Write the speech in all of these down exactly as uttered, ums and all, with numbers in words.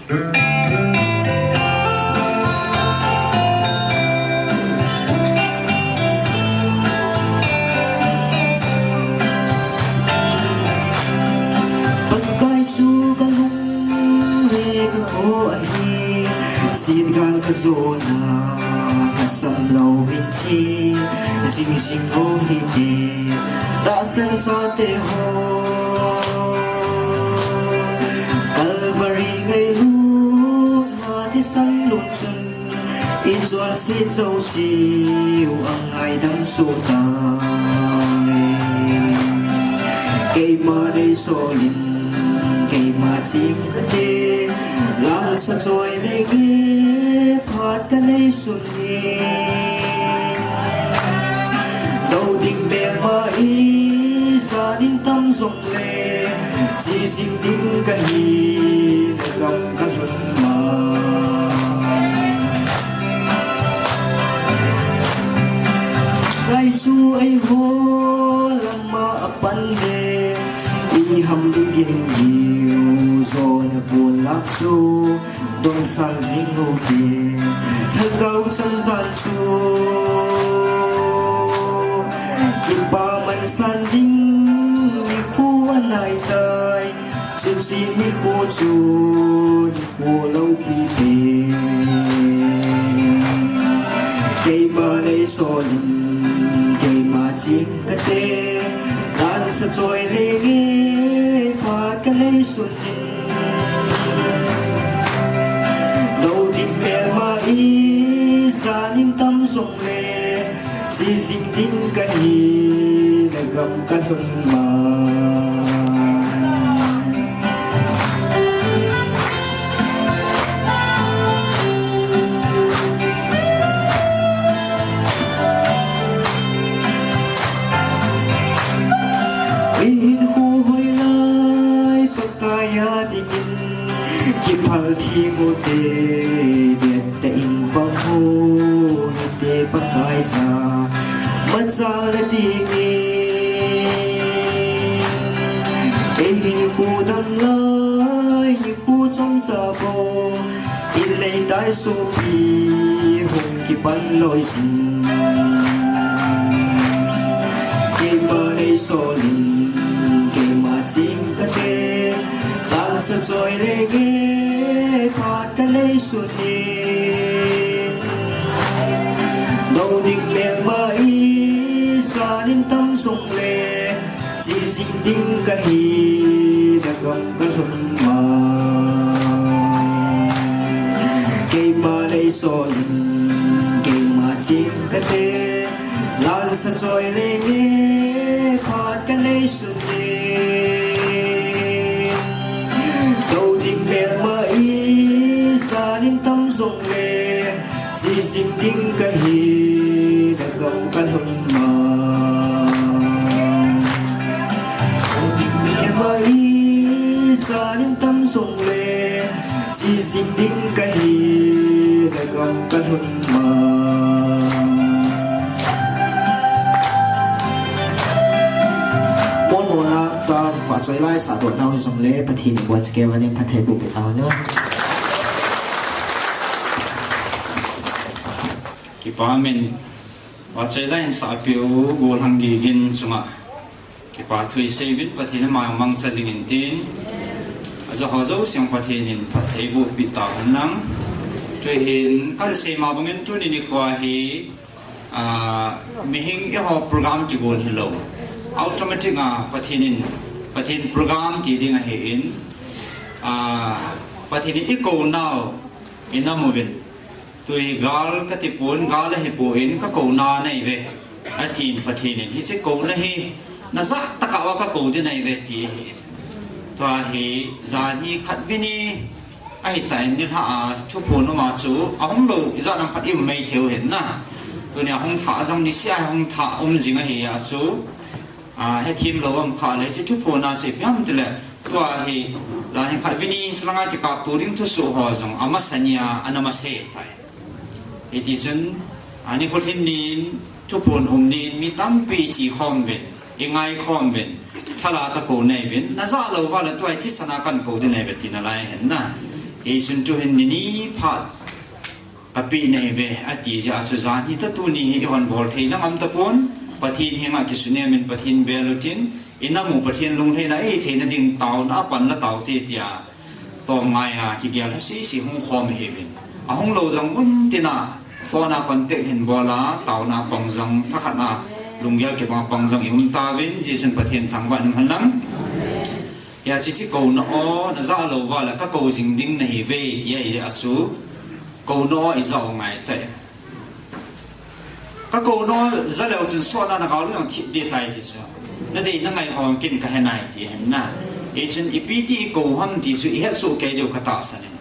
Pakai chu ka lung le ka kho ahi, sitgal ka jona, ka sam lo min thi, jing jing ho hi te, tahsan chate ho. Calvary ngailutna thisan lum chun, i chonset jouse u a ngaidam soh tai. Keima nei solin, keima ching kate, lansa choi lenge, phat ka nei sun e. Do ding melma i, janin tam jongle, che jing ding kahi, na gam ka lhun mai. Ngai chu eiho lama a pan le, i ham ding gin giu, jona pon lak chu, dong sang jing u te, lhagao chang jan chu, kipa man san ding nikho anai tai, chuche nikho chu nikho loupi te. Keima nei solin, keima ching kate, lansa choi lenge, phat ka nei sun Do ding melma i, janin tam jongle, che jing ding kahi, na gam ka lhun mai. I hinkho hoilai Pakai a dingin, kiphal theng u te, det tah in pang u hite Pakai sa, machal na dingin. Ei hinkho dam lai, nikho chomcha bou, in nei tai sopi, hung kipan loi jin. Keima nei solin, keima ching kate, lansa choi lenge, phat ka nei sun e. Do ding melma i, janin tam jongle, che jing ding kahi, na gam ka lhun mai. Keima nei solin, keima ching kate, lansa choi lenge, phat ka nei sun e. Do ding melma i, janin tam jongle, che jing ding kahi, na gam ka lhun mai. Do ding melma i, janin tam jongle, che jing ding kahi, na gam ka lhun mai. Mon mona ta, vahchoi lai sah doh nau hijongle, Pathen in abonchauva ding phatthei boh peh tahen. Kipa amen. Vahchoi lai in sah peh u, Golhang Gigin chunga kipa thu isei uvin, Pathen in ama mangcha jing in tin, aja ho jouse Pathen in phatthei boh peh tahen lang. Tuhin kasei ma bangin tuni nikho hi, ah, mihem eiho program kibol hilou, automatic a Pathen in, Pathen program ti ding ahin, ah, Pathen in eikou nau, inam uvin. Tui gal kati pon, gal ahipoi, kakouna nahi ve, atin Pathen in. Hiche kouna hi najah tah a kakou ding nahi ve, ti ahi. Tua hi, janhi khatvei ni, ahitan nilhah a thuphon um a chu, ahung lou, ijat ham khat i um mai thei u ahin na. Tunia hung thah jong niseh a hung thah um jing ahi a chu. Ah, hethem lou um kha le, hiche thuphon a chu ipi ham tile, tua hi, janhi khatvei ni, chulanga kikaptou ding thusoh ho jong, amasa nia, ana masa tai. Hiti chun, ah, nikho lhin nin, thuphon um nin, mi tampi iche khom uvin, ingai khom uvin, thal a kakou nahi uvin, najah lou uva le tua hi thisan a kakou ding nahi uve ti nalai ahin na. Hichun tuhin nini phat kapeh nahi ve, ati jeh a chu jan hi tah tuni hi ihon bol thei nangam tapon, Pathen henga kisunem in Pathen bel utin, inam u Pathen lunglhaina eitheina ding taona a pan la taute tia, tong ngai a kigel hasi si hung khom hiuvin. Ahung lou jong un tina, phone a contact hin bol a, taona pang jong, thakhat a lunggel kibang pang jong i um tauvin, hijeh chun Pathen thangvah in um hen lang. Hia hiche kouna o, najah lou uva le, kakou jing ding nahi ve, tia hi a chu. Kouna o, ijah u ngai tai. Kakouna o, ja leu chun sotna nagao lou jong thip ding tai ti chu. Nadei nangai hon kin kahe nai ti hen na. Hichun ipi ti ikou ham ti chu ihet soh kei diu katahsan in.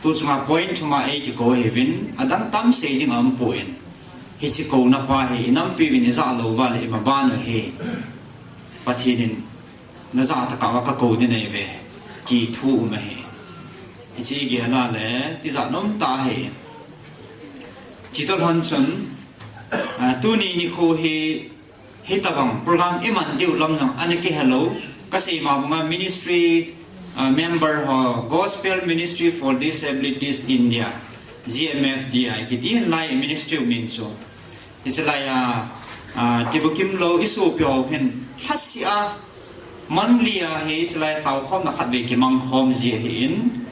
Tu chunga point thum a eikikou hiuvin, adang tam sei ding aumpon. Hiche kouna pa hi, inampi uvin ijah lou uva le, imaban u hi. Pathen in najah tah a kakou ding nahi ve, ti thu um ahi. Hiche gel a le, tijat nom tah ahi. Chutoh lhon chun, ah, tuni nikho hi, hitabang program iman diu lam jong ana kihelou, kasei ma banga ministry, ah, member ho, Gospel Ministry for Disabilities India, G M F D I, kiti hin lai ministry u min chu. Hiche lai a, ah, Tibukim lou isopi ho hin lhaseh a, monthly a hi hiche lai taokhomna khatvei kimang khom ji ahin.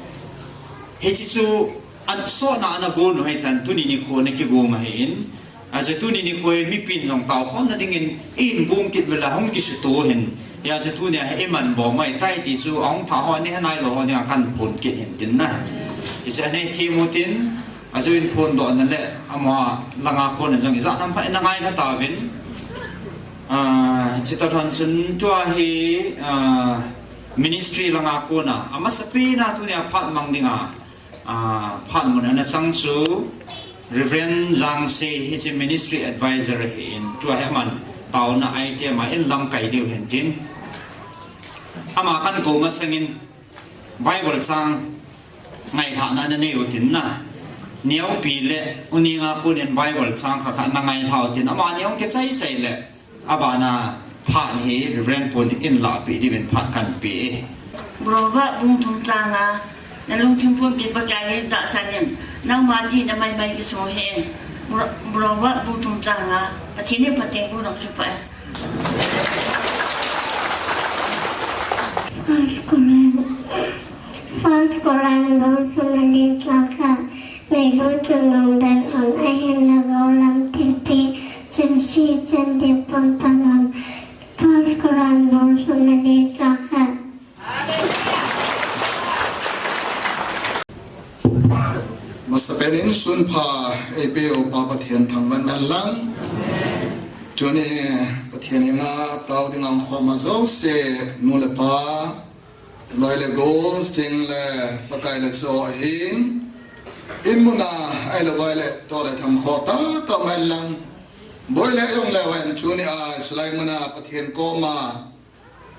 Hiche chu an sotna ana gon u hitan tuni nikho ana kigong ahin. Achu tuni nikho hi mipin jong taokhomna dingin eihin gong kit uvin la hung kisuto hin. Hia chu tunia hi iman bou mai tai ti chu ahung tha ho ni he nailou ho dinga kahin phon kit hin tin na. Hiche chu anei thim u tin. Achu in phondohna le ama langa kona jong ijat ham pha ina ngailha tauvin. Ah, chutoh lhon chun tua hi, ah, ministry langa kona amasapen a tunia phat mang dinga, ah, phat mun ana chang chu Reverend Jangse hiche ministry advisor ahin tua hi aman taona item a in lamkai diu hin tin. Ama kahin kou masangin Bible chang ngailhahna nanei u tin na. Neopi le uninga konin Bible chang khat khat nangailha u tin. Amani hung kichai chai le abana phat hi Reverend pun in lahpeh diuvin phat kahin pe e. Proverb bung thum chang nga, nalungthim pumpi Pakai tahsan in, nangma dihna maimai kisong hen. Pro-, Proverb bung thum chang nga, Pathen in phatthei boh nung kipah e. First Corinth, First Corinth bung som le li chang khat, meilu chun lungdon un, ahinla gou lam thilpeh chun seidan ding pon pan un. First Corinth bung som le li chang khat. Masapen in sun pha eipeu Pa Pathen thangvah in um hen lang. Tuni Pathen henga tao dinga hung khom a jouse, nu le pa, loi le gol, chuteng le Pakai le cho ahin. In mun a ahilou vai le, toh le tham khoh tah tah um hen lang. Boi le jong le ven tuni a, chulai mun a Pathen koma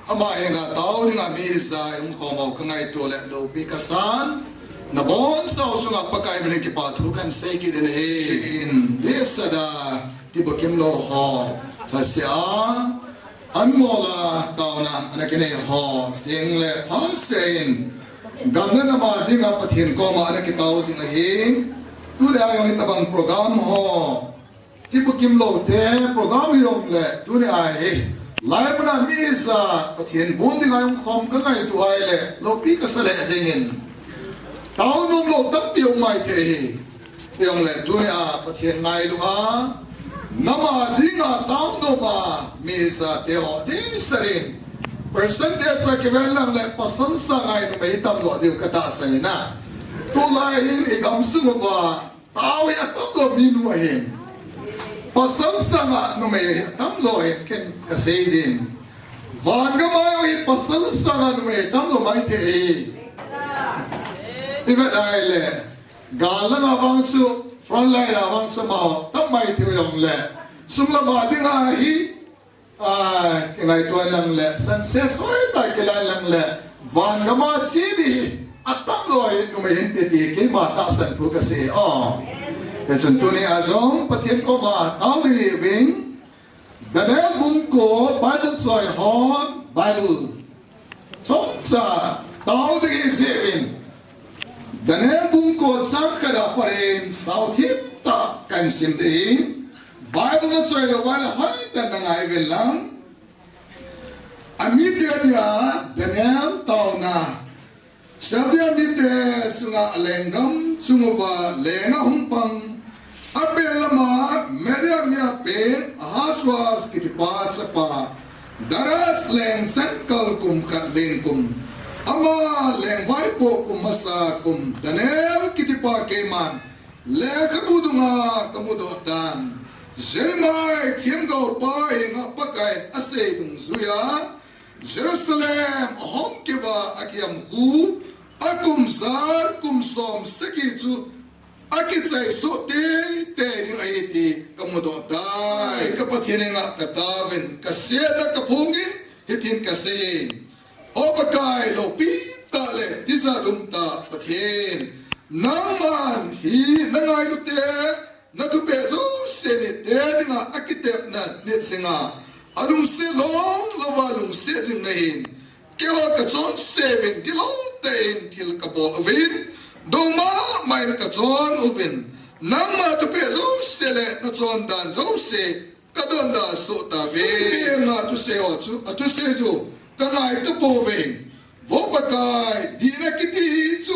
Ama henga tao dinga mi ijat hung khom u kangaito le loupi kasan. Nabonchau chunga Pakai minin kipa thu kahin sei kit in ahi. In, dehset a, Tibukim lou ho, lhaseh a, anmol a taona ana kinei ho, chuteng le phatseh in, gam le nam a dinga Pathen koma ana kitao jing ahi. Tuni a jong hitabang program ho, Tibukim lou te program hi jong le, tuni a hi, lai mun a mi ijat Pathen bon dinga hung khom kangaito a ahile, loupi kasa lheh jeng in. Tao nom lou tampi um mai thei ahi. Jong le, tuni a Pathen ngailua, nam a dinga tao nom a mi ijat te ho, dehset in. Percentage a kiven lang le, pasal sanga numei tamlou diu katahsan in a. Tulai hin i gamsung uva, tao hi atamlou mi nu ahin. Pasal sanga numei hi atamlou ahin ken kasei jin. Van gam a hi pasal sanga numei atamlou mai thei ahi. I vet a ahile, gal langa vang chu, front line a vang chu amaho tam mai thei jong le, sung lam a dinga hi, Ah, kingaito in lang le, census hoitah kilah in lang le, van gam a che ding hi atamlou hi numei hinte ti keima tahsan thu kasei. Oh. Hichun tuni a jong Pathen koma tao ding hi vin, Daniel bung ko Bible choi hon Bible Chomcha tao ding hi jeh uvin. Kol sang khat a pat in sao thip tah kahin sim ding ahi. Bible na choi lou uva le hoitah in na ngai uvin lang. Amite dia Daniel taona. Chaldea mite chunga lenggam chung uva leng ahung pang. Apen lama Media mi a peng Ahasuerus kitipa chapa Darius leng changkal kum khat lhin kum, ama leng vaipoh kum masa kum, Daniel kitipa keiman lekhabu dunga kamudoh tan. Jeremiah themgaopa henga Pakaiyin asei dungjuiya, Jerusalem ahom keuva akiam khu, akum jar kum som sagi chu akichai soh teitei ding ahi ti kamudoh tai. Ka Pathen henga kataovin, kasetna kaphongin, hitin kasei. O Pakai, loupi tah le tijat umtah Pathen, nangman hi nangailute, nathupeh jouse nite dinga akitepna nit jinga, alungset lom louva lungset ding nahin. Keiho kachonse uvin, gilou tah in thil kabol uvin, dou mama in kachon uvin, nangma thupeh jouse le nachondan jouse kadonda soh tauve. Sumpi henga thusei ho chu, athusei chu kangai tapouve. Vo Pakai, dihna kiti hi chu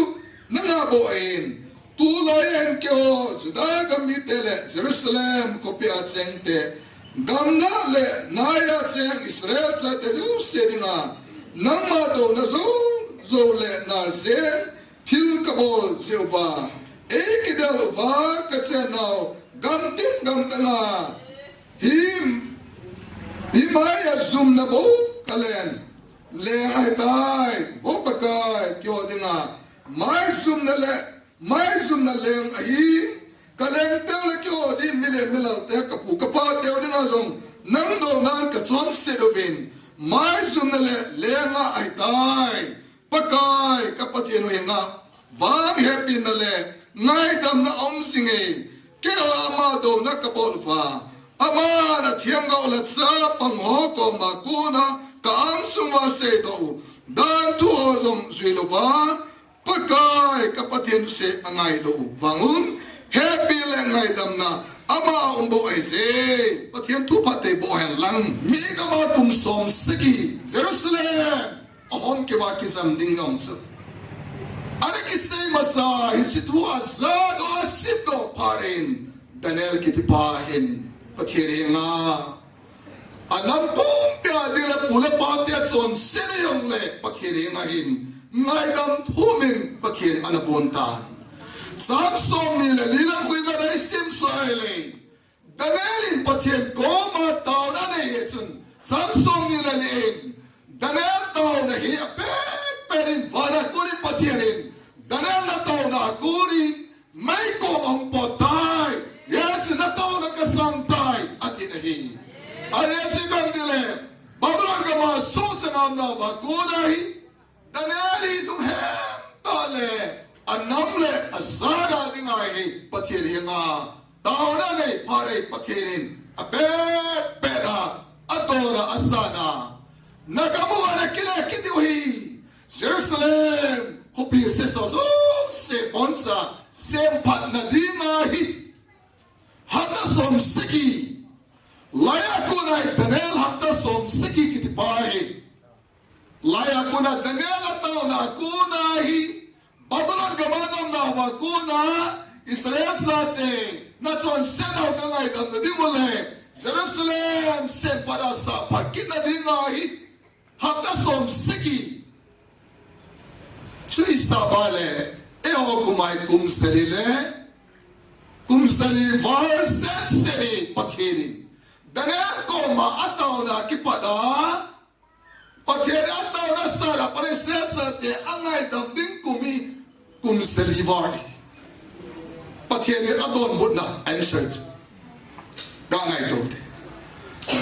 nanga bou ahin, tulai a hin keiho Juda gam mite le Jerusalem khopia chengte, gamna le naiya cheng Israel chate jouse dinga nangma douna jou jou le nal jeng thil kabol jeh uva, eikidel uva kachen nau gamtin gamtanga hi, hi maiya jumna bou kalen leng ahitai. Vo Pakai, keiho dinga maijumna le maijumna leng ahi. Kaleng teu le keiho ding milen milalte, kapu kapateu dinga jong nang dounan kachonset uvin, maijumna le lenga ahitai. Pakai, ka Pathen u henga vang hepina le ngaidamna aum jinge. Keiho ama douna kabol uva, aman athemgao lhacha pang ho koma kona ka-angsung uva seidoh u danthu ho jong jui louva, Pakai, ka Pathen thusei angailou u vang un, hepi le ngaidamna ama a um bou ahije. Pathen thu phatthei boh hen lang. Mi gama kum som sagi Jerusalem ahom keuva kijam ding jong chu ana kisei masa hin, hiche thu ajahdoh asimdoh phat in, Daniel kitipa hin Pathen henga anam pumpia ding le pu le pate chonsetna jongle Pathen henga hin ngaidam thumin Pathen ana bon tan. Chang somni le li lang khu ivet a isim sah le, Daniel in Pathen koma taona anei jeh chun, chang somni le li in Daniel taona hi apet pet in vana kon in Pathen in Daniel nataona a kon in meikong ahung pot tai. Hijeh chun nataona kasang tai, ati ahi. Ajeh chu ipi ham itile, Babylon gama sohchang a umnauva kona hi Daniel hi lunghem tah le anam le ajat a dinga hi Pathen henga taona anei phat in Pathen in apet pet a, atohna asahna, nagam uva nakile kit diu ahi. Jerusalem khopi sesa jouse boncha semphatna dinga hi hapta som sagi, laiya kona hi Daniel hapta som sagi kitipa hi, laiya kona Daniel ataona kona hi, Babylon gama naumnauva kona Israel chate nachonsetnau kangaidamna ding u le Jerusalem semphat a sahphat kitna dinga hi hapta som sagi. Chu isah uva le, eiho kum a hi kum sagi le kum sagi val sese hi Pathen in Daniel koma ataona kipat a, Pathen in ataona asahna a pat in Israel chate angaidam ding kum hi kum sagi val ahi. Pathen in adonbutna answer chu kangaito te.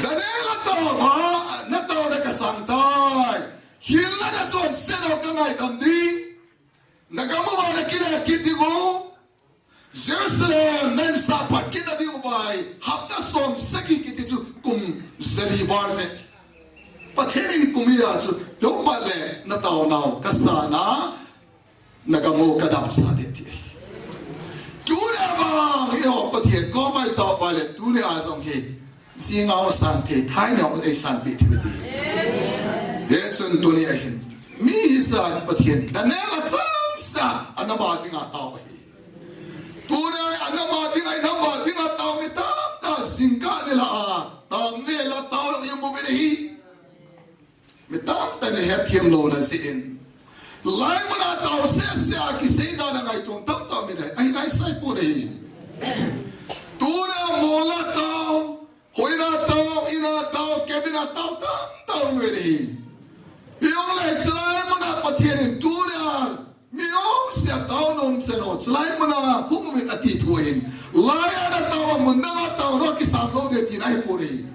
Daniel ataona, nataona kasang tai. Hinla nachonsetnau kangaidam ding, nagam uva nakile kit diu, Jerusalem nahin sahphat kitna diuva hi hapta som sagi kiti chu kum sagi val ahi. Pathen in kum hia chu, eiho pat le nataonau kasahna, nagam u kadamsah ding ati. a jong hi, jingau san thei, thainau ei sanpeh thei u ti. Hichun tuni ahin, mi hisa Pathen, Daniel a changsa, a nam a dinga tao ahi. Tuni a nam a dinga, i nam a dinga tao mi tamtah jingkah nilhah a, tao nilhah tao lang i um uvin ahi. Mi tamtah in hetthem louna jeh in, hilai mun a tao sese a kisei dan a ngaito tamtah mi nei, ahi nai sai pon ahi. Tuni a mol a tao, hoi na tao, in a tao, cabin a tao, tamtah um uvin ahi. Hijongle chulai mun a Pathen in tuni a mi jouse a tao nom chan ho, chulai mun a hung uvin ati thu ahin. Hilai a na tao a mun dang a tao lou kisam lou ding tina ahi pon ahi.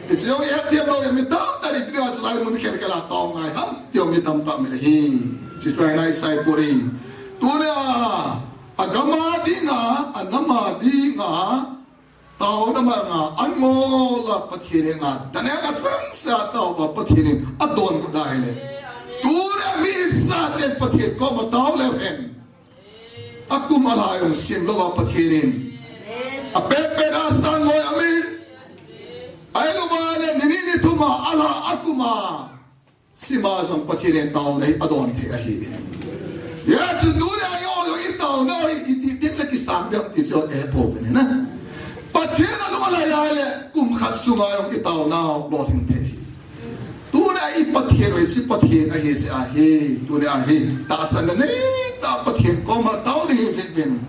Hiche jong i hetthem lou, mi tamtah in tuni a chulai mun khelkhel a tao ngai ham ti jong mi tamtah mi nei ahi. Hiche chu ahi nai sai pon ahi. Tuni a, a gam a dinga, a nam a dinga, taona manga, an ngol a Pathen henga, Daniel a changsa tao a Pathen in adonbut ahile, tuni a mi hisa ten Pathen koma tao leu hen, akum alha jong sim louva Pathen in apetpet a sang loi amin. Ahilou vale ni ni ni thum a alha akum a sim a jong Pathen in taona hi adon thei ahi. Hichun tuni a i o i taona hi iti teng le kisang ding ti chu ahe pouvin ahi. Pathen a lung alhai a le kum khat sunga jong i taona lolhing thei ahi. Tuni a i Pathen u hiche Pathen ahi jeh ahi. Tuni a hi tahsanna neitah Pathen koma tao ding ahi jeh uvin,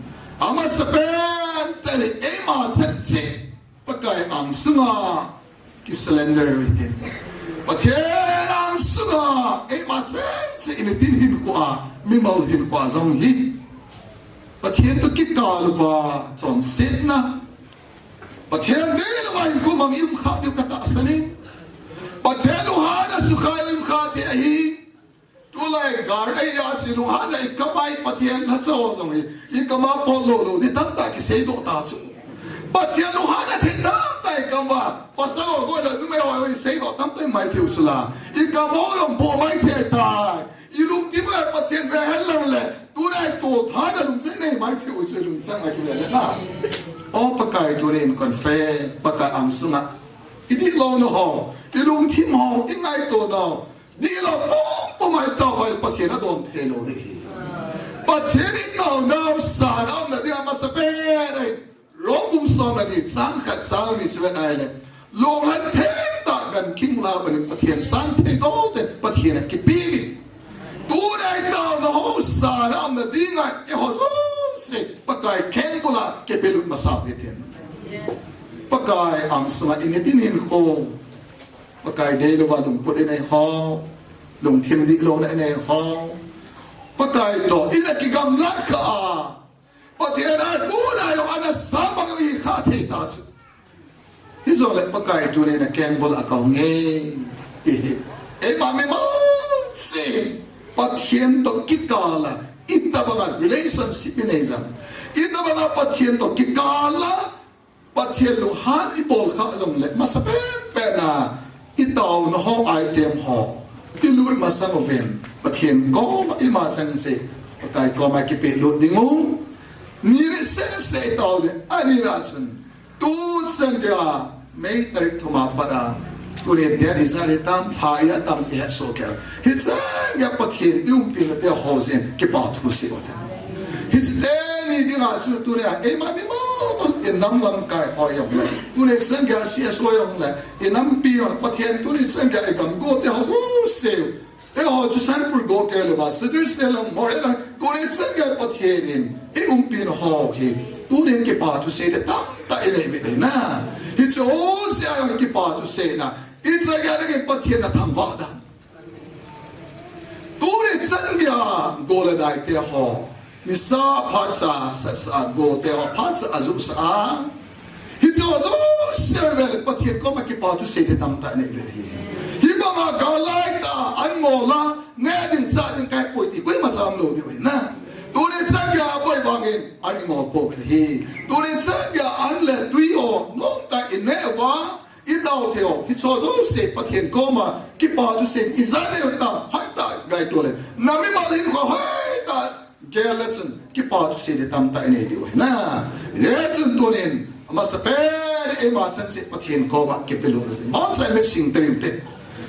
amasapen tah in eima chan cheh Pakai angsunga kisurrender u hitin. Pathen angsunga eima chan cheh i nitin hinkhoa, mimal hinkhoa jong hi Pathen toh kikal uva chonsetna, Pathen deilouva hinkho mang i um kha diu katahsan e. Pathen lunghanna sukha i um kha thei ahi. Tulai gari a si lunghanna i kam a i Pathen lhacha ho jong hi, i kam a pot lou lou ding tamtah kiseidoh ta chu. Pathen lunghanna thei tamtah i kam uva, pasal ho, gol le numei ho, i seidoh tamtah i mai thei u chu la, i kam ho jong boh mai thei tai. I lungthim a Pathen ve hen lang le, tulai toh tha na lungchang nei mai thei u chu, i lungchang a kile le na. O Pakai, tuni in confess, Pakai angsunga i dihlouna ho, i lungthim ho, i ngaitona ho, dihlou pum pum a i tao uva le Pathen adon thei lou ding ahi. Pathen i taonau san a umna dinga amasapen ahi. Rom bung som le ni chang khat chang ni chu vet ahile, lunghan thengtah gankhing la banin Pathen san theidoh ten Pathen a kipe uvin. Tuni a i taona ho san a umna dinga eiho jouse Pakai khengbul a kipelut masa u hitin. Pakai angsunga i nitin hinkho, Pakai deilouva lungput i nei ho, lungthim dihlouna i nei ho, Pakai toh i na kigamlat kha a, Pathen a kona jong ana sa bang jong i kha thei ta chu. Hijongle Pakai tuni na khengbul a kong e, i hi. Eima mimal cheh Pathen toh kikal a itobang a relationship i nei jam, itobang a Pathen toh kikal a Pathen lunghan i bol kha jongle, masapen pen a i taona ho, item ho i lut masang uvin, Pathen koma ima chang cheh Pakai koma kipelut ding u. Ni le sese i tao le, ani ra chun, tuchan geiya May tarik thum a pat a, tuni date ijat hitam, lha ijat hitam i het soh kei. Hichan geiya Pathen i umpina te ho jeh in kipa thu sei u hite. Hiche teni dinga chu tuni a eima mimal in nam lamkai ho jong le, tuni chan geiya C S O jong le, i nampi jong, Pathen tuni chan geiya i gam go te ho jouse u, eiho chu Churachandpur go kei le ba, Sadar State lang, Moreh lang, tuni chan geiya Pathen in i umpina ho hi, tuni in kipa thu sei te tamtah i nei uvin ahi na. Hiche ho jouse a jong kipa thu seina, i chan geiya dingin Pathen na thangvah dam. Tuni chan geiya go le dai te ho, nisa phatsa, satsa go te ho, phatsa a juhsa a, hiche ho jouse vel Pathen koma kipa thu sei te tamtah i nei uvin ahi. Hibanga gal lai tah a an ngol a, neh ding chah ding kai poi ti koima cham lou diu ahi na. Tuni chan geiya boi vangin an i ngol pouvin ahi. Tuni chan geiya an le tui ho nomtah i neh uva, i dau thei u, hiche ho jouse Pathen koma kipa thu sei i ja ding u tam, hoitah ngaito le, na mimal hinkho hoitah gel le chun kipa thu sei ding tamtah i nei diu ahi na. Hijeh chun tunin Masapen in eima chan cheh Pathen koma kipelut u hite. Ibonchauvin mit sing tariu hite.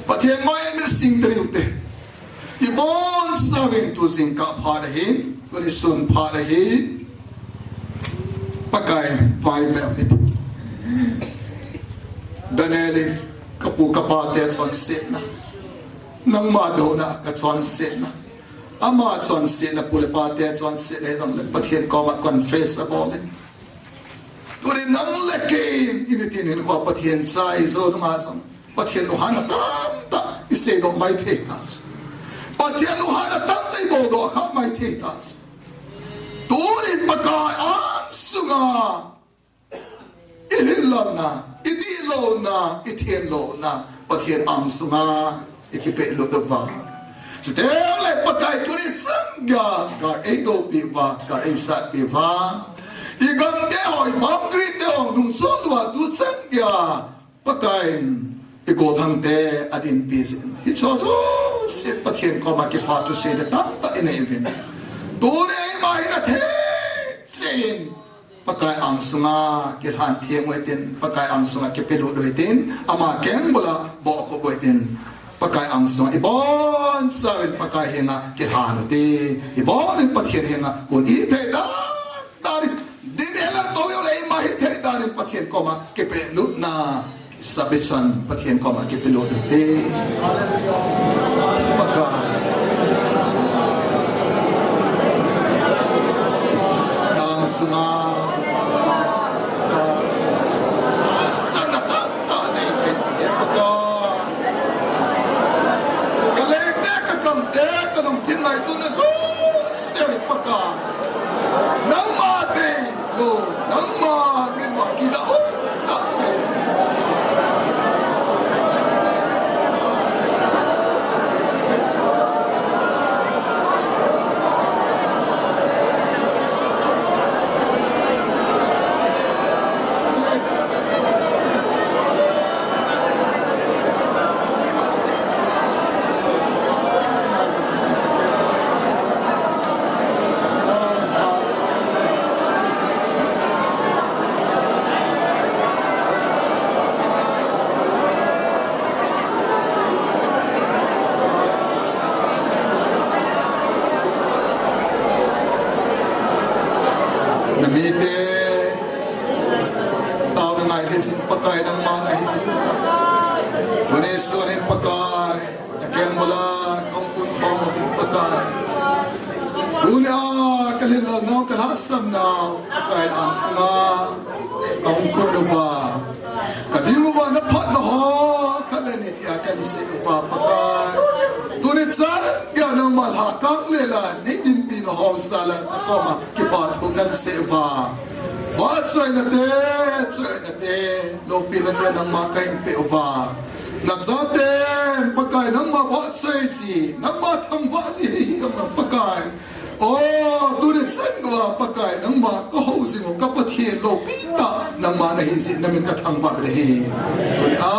Pathen mai mit sing tariu hite. Ibonchauvin tu jingkah phat ahin, tuni sun phat ahin, Pakai vai ve u hite. Daniel in, kapu kapate chonsetna, nangma douna kachonsetna, ama chonsetna, pu le pate chonsetna hijongle Pathen koma confess abol in. Tuni nang le kei in, i nitin hinkhoa Pathen cha ijo nunga jong Pathen lunghanna tamtah iseidoh maithei ta. Pathen lunghanna tamtah iboldoh kha maithei ta. Tuni Pakai angsunga ilhinlelna, idihlouna, ithenlouna, Pathen angsunga ikipelut uva, chuteng le Pakai tuni chan geiya gal eidoupi uva, gal eisatpi uva, igam te ho, iboundary te ho nungchon uva tu chan geiya Pakai in igollhang te adinpi jin, hicheho jouse Pathen koma kipa thusei le tamtah inei uvin. Tuni eima hin athei cheh in Pakai angsunga kilhan theng u hitin, Pakai angsunga kipelut u hitin, ama kengbula bohkhup u hitin, Pakai angsunga ibonchauvin Pakai henga kilhan u hite, ibonchauvin Pathen henga kon ithei dan, dan in, din helang tou jongle eima hithei dan in Pathen koma kipelutna, submission Pathen koma kipelut u hite. Pakai angsunga, Pakai, sana tamtah nei kei, Pakai. Ka leite, ka gamte, ka lungthim ngaitona jouse Pakai, nangma deilou, nangma min ma kida um tah kei jin. Na mite, taona ngai lheh jing Pakai, nangma nahi. Tuni sun hin Pakai, na kengbula kahung kun khom uvin Pakai. Tunia ka lhinlel nau, ka lhahsam nau, Pakai na angsunga kahung kun uva, ka ding uva na phatna ho khat le ni tia kahin sei uva Pakai, tuni chan geiya nangma lhakang le la nei dinpina ho jal a na koma kipa thu kahin sei uva. Vahchoina te, choina te, loupina te nangma kahin pe uva. Na chaten Pakai nangma vahchoi ji, nangma thangvah ji hi hi am Pakai. O, tuni chan geiya Pakai nangma ka hou jing u, ka Pathen loupi tah nangma nahi jeh in na min ka thangvah u ahi. Tunia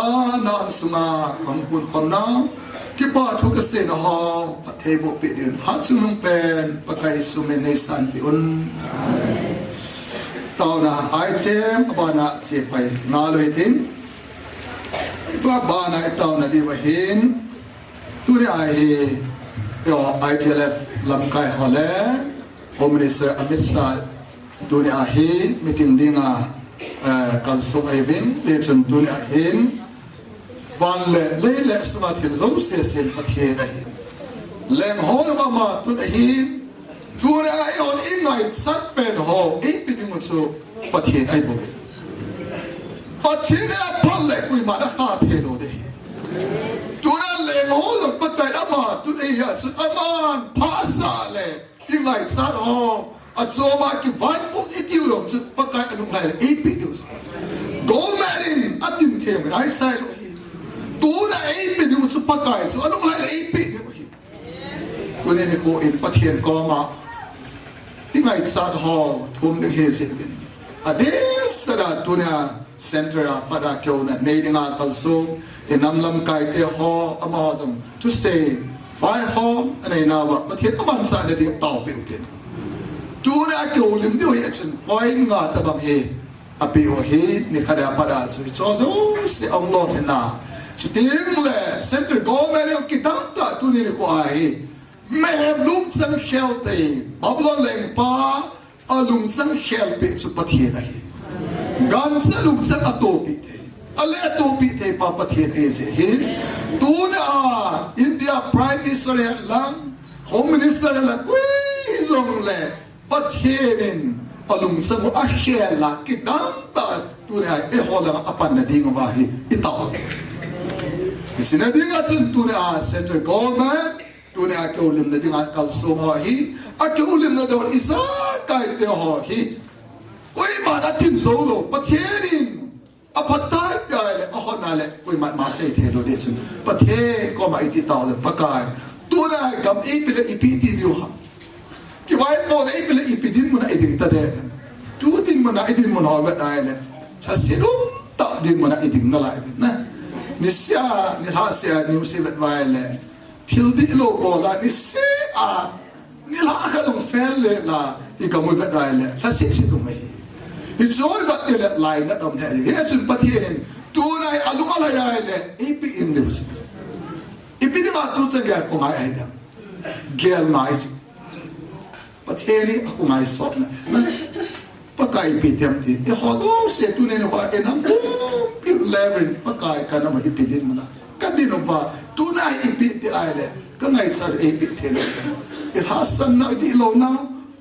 na angsunga kahung kun khom nau, kipa thu ka seina ho phatthei boh peh dingin hatchungnung pen Pakai Jesu min in nei sanpeh un. Amen. Taona item abana chepai ngal u hitin. Abana i taona diu ahin, tunia hi, yo, I T L F lamkai ho le Home Minister Amit Shah tunia hi meeting dinga, eh, kalsong ahiuvin, hichun tunia hin van le lei le sunga thil jouse sen Pathen ahi. Leng ho jong ama tun ahi, tunia eihon i ngaichat pen ho eipe ding u chu Pathen ahi bouve. Pathen in aphal le koiman akha thei lou ding ahi. Tunia leng ho jong Pakai in ama tun ahi a chun aman phasah le i ngaichat ho, achom a kivaipoh i tiu jong chu Pakai in anunglhai le eipe diu chu. Government in atin thei u ngai sai lou ahi. Tunia eipe diu chu Pakai chu anunglhai le eipe diu ahi. Tuni nikho in Pathen koma i ngaichat ho thum ding ahi jeh in, adeh sela tunia center a pat a kihouna nei dinga kalsong i nam lamkai te ho, amaho jong thusei vaihom anei nauva Pathen amanchahna ding taopeh u hitin. Tunia kihoulim diu hi achun point nga tobang hi Ape u hi, nikhat a pat a chu, hiche jouse aum lou hina. Chuteng le, central government in kidang tah tuni nikho a hi. Mihem lungchang khel thei, Babylon lengpa, alungchang khel peh chu Pathen ahi. Gancha lungchang atohpi thei. Ale atohpi thei pa Pathen ahi jeh hin. Tuna a, India Prime Minister hen lang, Home Minister hen lang, koi jong le, Pathen in alungchang u akhel a kidang tah tuni a eiho langa apanna ding uva hi itao. Hiche na dinga chun tuni a central government, tuni a kihoulimna dinga kalsong ho hi, akihoulimna dol ijakai te ho hi. Koiman atin jou lou, Pathen in aphat tai tai le, ahon a le, koiman ama sei thei lou ding chun. Pathen koma iti tao le, Pakai. Tuna gam ipi le ipi ti diu ham. Kivaipohna ipi le ipi dinmun a iding ta dem. Tu dinmun a idinmun ho vet a le. Lhasetna um tah dinmun a iding nalai vet na. Nisea, nilhah sea, news ivet uva le. Thil dihlou bol a, nisea, nilhah khat hung fel le la, igam u vet a le, lhaset set um ahi. Hiche hi vet le lainat um ahi. Hichun Pathen in, tuna hi alung alhai a le, eipeh in diu chu. Ipi dinga tuchan gei a khongai ahi dem. Gel ngai chu. Pathen hi akhongai sotna. Pakai ipi ti ham ti. Eiho jouse tuni nikho a inam pumpi le rin Pakai kanam a ipi dinmun a. Kadin uva, tuna hi ipi ti a le. Kangaichat ipi thei le. Ilhahsamna, idihlouna,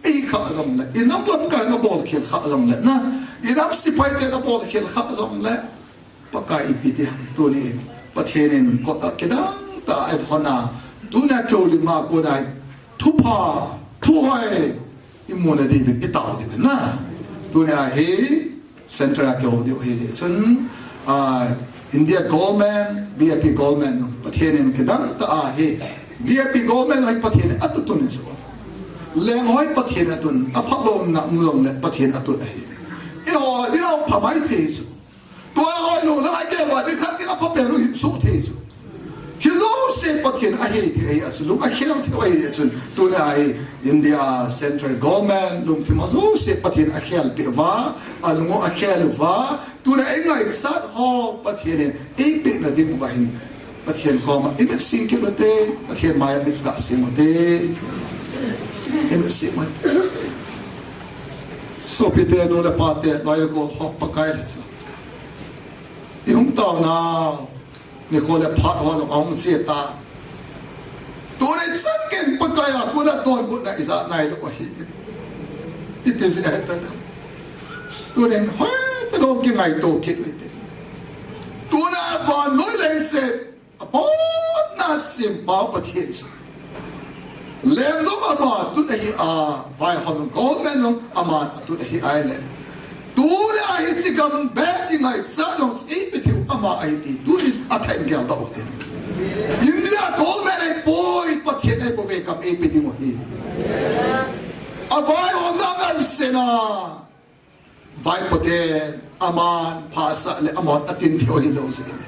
eikhah jong le. Inam lamkai nabol khel khah jong le. Na, inam sepai te nabol khel khah jong le. Pakai ipi ti ham tuni in, Pathen in kot a kidang tah a eihon a, tuni a kihoulim a kon a, thupha, thuhoi, imuna diuvin, itao diuvin na. Tuni a hi, central a kihou diu hi, chun, ah, India government, V I P government, Pathen in kidang tah a hi, V I P government hi Pathen in atutun chu. Leng hoi Pathen atun, aphalomna um lom le Pathen atun ahi. Eiho, ni lo phamai thei chu. Tua hoilou lang a kei va, nikhat kei a phapen u hin soh thei chu. Thil jouse Pathen ahei thei ahi a chu, lung akhel thei ahi a chun. Tuna hi India Central Government, lungthim a jouse Pathen akhel peh uva, alung u akhel uva, tuna eingaichat ho Pathen in eipehna ding uva hin. Pathen koma imit sing kit ute, Pathen mai a mit gasing ute. Imit sing ute. Sopite, nu le pate, loi le gol ho Pakai le chu. Ihung taona, nikho le phat ho jong ahung che ta. Tuni chan geiyin Pakai a kona donbutna ija nailou ahi. Ipi jeh a hita ta. Tunin hoitah lou kingaito kit u hite. Tuna vannoi leiset apotna sempau Pathen chu. Leng jong ama tut ahi a, vaihom government jong ama tut ahi a le. Tuni a hiche gam beh ingaichat jong chu ipi thei u ama ahi ti, tunin athei gel ta u tin. India government ahipoi, Pathen ahipoi, gam ipi ding u hi. Avaihomna ngansen a. Vaipo ten, aman, phasah le amahon atin thei u hilou jeh in.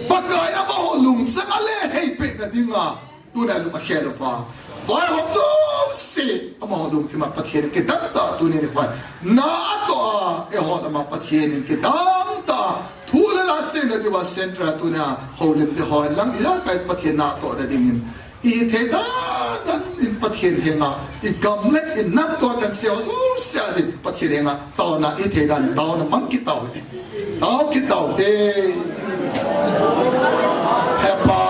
Pakai in amaho lungchang a le heipehna dinga, tuna lung akhel uva. Vaihom jouse, amaho lungthim a Pathen in kidang tah, tuni nikho a. Na atoh a, eiho lama Pathen in kidang tah. Thu le la seina diuva central tuna, houlim te ho lang, ijakai Pathen na atohna dingin. Ithei dan dan in Pathen henga, igam le inam toh kahin sei ho jouse a din Pathen henga, taona ithei dan, taona mang kit taute. Tao kit taute. He Pa.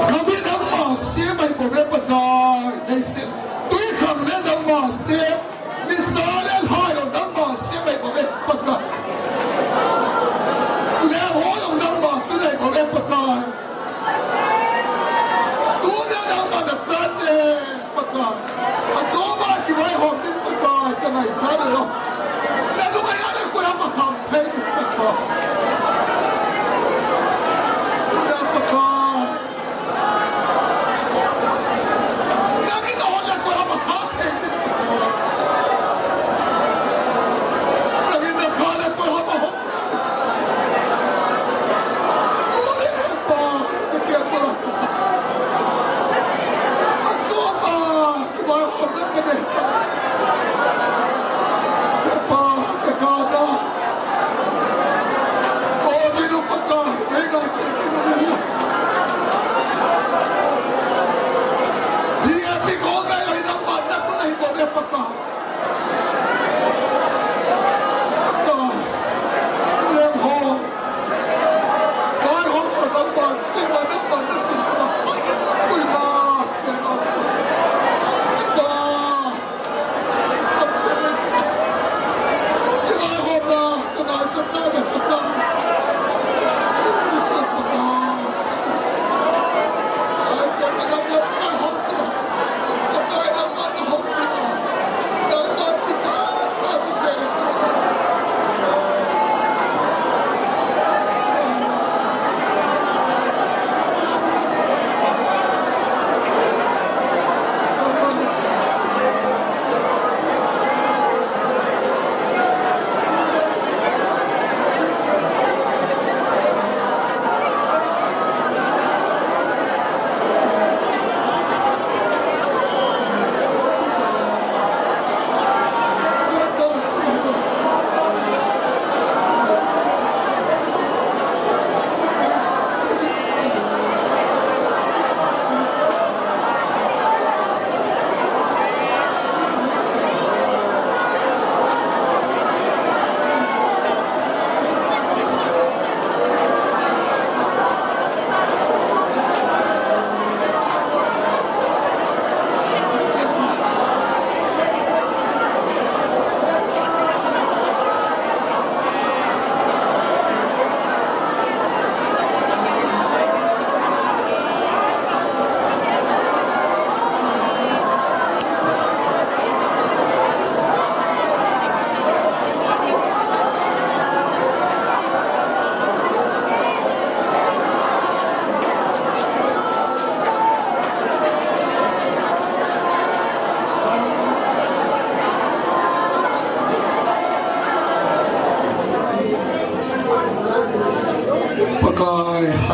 Gam hi nangma sem ahi bouve Pakai. Leiset. Twikhanglen nangma sem. Nisa le lha jong nangma sem ahi bouve Pakai. Leng ho jong nangma tun ahi bouve Pakai. Tuna nangma nachate Pakai. Achom a kivaihom ding Pakai, kangaichat ahi. Nalunga a le koi ama kham thei ding Pakai. Tuna Pakai. Nangin nahon le koi ama kham thei ding Pakai. Nangin nakha le koi ama hom thei ding. Tuni he Pa, nakeng bula kata. Achom a kivaihom ding kanei ta. He Pa,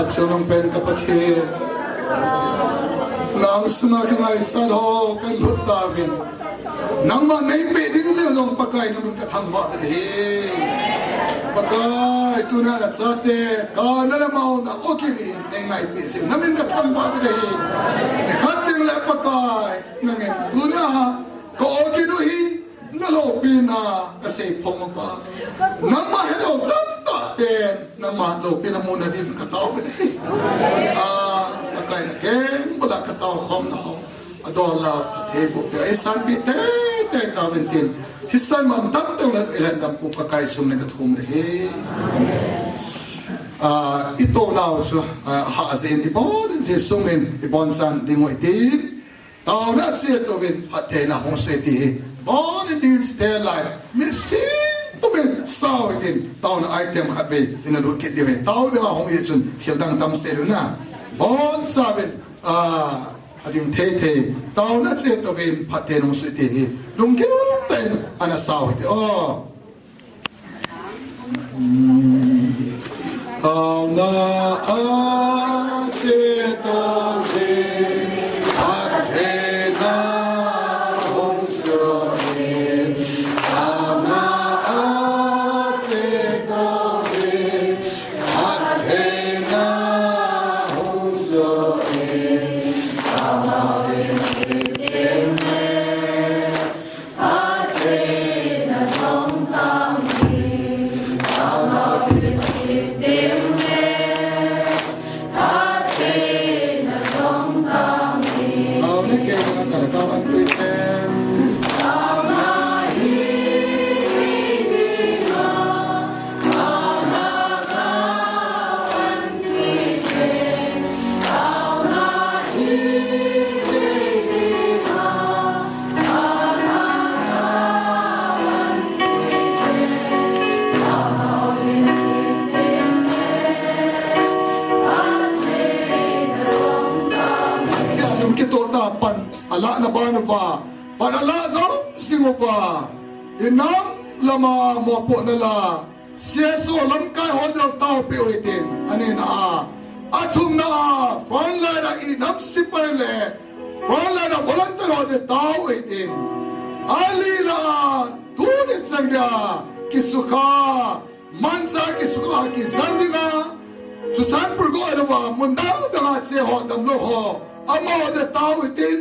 Sumang pen ka Pathen, nang sunga ka ngaichat ho kalut tauvin. Nangma neipeh ding jeh jong Pakai namin ka thangvah uve. Pakai, tuna nachate kana le amaho na-o kit in neingaipeh jeh namin ka thangvah uve. Nikhat teng le Pakai, nangin tuna ka-o kit u hi, naloupina kasei phong uva. Nangma helou tamtah ten, nangma loupina muna din katao uve. Tuni a, Pakai, nakeng bula katao khomna ho. Adol a, Pathen bu pia, eisanpeh teitei tauvin tin. Hisan man tam teng le ilen dam pu Pakai sum le kathum uve. Amen. Ah, itoh nau chu, ah, hahsa in ibon, Jesu min ibonsan ding u hitin. Taona cheh touvin phattheina hung soh u hite. Bol in ding te lai. Misin pumin sao hitin. Taona item khat vei ina lut kit diu ahi. Tao dinga hung hi chun thil dang tam seh lou na. Bonchauvin, ah, ading thei thei. Taona cheh touvin phattheina hung soh u hite. Lunggil tah in ana sao hite. Oh. Taona a cheh touvin, phattheina hung soh in. Taona a cheh touvin, phattheina hung soh in. Taona a cheh touvin, Lungkitoh tah pan alah na ban uva, pan alah jong jing uva, inam lama mopohna la, C S O lamkai ho jong taopeh u hitin, anina a. Athumna a, frontline a inam sepai le frontline a volunteer ho jong tao u hitin. Alina a, tuni chan geiya kisukha, mansa kisukha kisan dinga, Churachandpur go louva, mun dang dang a che ho, damlou ho, amaho jong tao u hitin.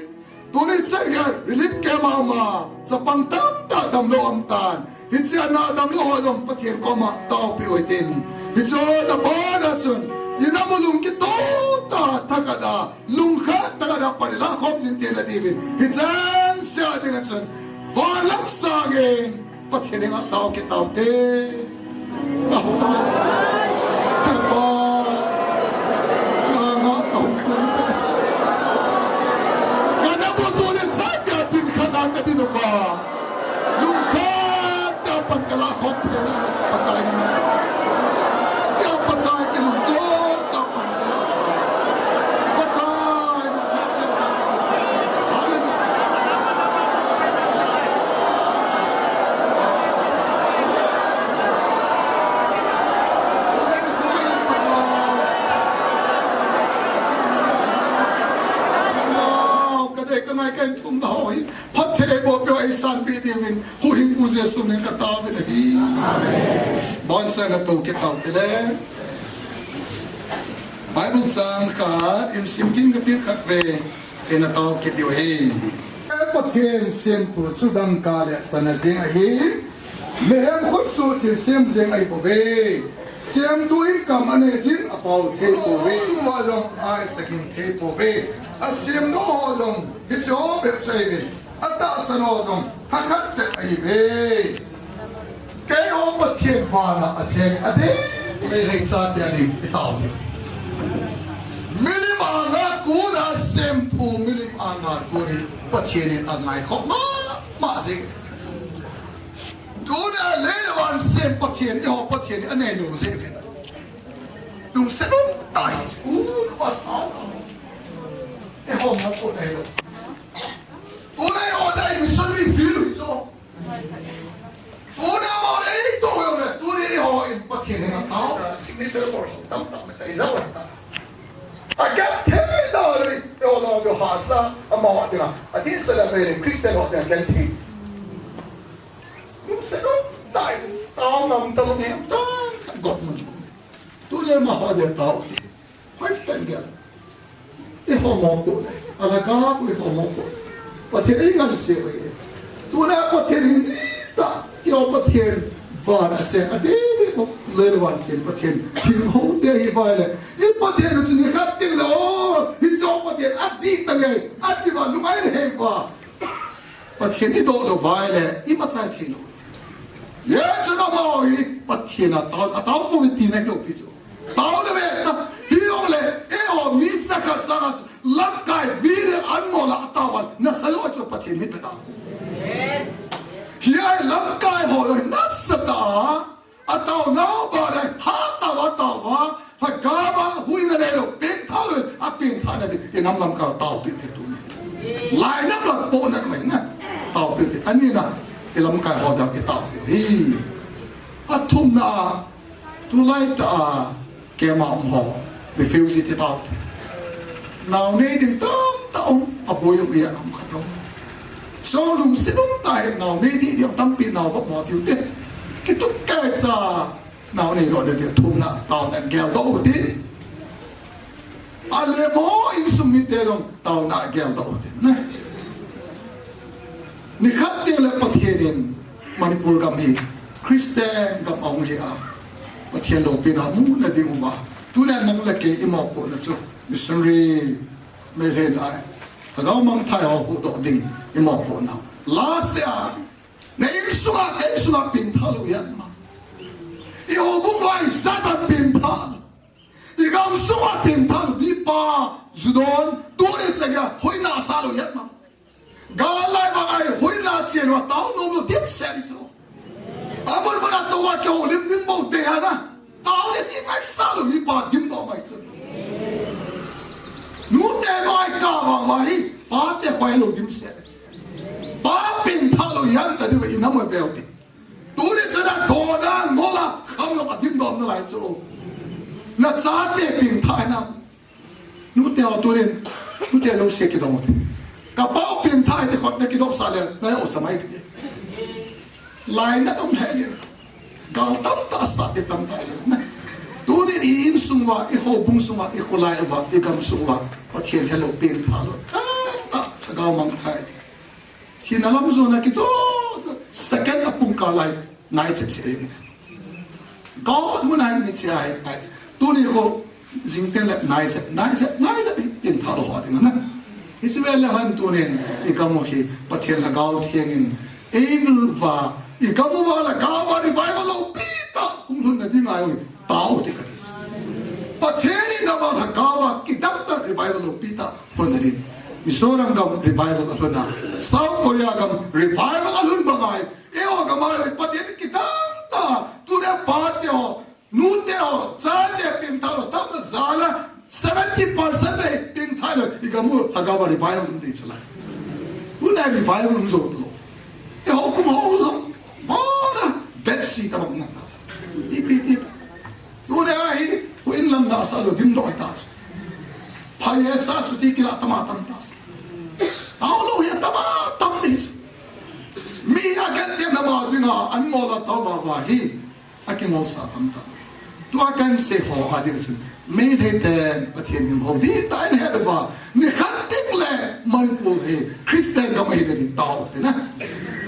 Tuni chan geiya relief camp a um a, chapang tamtah damlou um tan. Hiche a na damlou ho jong Pathen koma taopeh u hitin. Hiche na bana chun, inam u lungkitoh tah thahat a, lungkhat thahat a pan ilah khom jing theina diuvin, hicheng seh a dinga chun, van lam sangin Pathen henga tao kit taute. He Pa, nanga kahung pon. Kana bu tuni chan geiya din khat a kadin uva, lungkhat tah a pan kalah khom theina, Pakai na. Keiya Pakai, kilungtoh tah a pan kalah khom. Pakai, lungkhat seh tah a kalah khom. Hallelujah. Kadei kangai kathumna ho hi phatthei eiboh peh u eisanpeh diuvin, huhhingpu Jesu min kataovin ahi. Amen. Bonsai na tou kit tau hite. Bible chang khat in simkit kati khat ve. Ina tao kit diu ahi. Pathen semthu chu dangka le sana jeng ahi. Mihem khutsuh thilsem jeng ahi bouve. Semthu in kam anei jin apao thei bouve. Sum a jong aisak in thei bouve. Asemdoh ho jong hiche ho bep chu ahiuve. Atahsan ho jong thakhat chet ahiuve. Keiho Pathen vana acheng adeh, meilhei chate ading itao diu. Milim anga kona semthu, milim anga kon hi Pathen in angai khop mama jing. Tuna lei le van sem Pathen, eiho Pathen in anei lou jeh uvin. Lungset um tah in, u, pa sao. Eiho ma ko nei lou. Tuna eiho dai mission field hi so. Tuna mo le, ei to yo le, tuna eiho in Pathen in atao, signature bol tam tam, ei jao ta. Agenthei dali, yo lo yo hasa, amaho dinga. Ati sa la mele Christian ho dinga genthei. Lungset umtah in, tao ngam tao ngam tao, got mun. Tuni amaho dinga tao. Hoi tan gel. Eiho mopo le. Alagao eiho mopo. Pathen ei ngansi uve. Tuna Pathen hin itah. Eiho Pathen van a cheng a didi ko. Lel van sem Pathen. Hing ho te hi vai le. I Pathen chu nikhat teng le o. Hiche Pathen a dih ta nge. A ti va lungai le hei va. Pathen i doh lou vai le. I machai thei lou. Ye chu na mo hi. Pathen a tao, a tao po ti na lou pi chu. Tao na ve ta, hi jong le, eiho mi sa khat sanga lamkai mi le anmol a tao a, nasa lou chu Pathen mi pe na. Hi a lamkai ho le nasa ta, a tao nau ba le, ha tao a tao a, ha ka ba, hui na le lou, peng tha lou, a peng tha na le, i nam lamkai tao peng te tu ni. Lai nam lam po na mai na, tao peng te, ani na, i lamkai ho dang i tao te. Hi, a thum na, Tulai tah a, keima um ho, refugee te tao te. Nao nei ding tamtah um, a boi um ia um khat um. So lungset umtah in nao nei ding ding tampi nao va mo tiu te. Kituk kai cha, nao nei lo de thum na, tao na gel doh u tin. Ale mo insung mite jong taona geldoh u tin na. Nikhat teng le Pathen in Manipur gam hi Christian gam ahung hi a, Pathen loupina mu na ding uva. Tule mong le kei i mopohna chu missionary Meitei lai, Lhagao mangthai ho huhdoh ding i mopohna. Last day a, na insunga, ka insunga pengtha lou hiam? I houbung uva ijat a pengtha lou. I gamsunga pengtha lou, mipa, ju don, tuni chan geiya, hoina sa lou hiam? Gal lai vang a hoina chen uva, tao nom lou dimset chu. Amun mun a tou va kihoulim ding bou te ana. Tao le ti ngai sa lou, mipa dim bou mai chu. Nute mai ka vang va hi, pate khoi lou dimset. Pa pengtha lou hiam ta diu i nam veu te. Tuni chan a dona ngola kham lou a dimdom nalai chu. Na chate pengtha na. Nute ho tunin, nute lou se kidong te. Ka pau pengtha te khut na kidong sa le, na o sa mai te. Lainat um he ye. Gal tamtah sa te tamtah le. Tunin i insung uva, i houbung sung uva, i kholai uva, i gamsung uva, Pathen helou pengtha lou. Tamtah, Lhagao mangthai. Thina lam jona kichol, second a pung kah lai, nai chep se ahi. Gal mun a hin ni che ahi, nai chep. Tuni kho, jing teng le nai chep, nai chep, nai chep, pengtha lou ho ding na. Hiche vel le hin tunin, i gam u hi, Pathen Lhagao Theng in, ei vil uva, i gam uva Lhagao va revival loupi tah, hung lhun na ding ahi, tao te kati. Pathen in ama Lhagao va, kidang tah revival loupi tah. Hon din. Mizoram gam revival alhun a. South Korea gam revival alhun bang ahi. Eiho gam a Pathen kidang tah. Tule pate ho, nute ho, chate pengtha lou, tamtah jana, seventy percent le pengtha lou, i gam u Lhagao va revival um ding chu lai. Tuna revival um jou lou. Eiho kum ho jou. Bora, Dead Sea tabang na. Ipi ti ta. Tuni ahi, hu in lam na sa lou dimdoh ta. Phai sa suti kila tama tam ta. Tao lou hi tama tam di. Mi a kan te na ma dinga an mo la tao ba ba hi. A kingol sa tam tam. Tua kan se ho a ding sin. Meitei ten Pathen in ho di ta in he ba. Nikhat teng le Manipur hi Christian gam ahi na ding tao te na.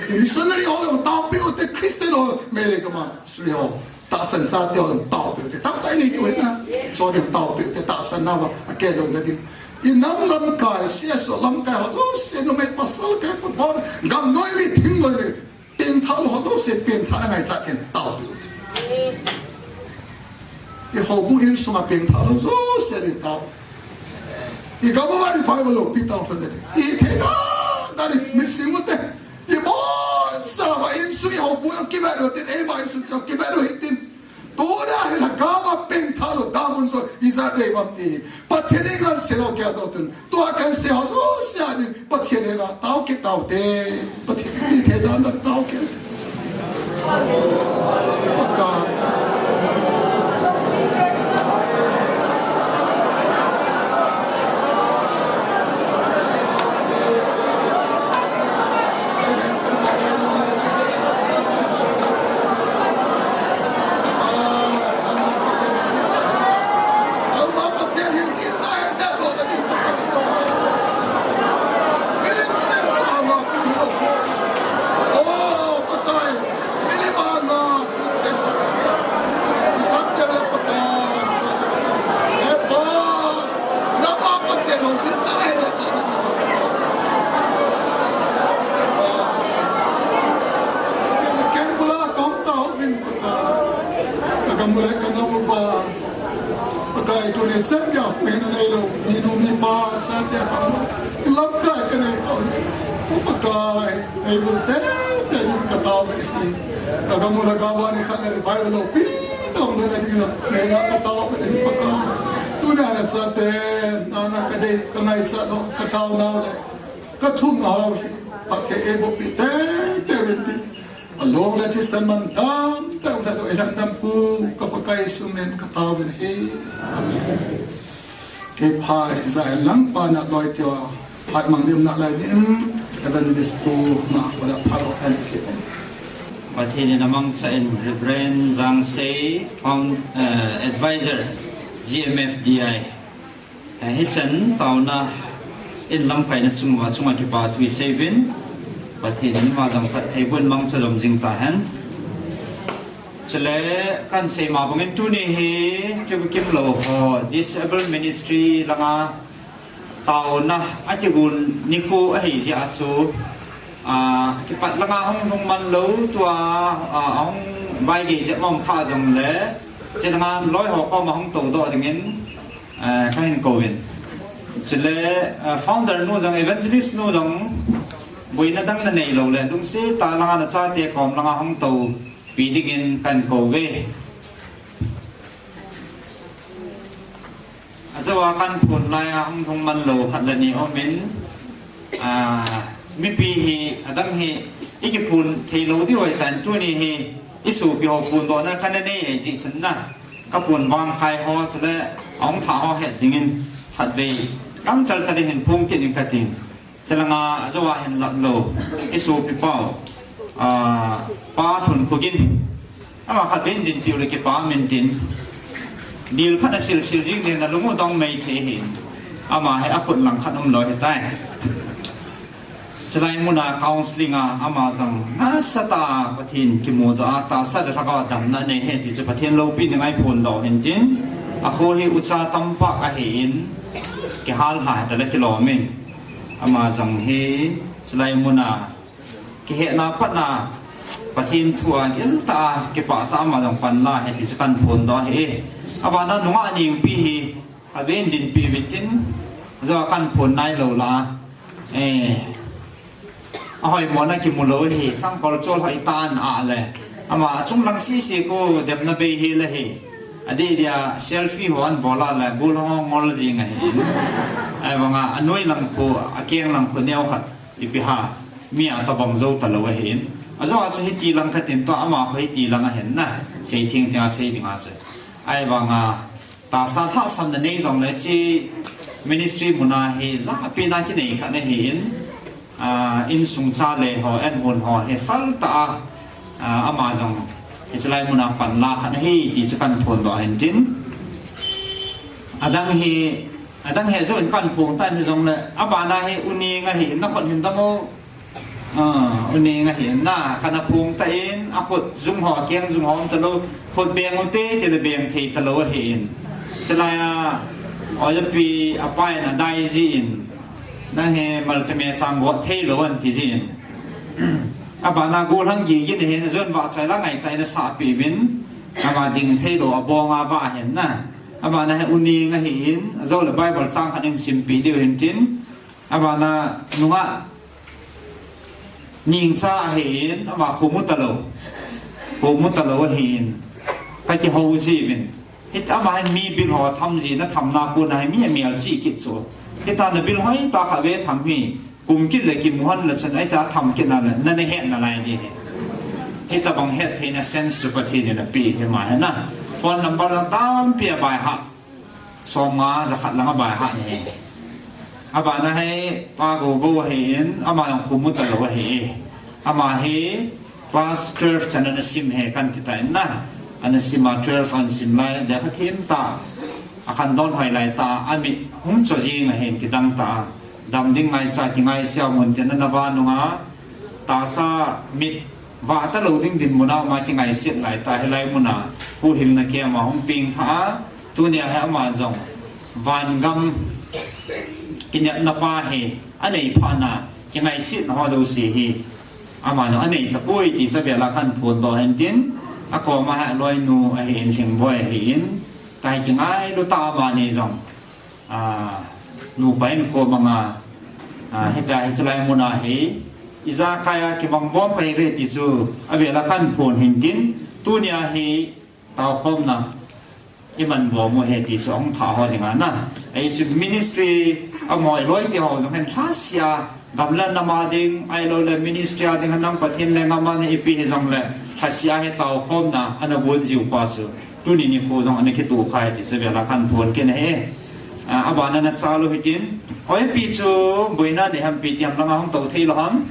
Missionary ho tao pe u te Christian ho Meitei gam a missionary ho. Tahsan chate ho tao pe u te, tamtah i nei diu ahi na. Cho ding tao pe u te, tahsan na va, a ke lou na ding. I nam lamkai, C S O lamkai ho, jouse numei pasal kai pa bon, gam noi mi thing noi mi, pengtha lou ho jouse, pengtha na ngaichat in tao pe u te. I houbung insunga pengtha lou jouse ding tao. I gam uva revival loupi tao lhon ding. I thei dan dan in, mi sing u te. I boncha va insung i houbung a kivet u tin, eima insung cha kivet u hitin. Tuna hi Lhagao va pengtha lou damun jo ijat dei vam ti. Pathen in ngan se lou kei a to tun. Tua kan se ho jouse a din Pathen henga tao kit tao te. Pathen in thei dan dan tao kit. Paka. Ka mu le ka ngam uva, Pakai, tuni chan geiya huhhingna neilou minu mipa chate khang lamkai kanei uva, O Pakai, eibol teitei dingin ka taovin ahi. Ka gam u le ka vah u nikhat le revival loupi tobang na dingin neina ka taovin ahi Pakai. Tuni a nachate, nanga kadei, kangaichat ho, kataonau le kathumnau hi phatthei eibohpi teitei uvin tin, along le thisan mantam tah umtah toh eilhandam Pu ka Pakai Jesu min in ka taovin ahi. Amen. Kei phat hijat lang Pa Natloiteho phat mang ding um nalai jeh in, Evangelist Pu ma order phat ho hen. Pathen in amangcha in, Reverend Jangsei, Found-, eh, Advisor, G M F D I. Eh, hichan taona in lamkaina chung uva chunga kipa thu isei uvin, Pathen in ama jong phatthei boh in mangcha jom jing tahen. Chule kahin sei ma bangin tuni hi Kibu Kimlou ho Disabled Ministry langa taona akigon nikho ahi jeh a chu, ah, kipat langa hung lhung man lou, tua, ah, ahung vaigei jep ma um kha jongle, chulanga loi ho koma hung toudoh dingin, ah, kahin kouvin. Chule, ah, founder nu jong, evangelist nu jong, boina dang nanei lou le, lungset tah langa nachate kom langa hung toupi dingin kahin kouve. Ajou a kahin phon laiya hung lhung man lou khat le ni aumin, ah, mipi hi, adang hi, ikiphon thei lou diu ahitan, tuni hi isopi ho phondohna kana nei ahi jeh chun na, kaphon vangkhai ho chule ahung thah ho het dingin khatvei lang chalchal in hin phong kit ing katin. Chulanga ajou a hin lap lou, isopi pau, ah, Pa Lhunkhohgin. Ama khatvei hin dinpiu le kipa um intin, dil khat asilsil jing ding, nalung u dong mei thei ahin. Ama hi akhut lang khat umlou ahitai. Chulai muna counseling a ama jong nasatah a Pathen kimudoh a, tahsa le lhagao damna anei ahi ti chu Pathen loupina dinga iphondoh u hintin, akho hi ucha tampa ahin, kihal lha hita le kilom in. Ama jong hi chulai muna kihetna patna Pathen thu a giltah a kipah tah a ama jong panla ahi ti chu kahin phondoh ahi. Abana nungah ningpi hi aven dinpi uvintin, ajou a kahin phon nailou la, eh, ahoimohna kimu lou ahi, sangkhol chol hoi tan a le, ama achung lang sese khu demna bei hel ahi. Adeh dia selfie ho ahin bol a le, gol hung ngol jing ahi. Ahivanga anoi lang khu, akeng lang khu neo khat ipi ham, mi atobang jou talou ahin. Ajou a chu hiti lang katin, tua ama khu hiti lang ahin na, seitheng theng a sei dinga chu. Ahivanga tahsa lhahsamna nei jongle hiche ministry muna hi jahpina kinei khat ahin, ah, insung chale ho, an hon ho hi phaltah a, ah, ama jong hiche lai muna panla khat ahi ti chu kahin phondoh ahintin. Adang hi, adang hi ajou in kahin phong tan hijongle, abana hi U Neng ahin, nakhut hin dam o. Ah, U Neng ahin na, kana phong tan, akhut jung ho, akeng jung ho um talou, khut beng u te, tile beng thei talou ahin. Chulai a, oipi apa in adai jin, nang hi malcha mechang got thei lou ahin ti jin. Abana gollhang gigin ahin, ajon vahchoi la ngaitah in asahpeh uvin, ama ding thei lou, abong a vah ahin na. Abana hi U Neng ahin, ajou le Bible chang khat in simpeh diu hintin. Abana nungah Nengcha ahin, ama khomu talou. Khomu talou ahin. Kakihou jiuvin. Hiti ama hin mi bil ho tham jin, atham na kona hi mi amel chih kit chu. Hita na bil hoitah khat ve tham hi. Kum kit le kimu hon le chun, ahita tham kit na le, nana het nalai ding ahi. Hitabang hettheina sense chu Pathen in apeh ahi, ama hi na. Phone number tampi abaiha. Somnga jakhat lang abaiha ahi. Abana hi Pa Gogo ahin, ama jong khomu talou ahi. Ama hi class twelve chan ana sim ahi, kahin ti tan na. Ana sim a, twelve ana sim lai, lekha them tah. Akhandon hoi lai tah, amit hung cho jing ahin, kidang tah. Dam ding ngaicha kingaisea mun tin ana vah nunga, tahsa mit vah talou ding dinmun a ama kingaiset lai tah, hilai muna huhhingna keima hung peng tha a, tunia hi ama jong vangam kinepna pa hi anei phat na, kingaisetna ho jouse hi ama jong anei tapoi ti chu avel a kahin phondoh ahin tin, Akoma hi aloinu ahin, Lhingboi ahin, tai kingailu ta, amani jong, ah, nupa in ko manga, ah, hita hichelai muna hi ijakai a kibang bom kahiuve ti chu avela kahin phon hintin, tunia hi taokhomna iman bom u ahi ti chu ahung thah ho dinga na. Ahi chu ministry amaho loi ti ho jong hin lhasia, gam le nam a ding, ahilouleh ministry a ding hin nang Pathen lenggam a na ipi hijongleh lhasia hi taokhomna ana gon jiu pa chu tuni nikho jong ana kitoh khai ti chu avela kahin phon kit ahi. Ah, abana nachal u hitin, oi, ipi chu boina nei ham, ipi ti ham langa hung tou thei lou ham.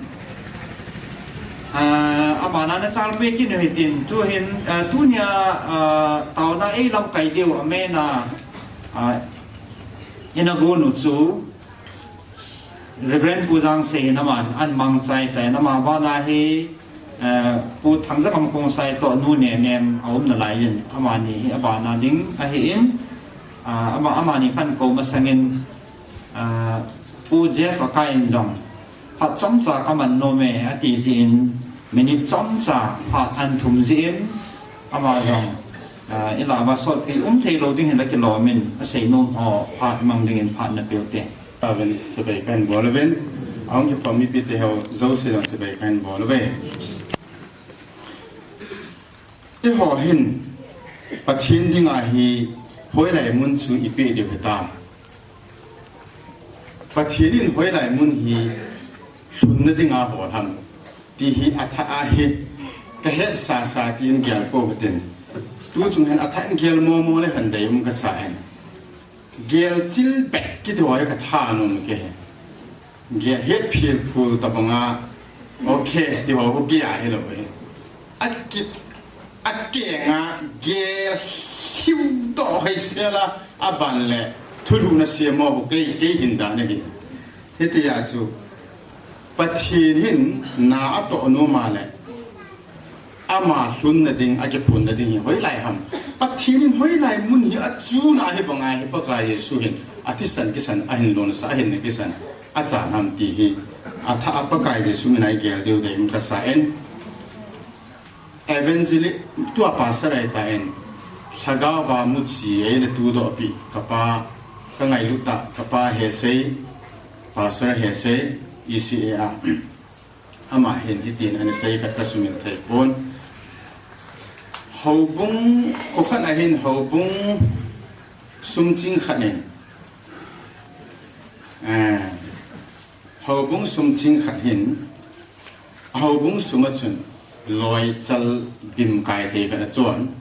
Ah, abana nachal peh kit u hitin, tuhin, ah, tunia, ah, taona eilamkai diu amena, ah, ina gon u chu Reverend Pu Jangsei hin aman ahin mangchai tai, ama bana hi, ah, Pu Thangjangam Khongsai toh Nu Nenem aum nalai in, amani hi abana ding ahin, ah, ama, amani kahin kou masangin, ah, Pu Jeff Akai in jong phat chomcha kaman nom e ati jeh in, minute chomcha phat ahin thum jeh in, ama jong, ah, ilah uva sotpi um thei lou ding hinla kilom in, asei nom ho phat mang dingin phat napeh u te. Tauvin, chibai kahin bol uvin, ahung kikhom mipite ho jouse jong chibai kahin bol uve. Eiho hin Pathen dinga hi hoilai mun chu ipeh diu hitam? Pathen in hoilai mun hi lhunna dinga hol ham ti hi athah a hi kahetsasa tin gel pou hitin, tuchung hin athah in gel momo le hen deium kasa in. Gel chil beh kiti ho hi kathanom kei. Gel hetphil phul tabanga, okay, ti ho khu gel ahilou hi. Aki, akenga gel hiudoh hoisela, aban le thulhuhna sem ho khu kei, kei hin dan ahi. Hitia chu Pathen hin na atoh nom a le ama lhunna ding, akiphunna ding hi hoilai ham? Pathen in hoilai mun hi achuna hi banga hi Pakai Jesu hin athisan kisan, ahin lonsah, ahin na kisan achan ham ti hi athah a Pakai Jesu mina igel diu deium kasa in. Evangelist, tua pastor ahitan, lhagao va muchi eina tudohpi kapa, kangailut tah kapa Hesei, Pastor Hesei, E C A a, ama hin hitin ana sei khat kasumil thei pon. Houbung, kho khat ahin houbung sum ching khat in, eh, houbung sum ching khat hin, houbung sum a chun loi chal bim kai thei khat achon.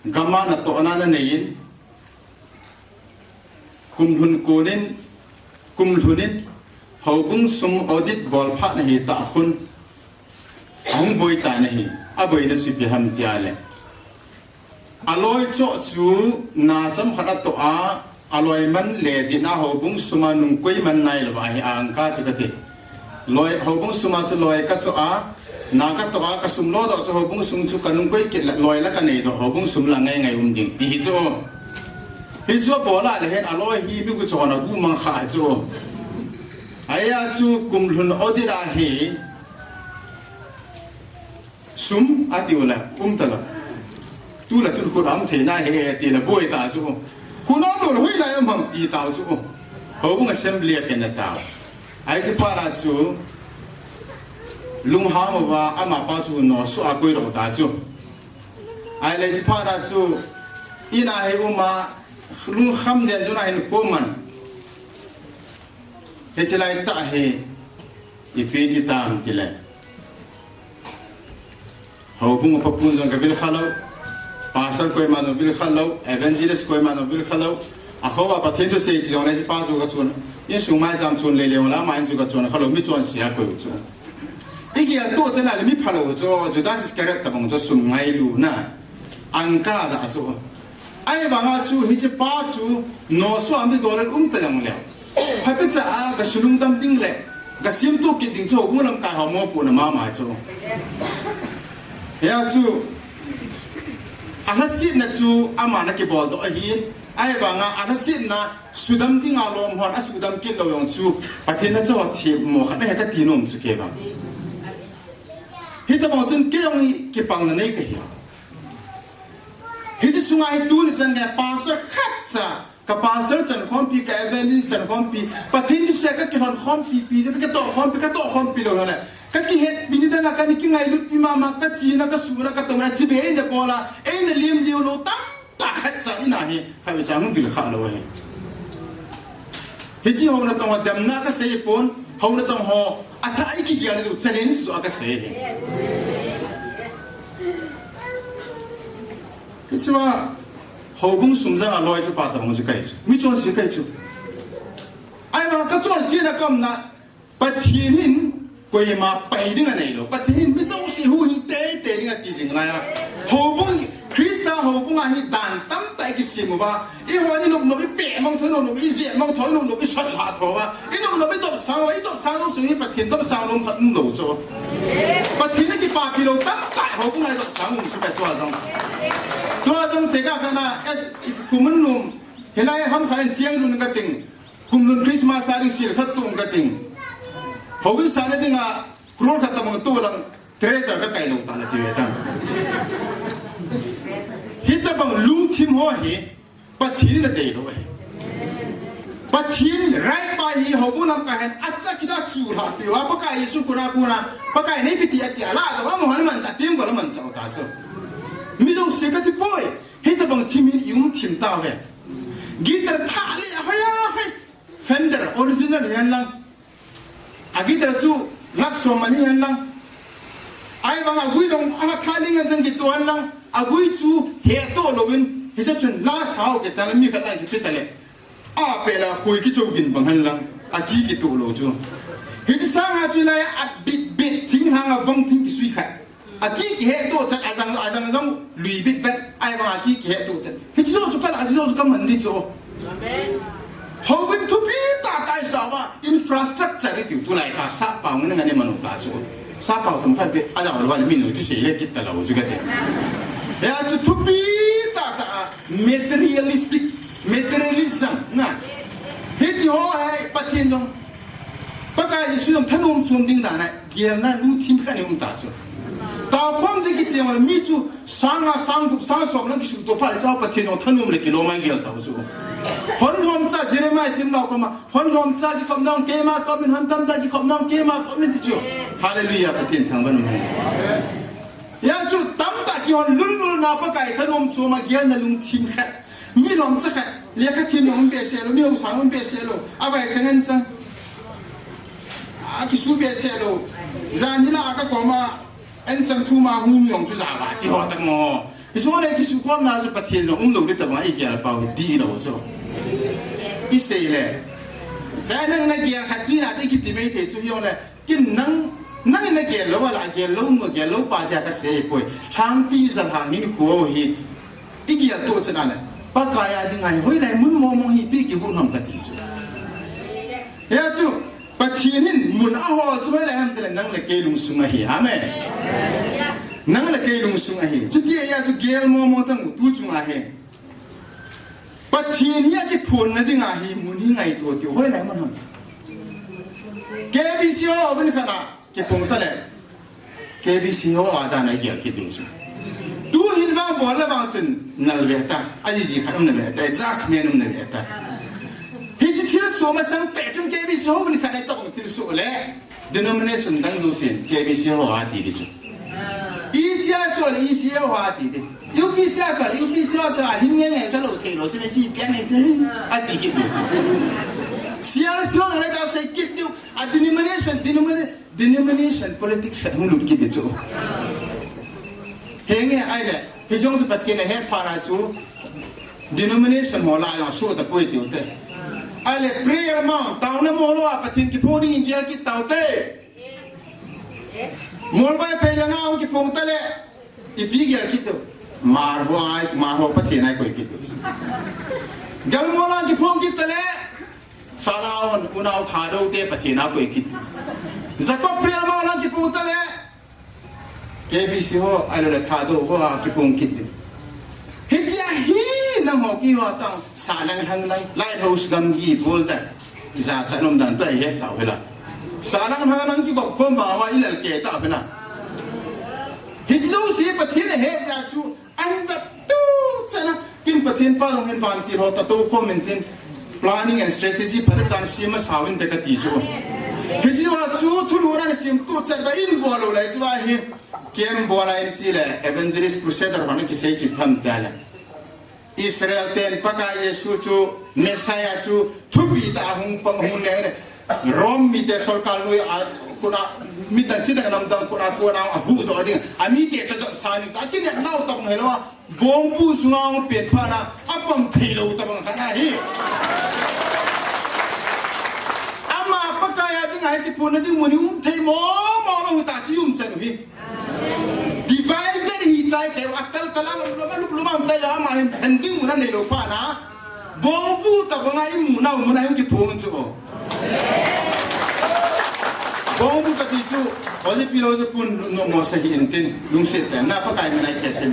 Gam a natohna nanei in, kum lhun konin, kum lhun in, houbung sum audit bol phat nahi tah khun, ahung boi tan ahi, aboina chu ipi ham tia le, aloi choh chu na chomkhat atoh a, aloi man le dinga houbung sum a nungkoi man nailouva hi angka chu kati. Loi, houbung sum a chu loi kachoh a, na katoh a, kasum lodoh chu houbung sum chu kanungkoi kit le loi la kaneidoh, houbung sum la ngaingai um ding ti hi chu. Hichu abol a le hin aloi hi mi guchon a gu mang kha chu. Ahia chu kum lhun audit a hi sum atiu le um talou. Tule tun khut a um thei nahi e ti le boi ta chu. Khut a um lou le hoilai um ham ti tau chu. Houbung assembly a pen na tau. Ahi, hiche phat a chu lunghang uva amapa chu nosuh a koidoh ta chu. Ahile hiche phat a chu in a hi um a, lungkham jen chun ahin khoman. Hiche lai tah hi ipi ti tam tile, houbung a papun jong kavil kha lou, pastor koima jong vil kha lou, evangelist koima jong vil kha lou. Akhoa Pathen thusei che jongle hiche pa chu kachon, insung maicham chon lele jongle ama in chu kachon kha lou, mi chonse a koi u chu. Igel toh chana le mi phalou chu Judas Iscariot tabang chu sum ngailuna angka ja chu. Ahivanga chu hiche pa chu nosuh a um ti dol um ta jongle, phatecha a gasu lungdam ding le gasemtoh kit ding chu houbung lamkai ho mopohna mama chu. Hia chu alhasetna chu aman akibol doh ahin, ahivanga alhasetna sudam dinga lom hon asudam kit lou jong chu Pathen lhacha ho themmo khat ahi kati nom chu kei vang. Hitobang chun kei jong hi kipalna nei kahi. Hiche sunga hi tuni chan ka pastor khat cha, ka pastor chankhompi, ka evangelist chankhompi, Pathen thusei a ka kilhonkhompi pi, ka kitohkhompi, ka tohkhompi lou le, ka kihetpi ni danga ka ni kingailutpi mama, ka chena, ka suna, ka tona, chibai eina bola, eina lim liu lou, tamtah khat cha ina hi, khatvei cha hung vil kha lou hi. Hiche ho natong ho damna kasei pon, ho natong ho, athah a ikigel diu challenge chu kasei hi. Hichea, houbung sung jang a loi chu pa tobang chu kahi chu. Mi chonse kahi chu. Ahivang kachonse na kaumna, Pathen hin koima pai ding aneilou. Pathen hin mi jouse huhhing teitei ding ati jing laiya. Houbung, Christa houbung a hi dan tamtah ikisem uva. Eiho in inopnop, ipeh mong tho, inopnop, ijep mong tho, inopnop, isot lha tho uva. Inopnop, idopsang uva, idopsang lou sung hi Pathen dopsang lou khat umlou chu. Pathen a kipapi lou tamtah houbung a idopsang um chu ka tua jong. Tua jong tekah kana, es, kumun num, hilai ham khan chiang lun kating. Kum lun Christmas a ding sil khat tung kating. Houin sahna dinga crore khat tabang tu lang treasure kakai lou tan ati ve tan. Hitobang lungthim ho hi Pathen in adei lou ahi. Pathen right pa hi houbung lam kahen acha kita chu lha pi uva Pakai Jesu kona kona Pakai neipi ti ati ala to amu han man ta ting ko la man chau ta so. Mi jouse kati poi. Hitobang thim hin i um thim tauve. Guitar thah le a hoiya hoi. Fender original hihen lang. A guitar chu lakh som mani hihen lang. Ahivang agui jong athah ling an chang kitoh hen lang. Agui chu hetoh louvin. Hiche chun la sao kei ta le mi khat lang kipe ta le. Apeh la khui kichou gin bang hen lang. Aki kitoh lou chu. Hiche sanga chu lai a bit bit thinglhang a vang thing kisui khat. Aki kihetto chat ajang, ajang jong lui bit bet, ahivang aki kihetto chat. Hiche jong chu kala, hiche jong chu kaman ni chu. Amen. Houbung thupi tahtah isah uva, infrastructure itiu tulai ka sahpao ngen ngen imanu ta chu. Sahpao tum khat beh, ajang lou le min u ti sei le kit talou chu kati. Hia chu thupi tahtah, materialistic, materialism, na. Hiti ho hi, Pathen jong. Pakai Jesu jong thanom chom ding dan a. Gelna lungthim khat nei um ta chu. Taokhom ding kiti jong le mi chu sang nga, sang gup, sang som lang kisuto phat le chu Pathen jong thanom le kilom a gel tau chu. Hon lhomcha Jeremiah themgao koma, hon lhomcha kikhopna jong keima ka umin, hon tamtah kikhopna jong keima ka umin ti chu. Hallelujah, Pathen thangvah in um hen. Hia chu tamtah kihon lul lul na Pakai thanom chom a gelna lungthim khat. Mi lhomcha khat, lekha thim um behseh lou, mi haosa um behseh lou, avai chang an chang. Akisu behseh lou. Jan hila a ka koma, an chang thum a hung jong chu java ti ho tamo. Hichu le kisu khomna chu Pathen jong umlou ding tabang igel pau dih lou chu. Isei le. Cha nang nagel khat chu nate kiti mai thei chu hijongle. Kin nang, nangin nagel lou a la, gel lou nu, gel lou pa dia kasei poi. Lhangpi jalhang hinkho hi. Igel toh chan a le. Pakai a dinga hi hoilai mun mong mong hi ipi kihou ham kati chu. Hia chu, Pathen in mun ahol chu hoilai ham tile nang le kei lungsung ahi. Amen. Nang le kei lungsung ahi. Chuti ahia chu gel mong mong tang tu chunga hi. Pathen hi akiphonna dinga hi mun hi ngaito tiu hoilai mun ham. K B C ho, houbung khat a. Kipong ta le, K B C ho a dan a gel kit diu chu. Tu hin vang bol le vang chun nal ve ta, ajiji khat um na ve ta, adjustment um na ve ta. Hiche thilsoh masang pet chun K B C ho bun khat a tabang thilsoh le, denomination dang jousen K B C ho a ti ding chu. E C R soh le E C R ho a ti ding. U P C R soh le U P C R soh a hin nge nge ka lou thei lou, chule chi pian nge thei, ati kit diu chu. C R C ho le ka sei kit diu, a denomination, denomination. Denomination politics khat hung lut kit ding chu. Henge, ahile, hijong chu Pathen ahet phat a chu denomination ho lah a jong asuh tapoi tiu te. Ahile, prayer mount, taona mol a Pathen kiphong ding in gel kit tau te. Molvai phei langa hung kiphong ta le, ipi gel kit diu. Hmar ho a, Hmar ho Pathen a koi kit diu. Galmol a kiphong kit ta le, Sala hon, unau Thadou te Pathen a koi kit. Jacob Real ma lang kiphong ta le. K B C ho, ahilou le Thadou ho a kiphong kit. Hitia hi nangho kiho tang, salang hang lang, Lighthouse gamgi bol ta. Jachat nom dan toh ihet tau hila. Salang hang lang kikop khom ba wa ilal ke ta hila. Hiche jouse Pathen ahe jeh a chu, ahin vet tu chana, kin Pathen pa jong hin vantil ho tatou khom intin, planning and strategy phat a chan sem masa uvin te kati chu. Hiche a chu thulhuhna ana sem tu chan va in bol lou le chu va hi. Kem bol a in chi le, evangelist crusader hon akisei chu ipi ham tia le, Israel ten Pakai Jesu chu, Messiah chu, thupi tah a hung pang hung leng le, Rome mite sorkar noi a, kona, midang chidang namdang kona, kona ahuhdoh ding, amite chu dopsang ding, akinepnau tobang hilou a, bongbu sunga hung pet phat na, apang theilou tobang khat ahi. Ama Pakai a dinga hi kiphonna ding mun hi um thei mong mong lou ta chu um chan u hi. Divided hi chai kei, atal tal a lom lom a lup lom a um chai a, ama hin, hin ding mun aneilou phat na. Bongbu tobang a imu nau mun a hin kiphong chu. Bongbu kati chu, oli pilo chu pun no mo sa hi intin, lungset tah in, na Pakai min a ikhet tin.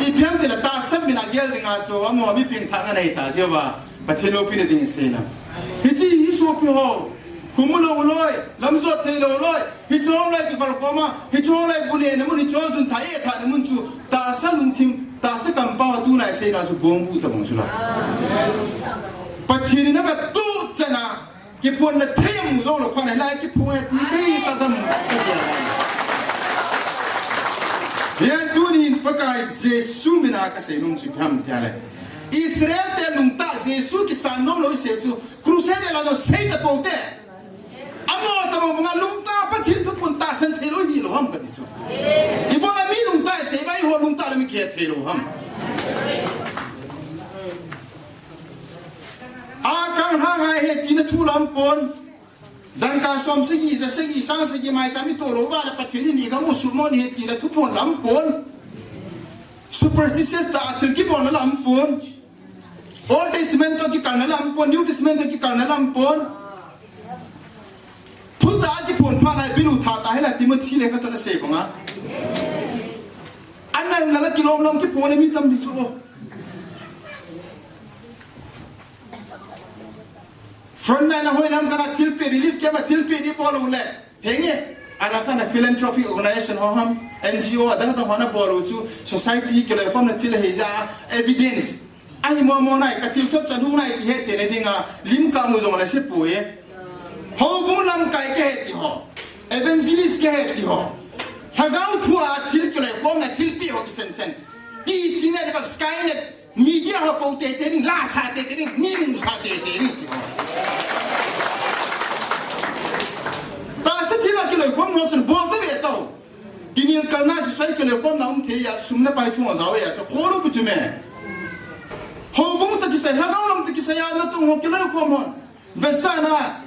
Ipi ham tile tahsa min a gel ding a chu, amo mi pengthah anei ta chu va. Pathen loupina ding isei na. Hiche hi sopi ho. Khum lou loi, lam jot thei lou loi. Hiche ho lai kival khom a, hiche ho lai bu nehna mun, hiche ho jun thah, eh, thahna mun chu. Tahsa lungthim, tahsa kampao a tulai isei na chu bongbu tobang chu la. Pathen in ave tu chana, kiphonna thei amu jou lou phat na hilai kiphong e ti bei ta dam. Hiche tunin Pakai Jesu min a kasei nom chu ipi ham tia le, Israel te lungtah Jesu kisan nom lou isei chu, crusade la no sei ta pou te. Amo tobang banga lungtah Pathen thuphon tahsan thei lou hilou ham kati chu. Ibola mi lungtah isei va, eiho lungtah la mi kihe thei lou ham. A kang hang a he tina thu lam pon. Dangka som sagi, ja sagi, sang sagi maicham ito lou va le Pathen in igam u sumon he tina thuphon lam pon. Superstitious tah a thil kibolna lam pon. Old Testament to kikalna lam pon, New Testament to kikalna lam pon. Thutah a kiphon phat na bilu tha ta hila Timothy lekha to na sei banga. Anal nala kilom lom kiphong le mi tam di chu. Frontline a hoi lam kana thilpeh, relief camp a thilpeh di bol u le. Henge, ana kana philanthropic organization ho ham, N G O adang dang ho na bol u chu, society kiloikhomna thil ahi jeh a, evidence. Ahi mo mo nai, ka thil thot chan hung nai ti hetthei na dinga, lim kamu jong le sepoi. Houbung lamkai kahe ti ho. Evangelist kahe ti ho. Lhagao thu a thil kiloikhomna thilpeh ho kisensen. Ti sine le bak Skynet. Media ho kou teitei ding, la sa teitei ding, mi mu sa teitei ding. Tahsa thil a kiloikhom ho chun bol ta ve tao. Kinel kalna chu sai kiloikhomna um thei a, sum le pai thu a jao a chu kholu pu chu me. Houbung toh kisai, lhagao lam toh kisai a natong ho kiloikhom hon. Vetsahna,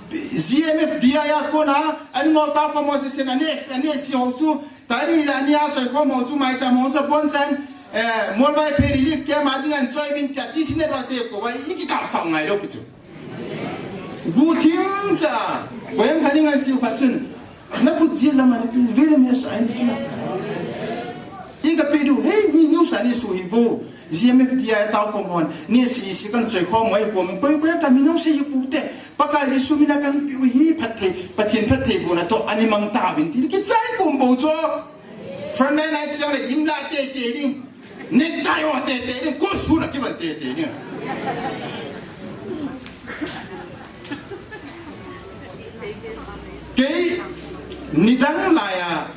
G M F D I a kona, ani mo ta ko mo se se na ne, ani si ho chu, tari la ni a choi ko mo chu mai cha mo cha bon chan, eh, Molvaiphei relief camp a ding an choi min tia ti sine ba te ko ba i ki ka sa ngai lo pu chu. Gu thim cha, ko em ka ding an si u ka chun. Na khut jil lam a na pil, vele mi a sa ahin ti chun. I ka pe diu, hei, ni, ni u sa ni su hi vo. G M F D I a tao khom hon, ni si, si kan choi khom, oi khom, koi, koi, ka mi nung sei pu te. Pakai Jesu min a kan piu hi, phatthei, Pathen phatthei bohna toh, ani mang tauvin ti, kichai kum bou chu. Frontline a chiang le, lim la teitei ding. Necktie ho teitei ding, ko su la kivan teitei ding. Kei, nidang lai a,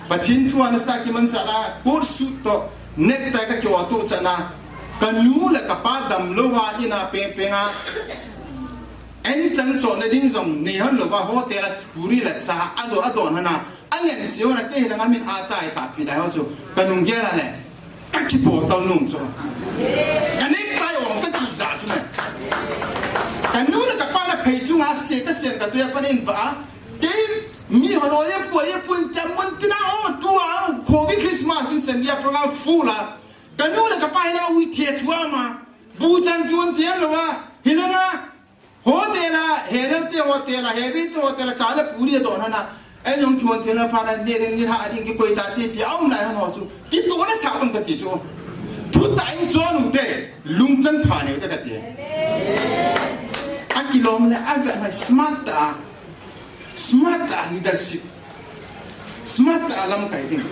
Pathen thu a na start kiman cha la, coat suit toh, necktie ka ki-o toh chana, ka nu le ka pa damlou a in a peng peng a, an chang chon na ding jong nei hon lou va, hotel a puri le cha, adon, adon hana, Angen sio na kei langa min a chai ta pi dai ho chu. Ka nung gel a le. Ka kipo tau nung chu. Ka necktie ong ka ti da chu ne. Ka nu le ka pa na phei chunga se ka sen ka tuya panin va. Kei mi ho lo ye po ye pun tam mun tina o tu a. Covid Christmas tin sen ya program full a. Ka nu le ka pa hina ui the thu ama. Bu chan pi un the lo a. Hilanga Hotel a, he lel te hotel a, he bi te hotel a, cha le puri a don hana. Ei jong ki hotel a pha na, ne ren ni ha ding ki koi ta ti ti, aum lai hana chu. Ti to na sa bang ka ti chu. Thu ta in chon u te, lungchang pha ne u te ka ti. A kilom le, a ve na smart ta. Smart ta leadership. Smart ta lamkai ding.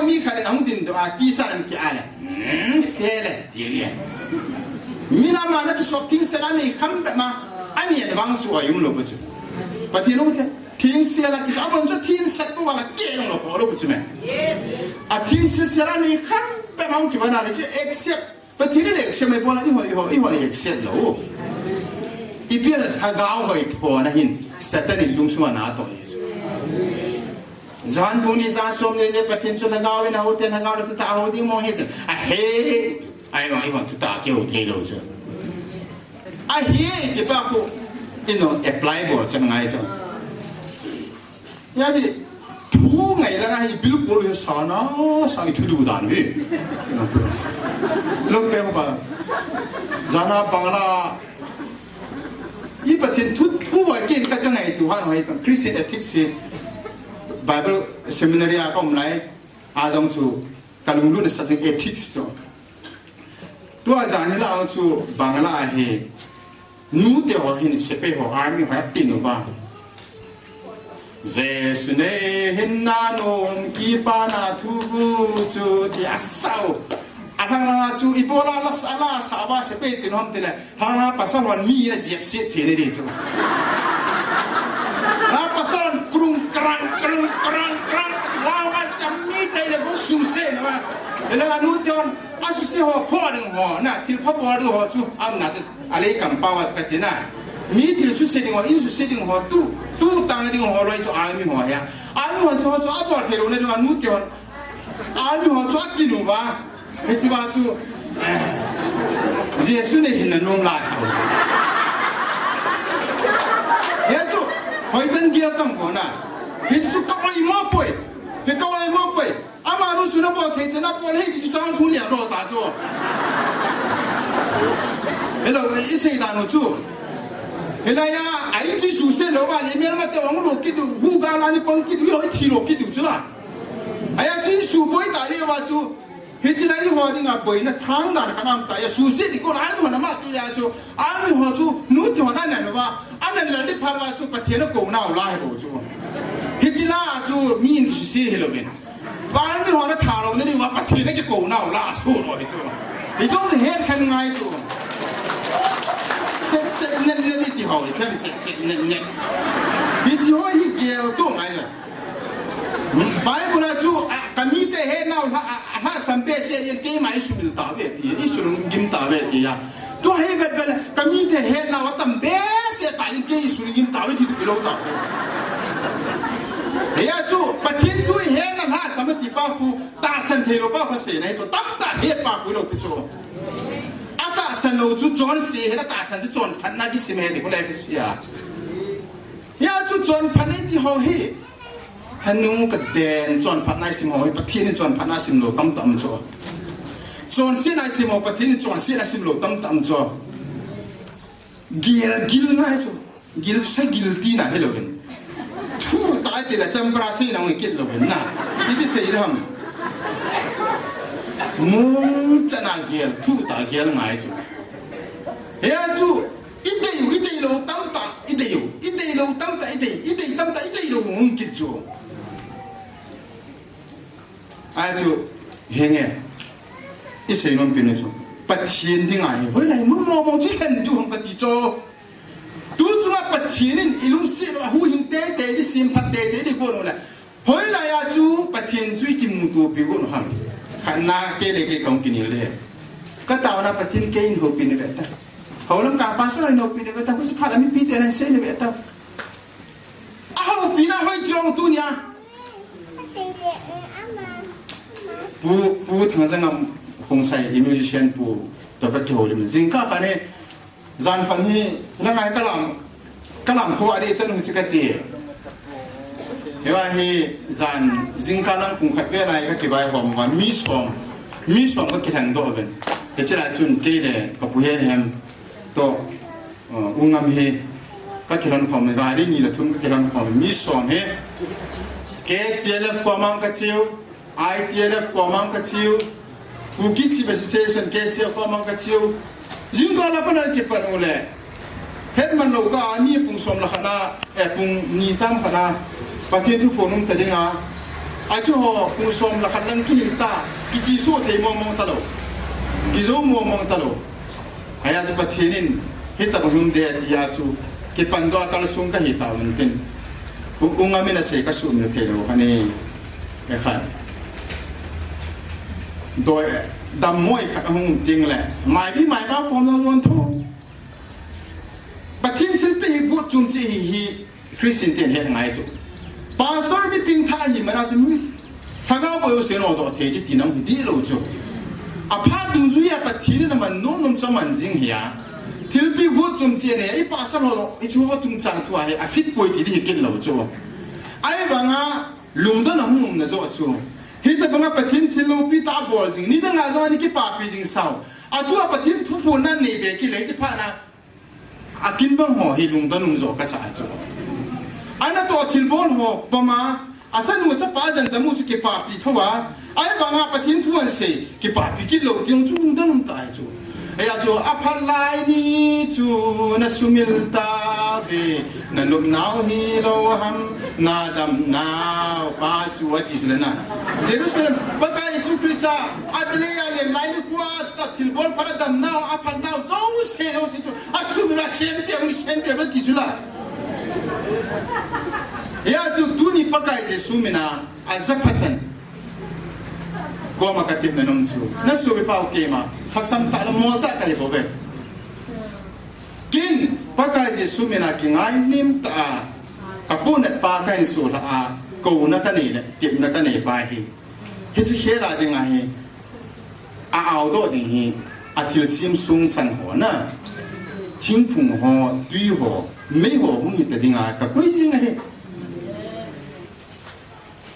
Mi khat in ahung dindoh a, T-shirt ahin keh a le, "Hmm, fe le," ti e. Min ama na kisop thing sel a nei kham bep ma, ani an vang chu a um lou pu chu. Pathen u te, thing sel a kisop, abon chu thing sel pu wala keh lou lou pu chu me. A thing sel sel a nei kham bep ma hung kivon a le chu accept. Pathen in accept mai pon a, eiho, eiho, eiho accept lou. Ipi a lhagao hoi pho na hin, Satan in lungsung a na toh e. Jan bung ni ja som ni le Pathen chu lhagao in ahou te, lhagao le tah a hou ding mo he te. Ahi, ahi vang, ahi vang, tu ta keu thei lou chu. Ahi, ti pa khu, you know, apply bol chan ngai chu. Ya ni, thu ngai la ngai bilkul ya sana, sa i thu du dan vi. Lo pe ba. Jana bangla. I Pathen thu, thu wa kin ka ka ngaito han hoi kan Christian ethics si Bible seminary a ka um lai, a jong chu ka lunglut na subject ethics chu. Tua jan hi la chu bangla hi nute ho hin sepai ho army ho tin uva. Jesu nei hin na nom kipa na thu gu chu ti a sao. A thang la chu i bola la sa la sa ba sepai tin hom ti le. Ha, pasal hon mi na jep siet thei ni di chu. Ha, pasal hon krung krang, krung krang, krang. Lao nga cham mi thei le bo su se na ma. Ele la nu ton, a su se ho pho ding ho, na thil pha bol ding ho chu, am na te, a le kam pa wa ka ti na. Mi thil su se ding ho, in su se ding ho, tu, tu tang ding ho, loi chu a mi ho ya. A mi ho chu, chu a bol thei lo na ding a nu ton. A mi ho chu a ki nu ba. Hichi ba chu, eh, Jesu nei hin na nom la sa. Hichu, hoi tan gel tam ko na. Hichu ka oi mo poi. Hi ka oi mo poi. Ama nu chu na bol thei chu na bol hei chu chang chu lia ro ta chu. Hello, i sei da nu chu. Hello ya, ai chu su se lo ba ni mel ma te ong lo ki du, gu ga la ni pang ki du, yo i thi lo ki du chu la. Aya chu su boi ta le ba chu. Hichi na i ho ding a boina thang dan ka nam ta ya su se di ko na i ho na ma ki ya chu a mi ho chu nu ti ho na na ba a na la di phar ba chu Pathen a ko na u la he bo chu. Hichi na chu min su se he lo ben. Ba mi ho na tha lo na di ba Pathen a ki ko na u la su lo he chu. Hi jong he khan ngai chu. Chet chet nen nen ti ho, khan chet chet nen nen. Hichi ho hi gel to ngai la. Bible a chu, a, ka mite hetnau lha, a, a lhasam behseh in keima i sumil tauve ti, i sulunggim tauve ti a. Tua hi vet vet le, ka mite hetnau atam behseh tah in kei i sulunggim tauve ti tu kilou tauve. Hia chu, Pathen thu i hetna lhasam ati pa khu, tahsan thei lou pa khu sei na hi chu, tamtah het pa khu lou pi chu. Atahsan lou chu chonse het, atahsan chu chonphatna kisim het ti khu le pi sia. Hia chu chonphatna i ti ho hi. Hanu ka den chonphatna i sim ho hi Pathen in chonphatna sim lou tamtah um chu. Chonsetna i sim ho Pathen in chonsetna sim lou tamtah um chu. Gil, gil ngai chu. Gil sa gil ti na hi lou hin. Thu ta ti la champra sei na ngai kit lou hin na. I ti sei le ham. Mung chana gil, thu ta gil ngai chu. Hia chu I dei u, i dei lou tamtah, i dei u, i dei lou tamtah, i dei, i dei tamtah, i dei lou hung kit chu. Ahi chu, henge, i sei nom pi na chu. Pathen ding ahi, hoilai mun mo mo chu hen du hung pati chu. Tu chunga Pathen in i lungset lou, a huhhing teitei di, semphat teitei di kon u le. Hoilai a chu Pathen chu i kimuto pi u ham. Khatna kei le kei kong kinel le. Ka taona Pathen kei in houpi ni ve ta. Houlam ka pastor in houpi ni ve ta. Husi phat a mipi te na sei ni ve ta. A houpi na hoi jong tunia. Pu, Pu Thangjangam Khongsai, i musician pu, to ka kihoulim. Jingkah kani, Jan khat hi, na ngai ka lam, ka lam kho a di chan hung chi ka ti. Hiva hi jan jingkah lang pung khat vel lai ka kivaihom uva, mi som, mi som ka kilheng doh uvin. Hichi lai chun kei le ka pu Hehem toh, uh, U Ngam hi ka kilhon khom, gari ni le thum ka kilhon khom, mi som hi. K C L F komang ka cheu, I T L F komang ka cheu, Kuki Chief Association, K C F komang ka cheu. Jingkah la pan a kipan u le. Hetman lou ka a ni pung som le khat na, eh, pung ni tam khat na. Pathen thu phon um ta ding a. Akeiho, kum som le khat lang kinin ta, kichi so thei mong mong talou. Kijou mong mong talou. Hijeh chun Pathen in, hitabang hung ding ahi tia chu, kipan doh a kalsong kahi tauvin tin. U, u ngam in asei kasumil thei lou khat ni. E khat. Doi, dammo khat hung ting le. Maibi maiba kom lou lon tho. Pathen thilpeh hi got chom cheh ahi hi Christian ten het ngai chu. Pastor mi pengthah ahi mana chu mi lhagao boi u se no doh thei ti ti nang hi di lou chu. Aphat dungjui a Pathen in aman nom nom chu aman jing hi a. Thilpeh got chom cheh ahi a, i pastor ho lou, i chu ho chungchang thu ahi, a fit poi ti di hi kit lou chu. Ahivanga lungdon a hung umna joh chu. Hitabanga Pathen thil loupi tah a bol jing. Nidang a jong ani kipapi jing sao. Atua Pathen thuphonna nei be kit le hiche phat na. Akin bang ho hi lungdon um joh kasa chu. Ana toh thilbol ho pama, achanu chapa jan damu chu kipapi thou a. Ahivanga Pathen thu ahin sei, kipapi kit lou ding chu lungdon um tai chu. Hijeh chun aphat lai ni chu na sumil tauve, na nop nau hilou ham, na dam nau pa chu ati chu le na. Jerusalem, Pakai Jesu Christa, adelhi a le lai ni kua ta thilbol phat a dam nau, aphat nau, jouse, jouse chu. Asumil a khenpeh, khenpeh, ti chu la. Hijeh chun tuni Pakai Jesu mina, ajapha chan. Koma katepna nom chu. Na sopi pau keima, lhasam tah le mol tah kahi bouve. Ken, Pakai Jesu mina kingainem tah a, kapohnat pa kahin soh lhah a, kouna kanei le, tepna kanei pa hi. Hiche khel a ding ahi. A aodoh ding hi, athilsem song chan ho na. Thingphung ho, tui ho, mei ho hung hita dinga kakoi jing ahi.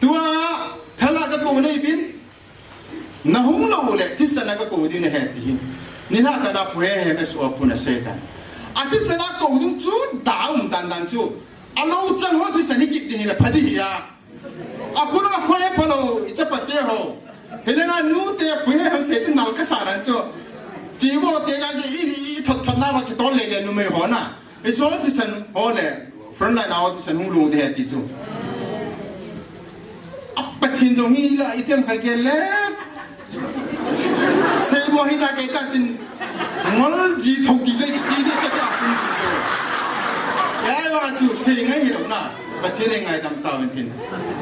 Tua, thala kakou nei bin. Nahung lou le, thisan a kakou ding nahe ti hi. Nilhah khat a Pu Hehem a soh a pun asei tan. Athisan a kou ding chu da um dan dan chu. Alou chan ho thisan hi kit ding hi le pha di hi a. Akhun a khoi phalou, i chapate ho. Hilanga nute Pu Hehem sei tin nal kasa dan chu. Tibo te kaki i, i thot thot na ba kitol le le numei ho na. Hiche thisan ho le, front line a thisan hung lou ding ahi ti chu. A Pathen jong hi la item kha ke le. Seibo hi ta ke ta tin. Ngol ji thou ki le ki de cha ta kun si chu. Ya ba chu sei ngai hilou na. Pathen ngaidam tauvin tin.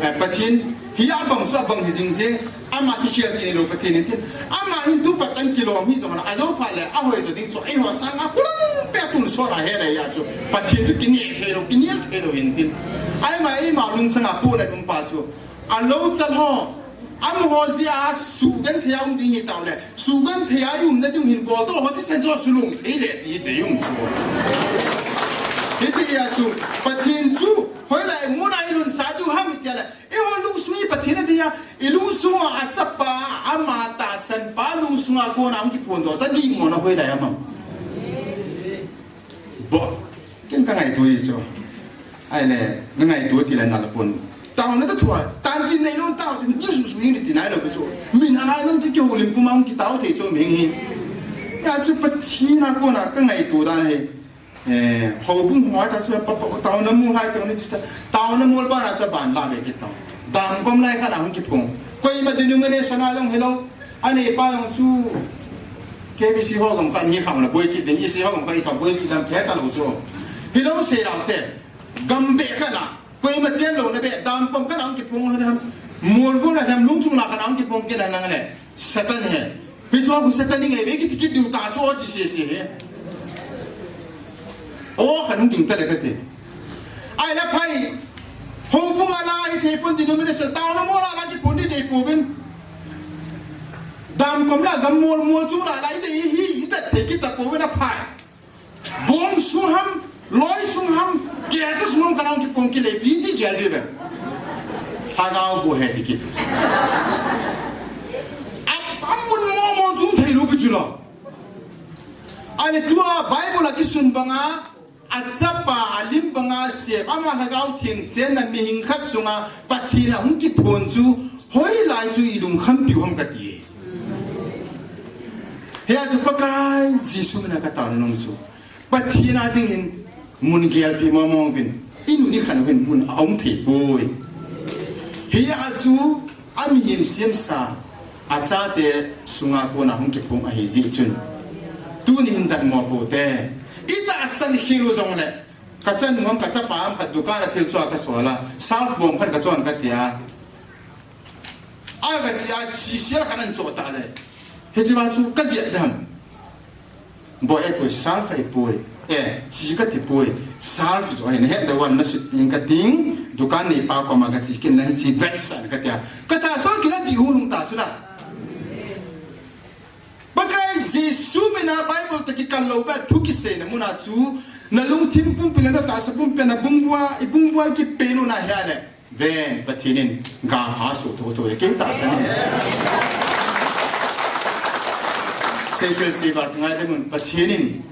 Eh, Pathen hi abang chu abang hi jing jing. Ama kikhel ti neilou Pathen in tin. Ama hin tu patan kilom hi jong la, ajou pha le, ahoi jo ding chu, eiho sanga, pulang pe tun so la he le ya chu. Pathen chu kine thei lou, kinel thei lou hin tin. Aima, eima lungchang a pu le dum pa chu. Alou chal ho. Amaho jeh a sugenthei a um ding hi tau le. Sugenthei a i umna ding hin bol to ho thisan jo sulung thei le ti dei um chu. Hiti a chu. Pathen chu. Hoilai mun a i lungsa diu ham ti le. Eiho lungsung hi Pathen a dei a, i lungsung a achapa, ama tahsan pa lungsung a kona hung kiphondoh cha ding mo na hoilai a mang. Bo, ken kangaito hi chu. Ahile, nangaito ti le nal pon. Taona ta thua, tan tin nei lo tao, ti su su ni ti nai lo chu. Min angai lo ti kihoulim puma hung kitao thei chu mi hi. Ya chu Pathen a kona kangaito dan hi. Eh, houbung ho ta chu pa, pa, taona mol hai taona chu ta, taona mol bana chu ban la be kit tao. Dam kom lai khat a hung kiphong. Koima denomination a jong hilou. Anei pa jong chu K B C ho gam khat ni kham la boi kit ding, E C ho gam khat i kha boi kit dam khe ta lou chu. Hilou sei lam te. Gam be khat a. Koima chen lou na be dam kom khat a hung kiphong han han. Mol bu na tham lung chung na khat a hung kiphong kit na nang le. Satan he. Pi chu pu Satan ni ngai ve kiti kiti u ta chu o chi se se he. O khan hung ging ta le kati. Ai la phai. Houbung a la hi thei pon denomination taona mol a la kiphon di thei pouvin. Dam kom la gam mol mol chu la la i dei hi i ta thei kit ta pouvin a phai. Bong sung ham, loi sung ham, gel ta sung ham kana hung kiphong kit le pi ti gel di ve. Lhagao bo he ti kit. Ap, amun mo mo chung thei lou pi chu lo. Ahile tua Bible a kisun banga, achapa, alim banga sem, ama Lhagao Theng chenna mihing khat sunga Pathen a hung kiphon chu, hoilai chu i lungkham piu ham kati. Hia chu Pakai Jesu mina ka taona nom chu. Pathen a dingin mun gelpi mong mong uvin. I nu ni khan uvin mun a um thei poi. Hia chu, amihem semsa, achate sunga kona hung kiphong ahi jeh chun, tuni hin datmo poute. Itahsan khel u jongle, kachanu ham kachapa ham khat dukan a thil choa kasol a, salve bom khat kachon katia, agache a, chi sel khat ahin choh tah le, hiche va chu kajep dem? Boi, ahipoi, salve ahipoi, eh, chi katipoi, salve joh ahi, nahet lou vang nasutpeh in kating, dukan neipa koma kache kit in lang, hiche vetsah in katia, katahsan khel a dih hung lhung ta chu la. Pakai Jesu mina Bible toh kikal lou ba thu kiseina muna chu, nalungthim pumpi le natahsa pumpi a nabungbua, ibungbua kipeh lou na hia le, ven, Pathen in gapha soh thotho e, kei tahsan e. Seikhel seival kangai dem un, Pathen in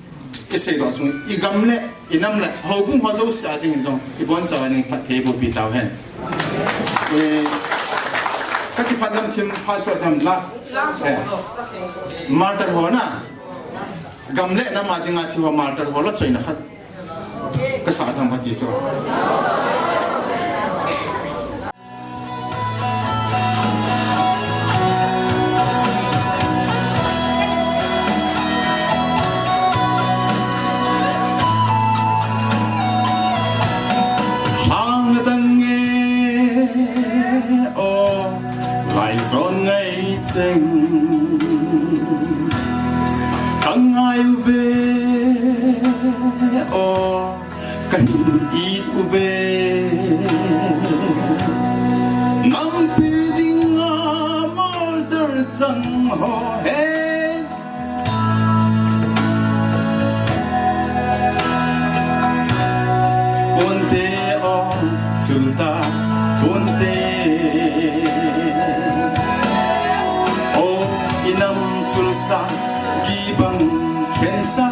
iseidoh chung, igam le, inam le, houbung ho jouse a ding in jong, ibonchauva ding phatthei bohpi tauhen. Eh, kakipah lam thim pha soh dem la. Eh, martyr ho na, gam le nam a dinga thi ho martyr ho la choina khat kasah tham kati chu. Lhang na dang e o, lai son ngai cheng, ka ngai uve o, ka hin it uve. Nampi dinga martyr chang ho hen. Ponte o, chultah ponte. O, inam chulsa, gibang khensa,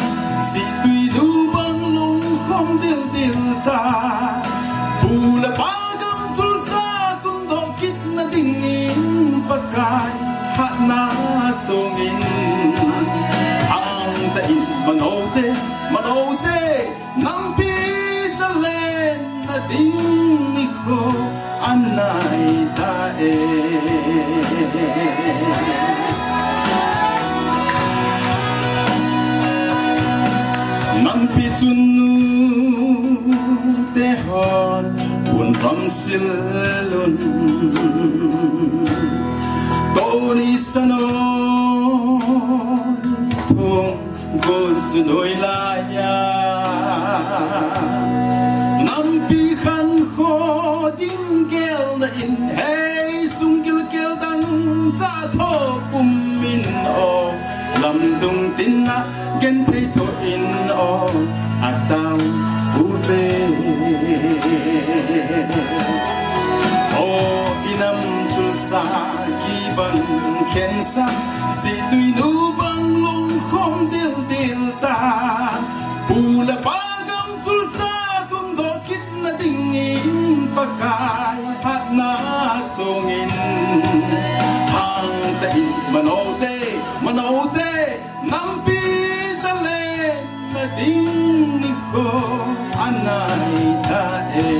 sittui nu bang lungkhom dildil ta. Pu le pa gam chulsa tundoh kit na dingin Pakai hatna songin, hangtah in manote, manote, nampi zalen na ding nikho anai ta e. Nampi chun nute hon pon pamsil un, tuni sanoi thong gon sunoi laiya, nampi khankho ding gelna in, hei sung gilkel dang cha tho pum in o, lamdung tin a genthei tho in o, atao uve. O, inam chulsa, gibang khensa, sittui nu bang lungkhom dildil ta. Pu le pa gam chulsa tundoh kit na dingin Pakai hatna songin, hangtah in manote, manote, nampi zalen na ding nikho anai ta e.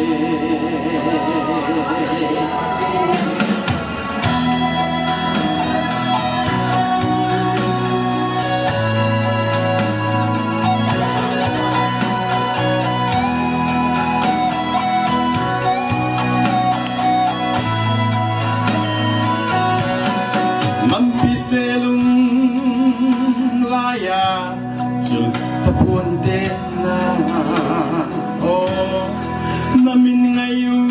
Nampi selun laiya chul tapon te na, o, na min ngai u,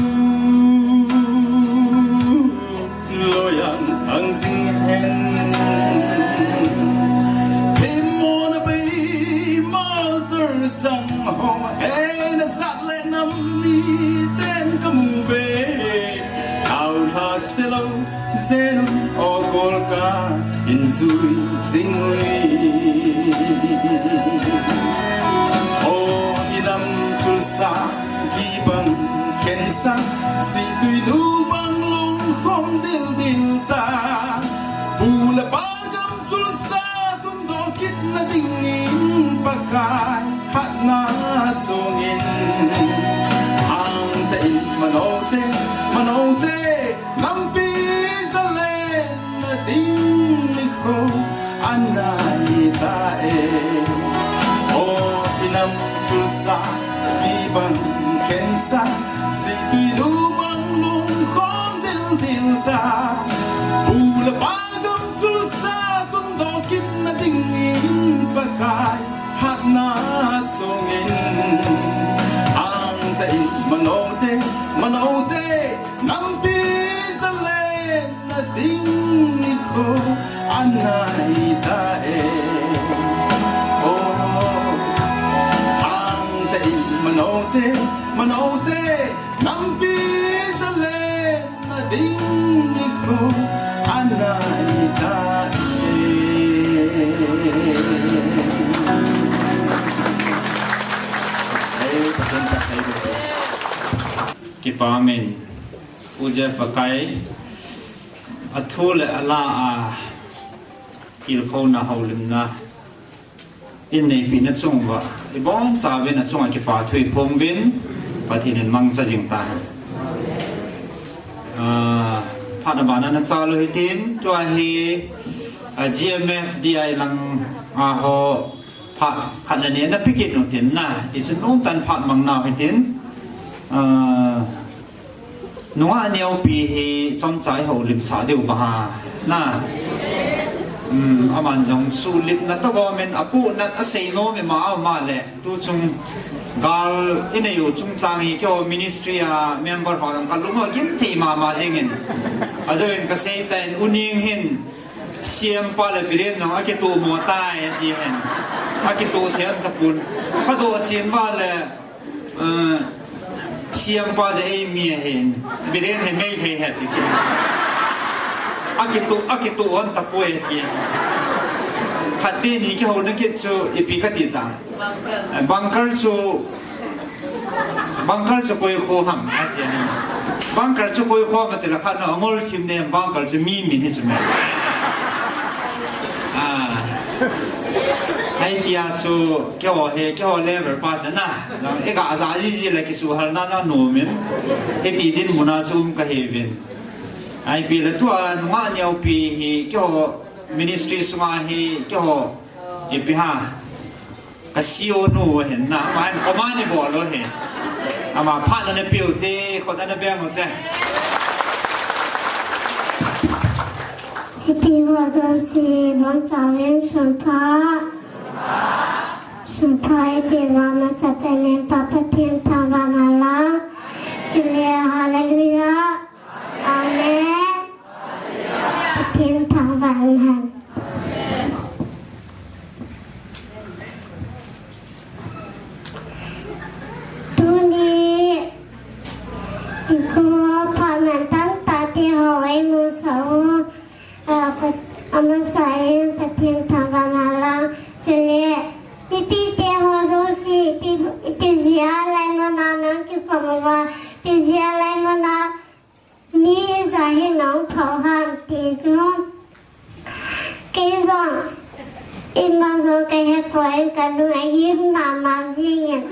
loiyang thang jing hen. Themmo na bei martyr chang ho, hei na jat le nam miten ka mu ve. Thao lha se lou, jen un o, gol ka hin jui jing ui. O, inam chulsa, gibang khensa, sittui nu bang lungkhom dildil ta. Pu le pa gam chulsa tundoh kit na dingin Pakai hatna songin, hangtah in manote, manote, Ding nikho ana hita e. Ei, Pathen ta kai do. Kipa min, U Jeff Akai, athu le ala a tilkhouna houlimna in neipina chung uva, ibonchauvin achunga kipa thu iphong uvin, Pathen in mangcha jing tahen. Ah, phat abana nachal u hitin, tua hi, ah, G M F D I lang, ah, ho, phat khat le ni ana pe kit u tin na, hichu nomtah in phat mang nau hitin, ah, Nungah neopi hi chomcha i houlimsah diu bang ham. Na. Um, aman jong suhlimna tobang in apuhnat asei nom ima ama le. Tuchung gal inei u chungchang hi keiho ministry a member ho jong kalung agim thei mama jingin. Ajou in kasei tan U Ning hin C M pa le Biren jong akitoh mo tai ati hin. Akitoh thei tapon. Kadoh chen uva le Ah, C M pa jong eimi ahin, Biren hi Meitei ahi ti. Akitoh, akitoh hon tapoi ti. Khat teni kihouna kit chu ipi kati ta. Bunker. Eh, bunker chu, bunker chu koi kho ham ati. Bunker chu koi kho ham ati la khat na angol thim ne bunker chu mi min hi chu me. Ah. Ai tia chu keiho hi, keiho level pa sa na. Nang ega ja jiji le kisuhal na na nom in. Hiti dinmun a chu um kahiuvin. Ipi le tua nungah neopi hi keiho ministry sunga hi keiho ipi ham. Ka C O nu ahin na, ama hin command ibol u ahi. Ama phat ana pe u te, khut ana beng u te. Ipi ho jouse, ibonchauvin sunpha. Sunpha ipi ho masapen in Pa Pathen thangvahna lang. Chule hallelujah. Amen. Pathen thangvah in hen. Tuni, ikho phaman tamtah te ho eimusah u, a, Pat-, amasa in Pathen thangvahna lang, chule, mipite ho jouse, ipi, ipi jeh a lai mun a nang kikhom uva, ipi jeh a lai mun a, Mi ijat hi nahung thou ham ti chu. Kei jong, ima jong kahe poi, kalung agim mama jingin.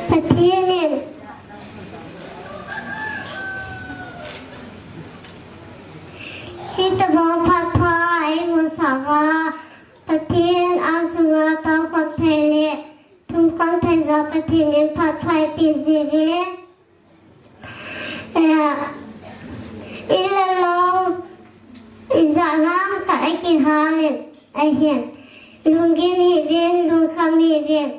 Pathen in hitobang phat pha eimusah uva, Pathen angsunga toukhom thei le Thumkon thei jong Pathen in phat pha eipeh jiuvin. Eh, i le lou, ijat ham khat akihal in ahin. Lunggim hih uvin, lungkham hih uvin.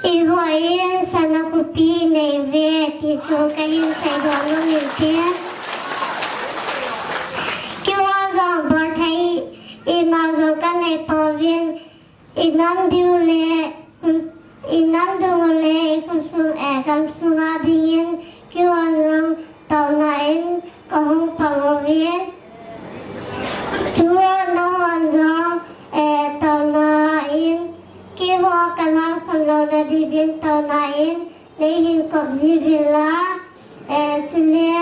Eiho in sana khopi nei uve ti chu kahin seidoh nom in tin. Keiho jong bol thei ima jong kanei pouvin. I nam diu le, i nam diu le, i khosung, eh, gamsunga dingin, keiho jong taona in kahung pang uvin. Chule nangho jong, eh, taona in, keiho kalhangsam louna diuvin taona in, neihin kop jiuvin lang, eh, chule,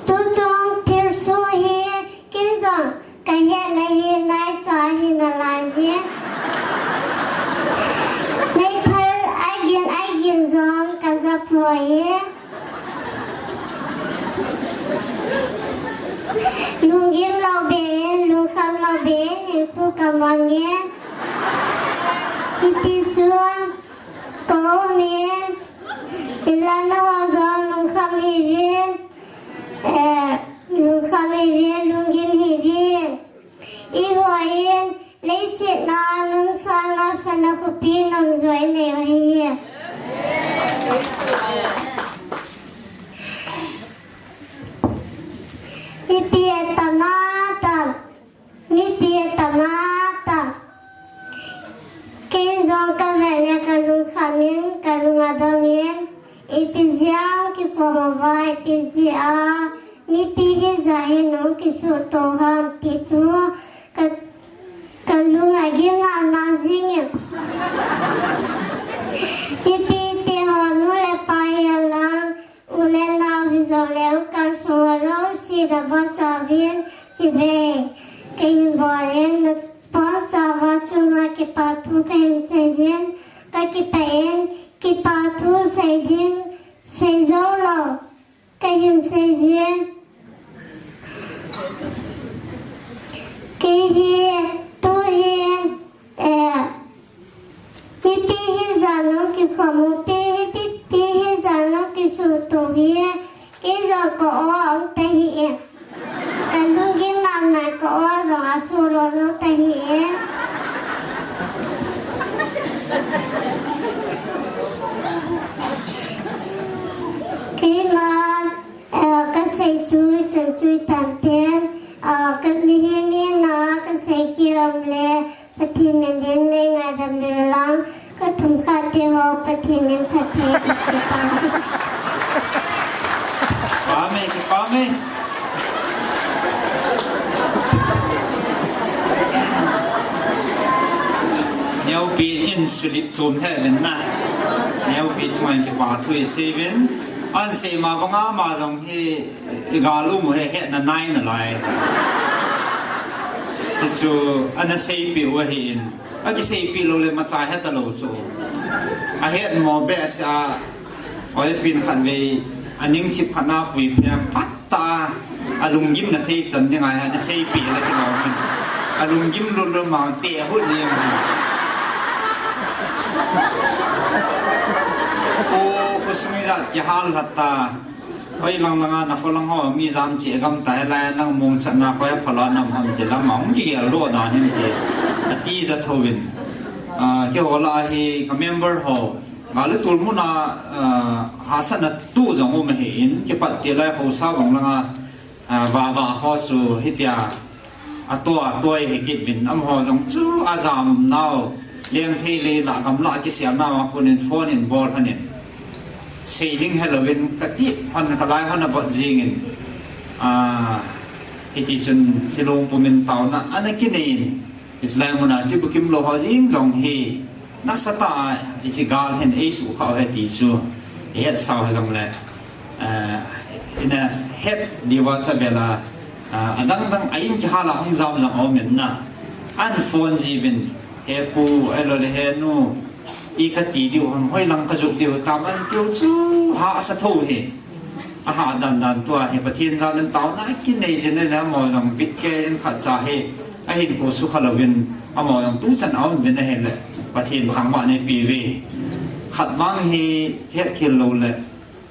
Tuchung thilsoh hi, kei jong, kahet nahi naicha hi nalai jin. Meithal agin, agin jong kaja poi. Lunggim lou ben, lungkham lou ben, hinkho kamangin. Hiti chun, Komin, ilan ho jong lungkham hih uvin, eh, lungkham hih uvin, lunggim hih uvin. Eiho in, leiset a nomsahna sana khopi nomjo inei u ahi. Mipi atam atam. Mipi atam atam. Kei jong kavet le kalungkham in, kalung adong Ipi jeh a kikhom uva, ipi jeh a mipi hijat hin hung kisuhtoh ham ti chu ka, kalung a gim a na jing e. Mipi te ho nu le pa hi alang, u le nao hijongle hung kalsong ho jouse nabonchauvin chibai kahin bol in, nabonchauva chunga kipa thu kahin seijin, kakipah in, kipa thu sei ding, sei jou lou. Kahin seijin. Kei hi, tuhin, eh, mipi hijat hung kikhom u, mipi hi, mipi hijat hung kisuhtoh u hi, kei jong ka o a um tahih e. Kalunggim mama ka o jong asuhlo jou tahih e. Keiman, eh, kasei chu, chun chu tante, eh, ka mihem hina kasei khel le, Pathen min in neingaidam uvin lang, kathum khat te ho Pathen in phatthei boh tahen. Kipah e, kipah e. Neopi in sulip tum he ven na. Neopi chunga kipa thu isei uvin. Ahin sei ma banga ama jong hi igal um u hi hetna nai nalai. Chuchu ana seipeh u ahin. Akiseipeh lou le macha heta lou chu. Ahet mo behseh a, oi pin khat vei, aning chip khat na pui phem phat ta, alunggim na thei chan ding a ana seipeh le kilom in. Alunggim lul lul ma te ahut jeng. Ko, ko sung ijat kihal lhat ta. Oi lang langa na ko lang ho mi jam che gam ta, hilai nang mong chatna ko he phala nam ham ti lam a hung kigel lou dan hin ti. Ati ja thouvin. Ah, keiho lah a hi ka member ho. Gal le tul muna, ah, hahsatna tu jong um ahin, kipat ti lai ho sa bang langa, ah, va va ho chu hitia. Ato, ato hi kit uvin, amaho jong chu ajam nau, leng thei le lah gamlah kisel nau a kon in phone in bol lhon in. Sei ding helouvin kati lhon, kalai lhon avot jing in. Ah, hiti chun Shillong pum in taona ana kinei in. Hilai muna Tibukim lou ho jing jong hi. Nasatah a, hiche gal hin eisuhkhah u ahi ti chu, ihetsau hijongle, eh, ina het diuva chu avel a, ah, adang dang a in kihal a hung jam lang aum in na. Ahin phone jiuvin, he pu, ahilou le he nu, i kati diu ham, hoilang kajot diu tam ahin tiu chu, hahsa thou hi. Ahah dan dan tua hi Pathen jal in taona kinei jin le amaho jong bit kei in khat cha hi ahin ko sukha louvin amaho jong tuchan aum uvin ahile Pathen thangvahna eipeuve. Khat vang hi hetkhel lou le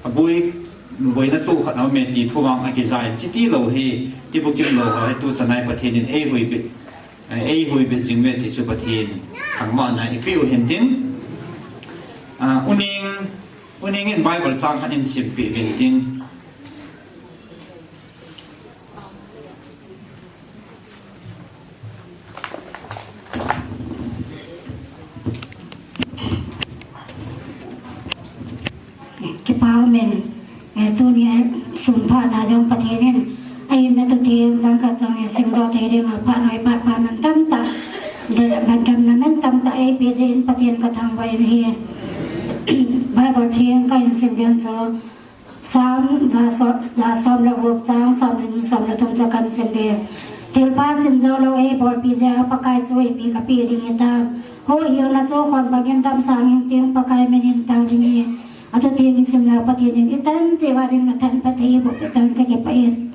aboi, boina tu khat aume ti thu vang akija in chiti lou hi Tibukim lou ho hi tuchan a hi Pathen in eihuhbit, eihuhbit jing uve ti chu Pathen thangvahna eipeu hintin. Ah, uning Uning in Bible chang khat in simpeh uvin tin. Kipa umin, eh, tuni, eh, sun phat na jong Pathen in, ahin na tu thim jang khat jong in simdoh thei ding a phat noi phat phat man tamtah, de man tam na man tamtah eipeh jeh in Pathen kathangvah in ahi. Bible theng kahin sim ding chu, Psalm ja so-, ja som le gup chang som le ni som le thum chu kahin sim ding. Thilpha simjou lou eibolpi jeh a Pakai chu ipi kapeh ding hitam. Huhhingna chu khon bangin damsang in tin Pakai min in tao ding ahi. Atu theng isim le Pathen in ichan cheh uva ding na thanpha thei boh peh tan kakipah in.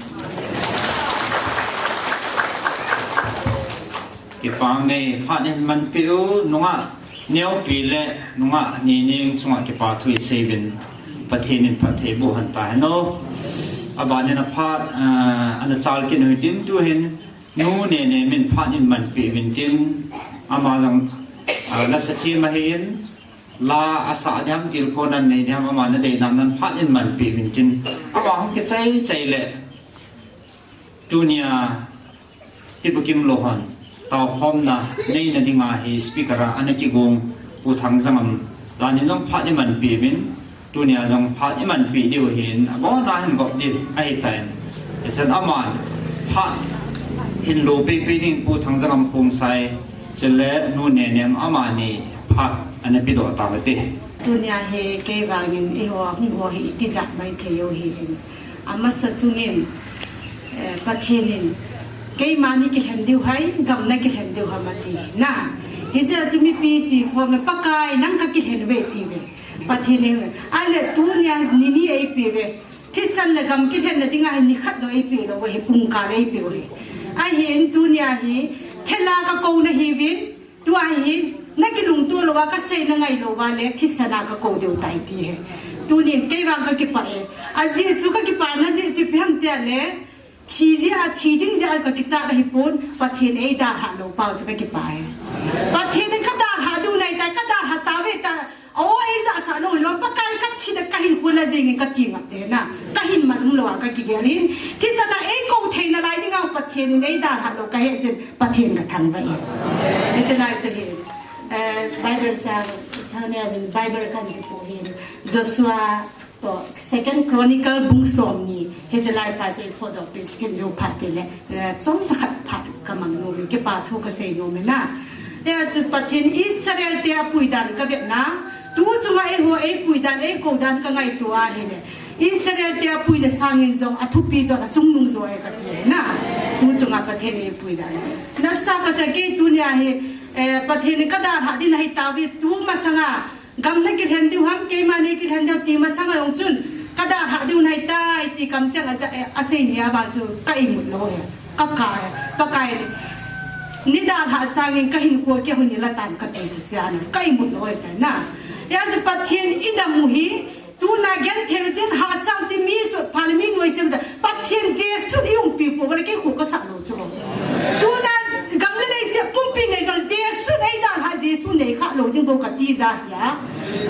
Kipah e, phat in manpeh u, nungah neopi le nungah nini chunga kipa thu isei uvin Pathen in phatthei boh hen tahen o. Aban in aphat, ah, ana chal kit u hitin tuhin nu Nenem in phat in manpeh uvin tin ama jong, ah, lasa them ahin la asah ding ham tilkhouna nei ding ham ama nadei dan dan phat in manpeh uvin tin ama hung kichai chai le Tunia Tibukim lou hon taokhomna neina dinga hi speaker a ana kigong Pu Thangjangam dan in jong phat in manpeh uvin, Tunia jong phat imanpi diu hin, abona hin gop di ahitan. Hichun aman phat hin lopi pi ding Pu Thangjangam Khongsai, chule Nu Nenem amani phat ana pedoh taute. Tunia hi kei vangin eiho hung ho hi itijat maithei u hi hin. Amasa chungin, eh, Pathen in, keima nakilhen diu ham, gam nakilhen diu ham ati. Na, hijeh chun mipi chi khom e, Pakai nang kakilhen uve ati uve. Pathen in, ahile tunia ni ni eipe uve. Thisan le gam kilhenna dinga hi nikhat jong eipe lou uve, pungkal eipe uve. Ahin tunia hi, thela kakou nahiuvin, tua hi, nakilungto louva, kasei nangai louva le, thisan a kakou diu tai ti hi. Tunin, kei vang kakipah e. Ajeh chu kakipana jeh chu ipi ham itile, thi jeh a, thi ding jeh a kakichat ahipon, Pathen eidalhah lou pau chu kakipah e. Pathen in kadalhah diu nahitai, kadalhah tauve ta, o, eijahsah lou lom, Pakai kathi le kahinkho la jengin kati ngap te na, kahin man um louva kakigel in, thisan a eikou theina lai dinga Pathen in eidalhah lou kahe jeh in, Pathen kathangvah e. Hichelai chu hi, eh, Bible sa, thangneovin Bible kahin kipu hin, Joshua toh Second Chronicle bung somni, hichelai pa chu iphodoh peh chu kin jou phat tile, eh, chomcha khat phat kamang nom e, kipa thu kasei nom e na. Hia chu Pathen Israel te apui dan kavetna, tu chunga eiho eipui dan, eikou dan kangaito ahile, Israel te apuina sangin jong athupi jong achungnung jo e kati na. Tu chunga Pathen eipui dan. Nasa kasa kei tunia hi, eh, Pathen in kadalhah ding nahi tauve, tu masanga gam nakilhen diu ham, keima nakilhen diu ti masanga jong chun, kadalhah diu nahitai ti kamcheng aja, eh, asei nia vang chu ka imut lou e. Kaka e, Pakai, neidalhah sangin kahinkho kihon nilatan kati chu sia na, ka imut lou e tai na. Hia chu Pathen idam u hi, tuna genthei u tin hahsa u tin mi chotpha le mi nuisat u ta, Pathen Jesu in eiumpi pou le kei kho kasah lou chu. Tuna gam le leiset pumpi nei jong Jesu in eidalhah, Jesu in neikhah lou ding bou kati ja hia.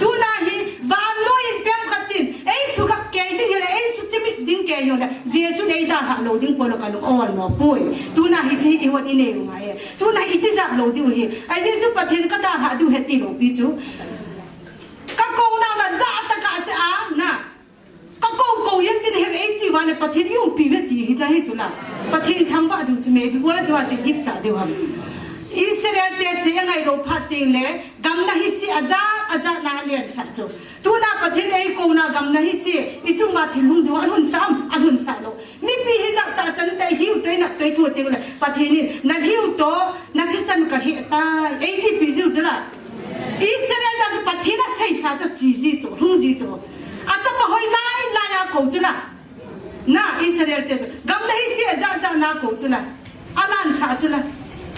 Tuna hi vannoi in pem khat in eisugap kei ding hile, eisuchimit ding kei hile, Jesu in eidalhah lou ding pou le kalung aol mo poi. Tuna hiche hi ihon inei u ngai e. Tuna hi itijat lou diu hi. Ajeh chu Pathen kadalhah diu ahi ti loupi chu. Kakouna la jahtah a kasei a na. Kakou kou jeng tin ahi eiti uva le Pathen eiumpi uve ti hina hi chu la. Pathen thangvah diu chu me, ipi bola chu a chu igipcha diu ham. Israel te sei angai lou phat teng le, gam nahi seh ajat, ajat na alensah chu. Tuna Pathen eikouna gam nahi seh, ichung uva thil hung diu, alhunsah am, alhunsah lou. Mipi hijat tahsan te lhiu toh, inap toh ithu teng le, Pathen in, nalhiu toh, nathisan kalheh tai, eitipi jiu chu la. Israel te chu Pathen aseisa chu ache ji chu, lhung ji chu. Achapa hoi lai lai a kou chu la. Na, Israel te chu. Gam nahi seh ajat jat na kou chu la. Alansah chu la.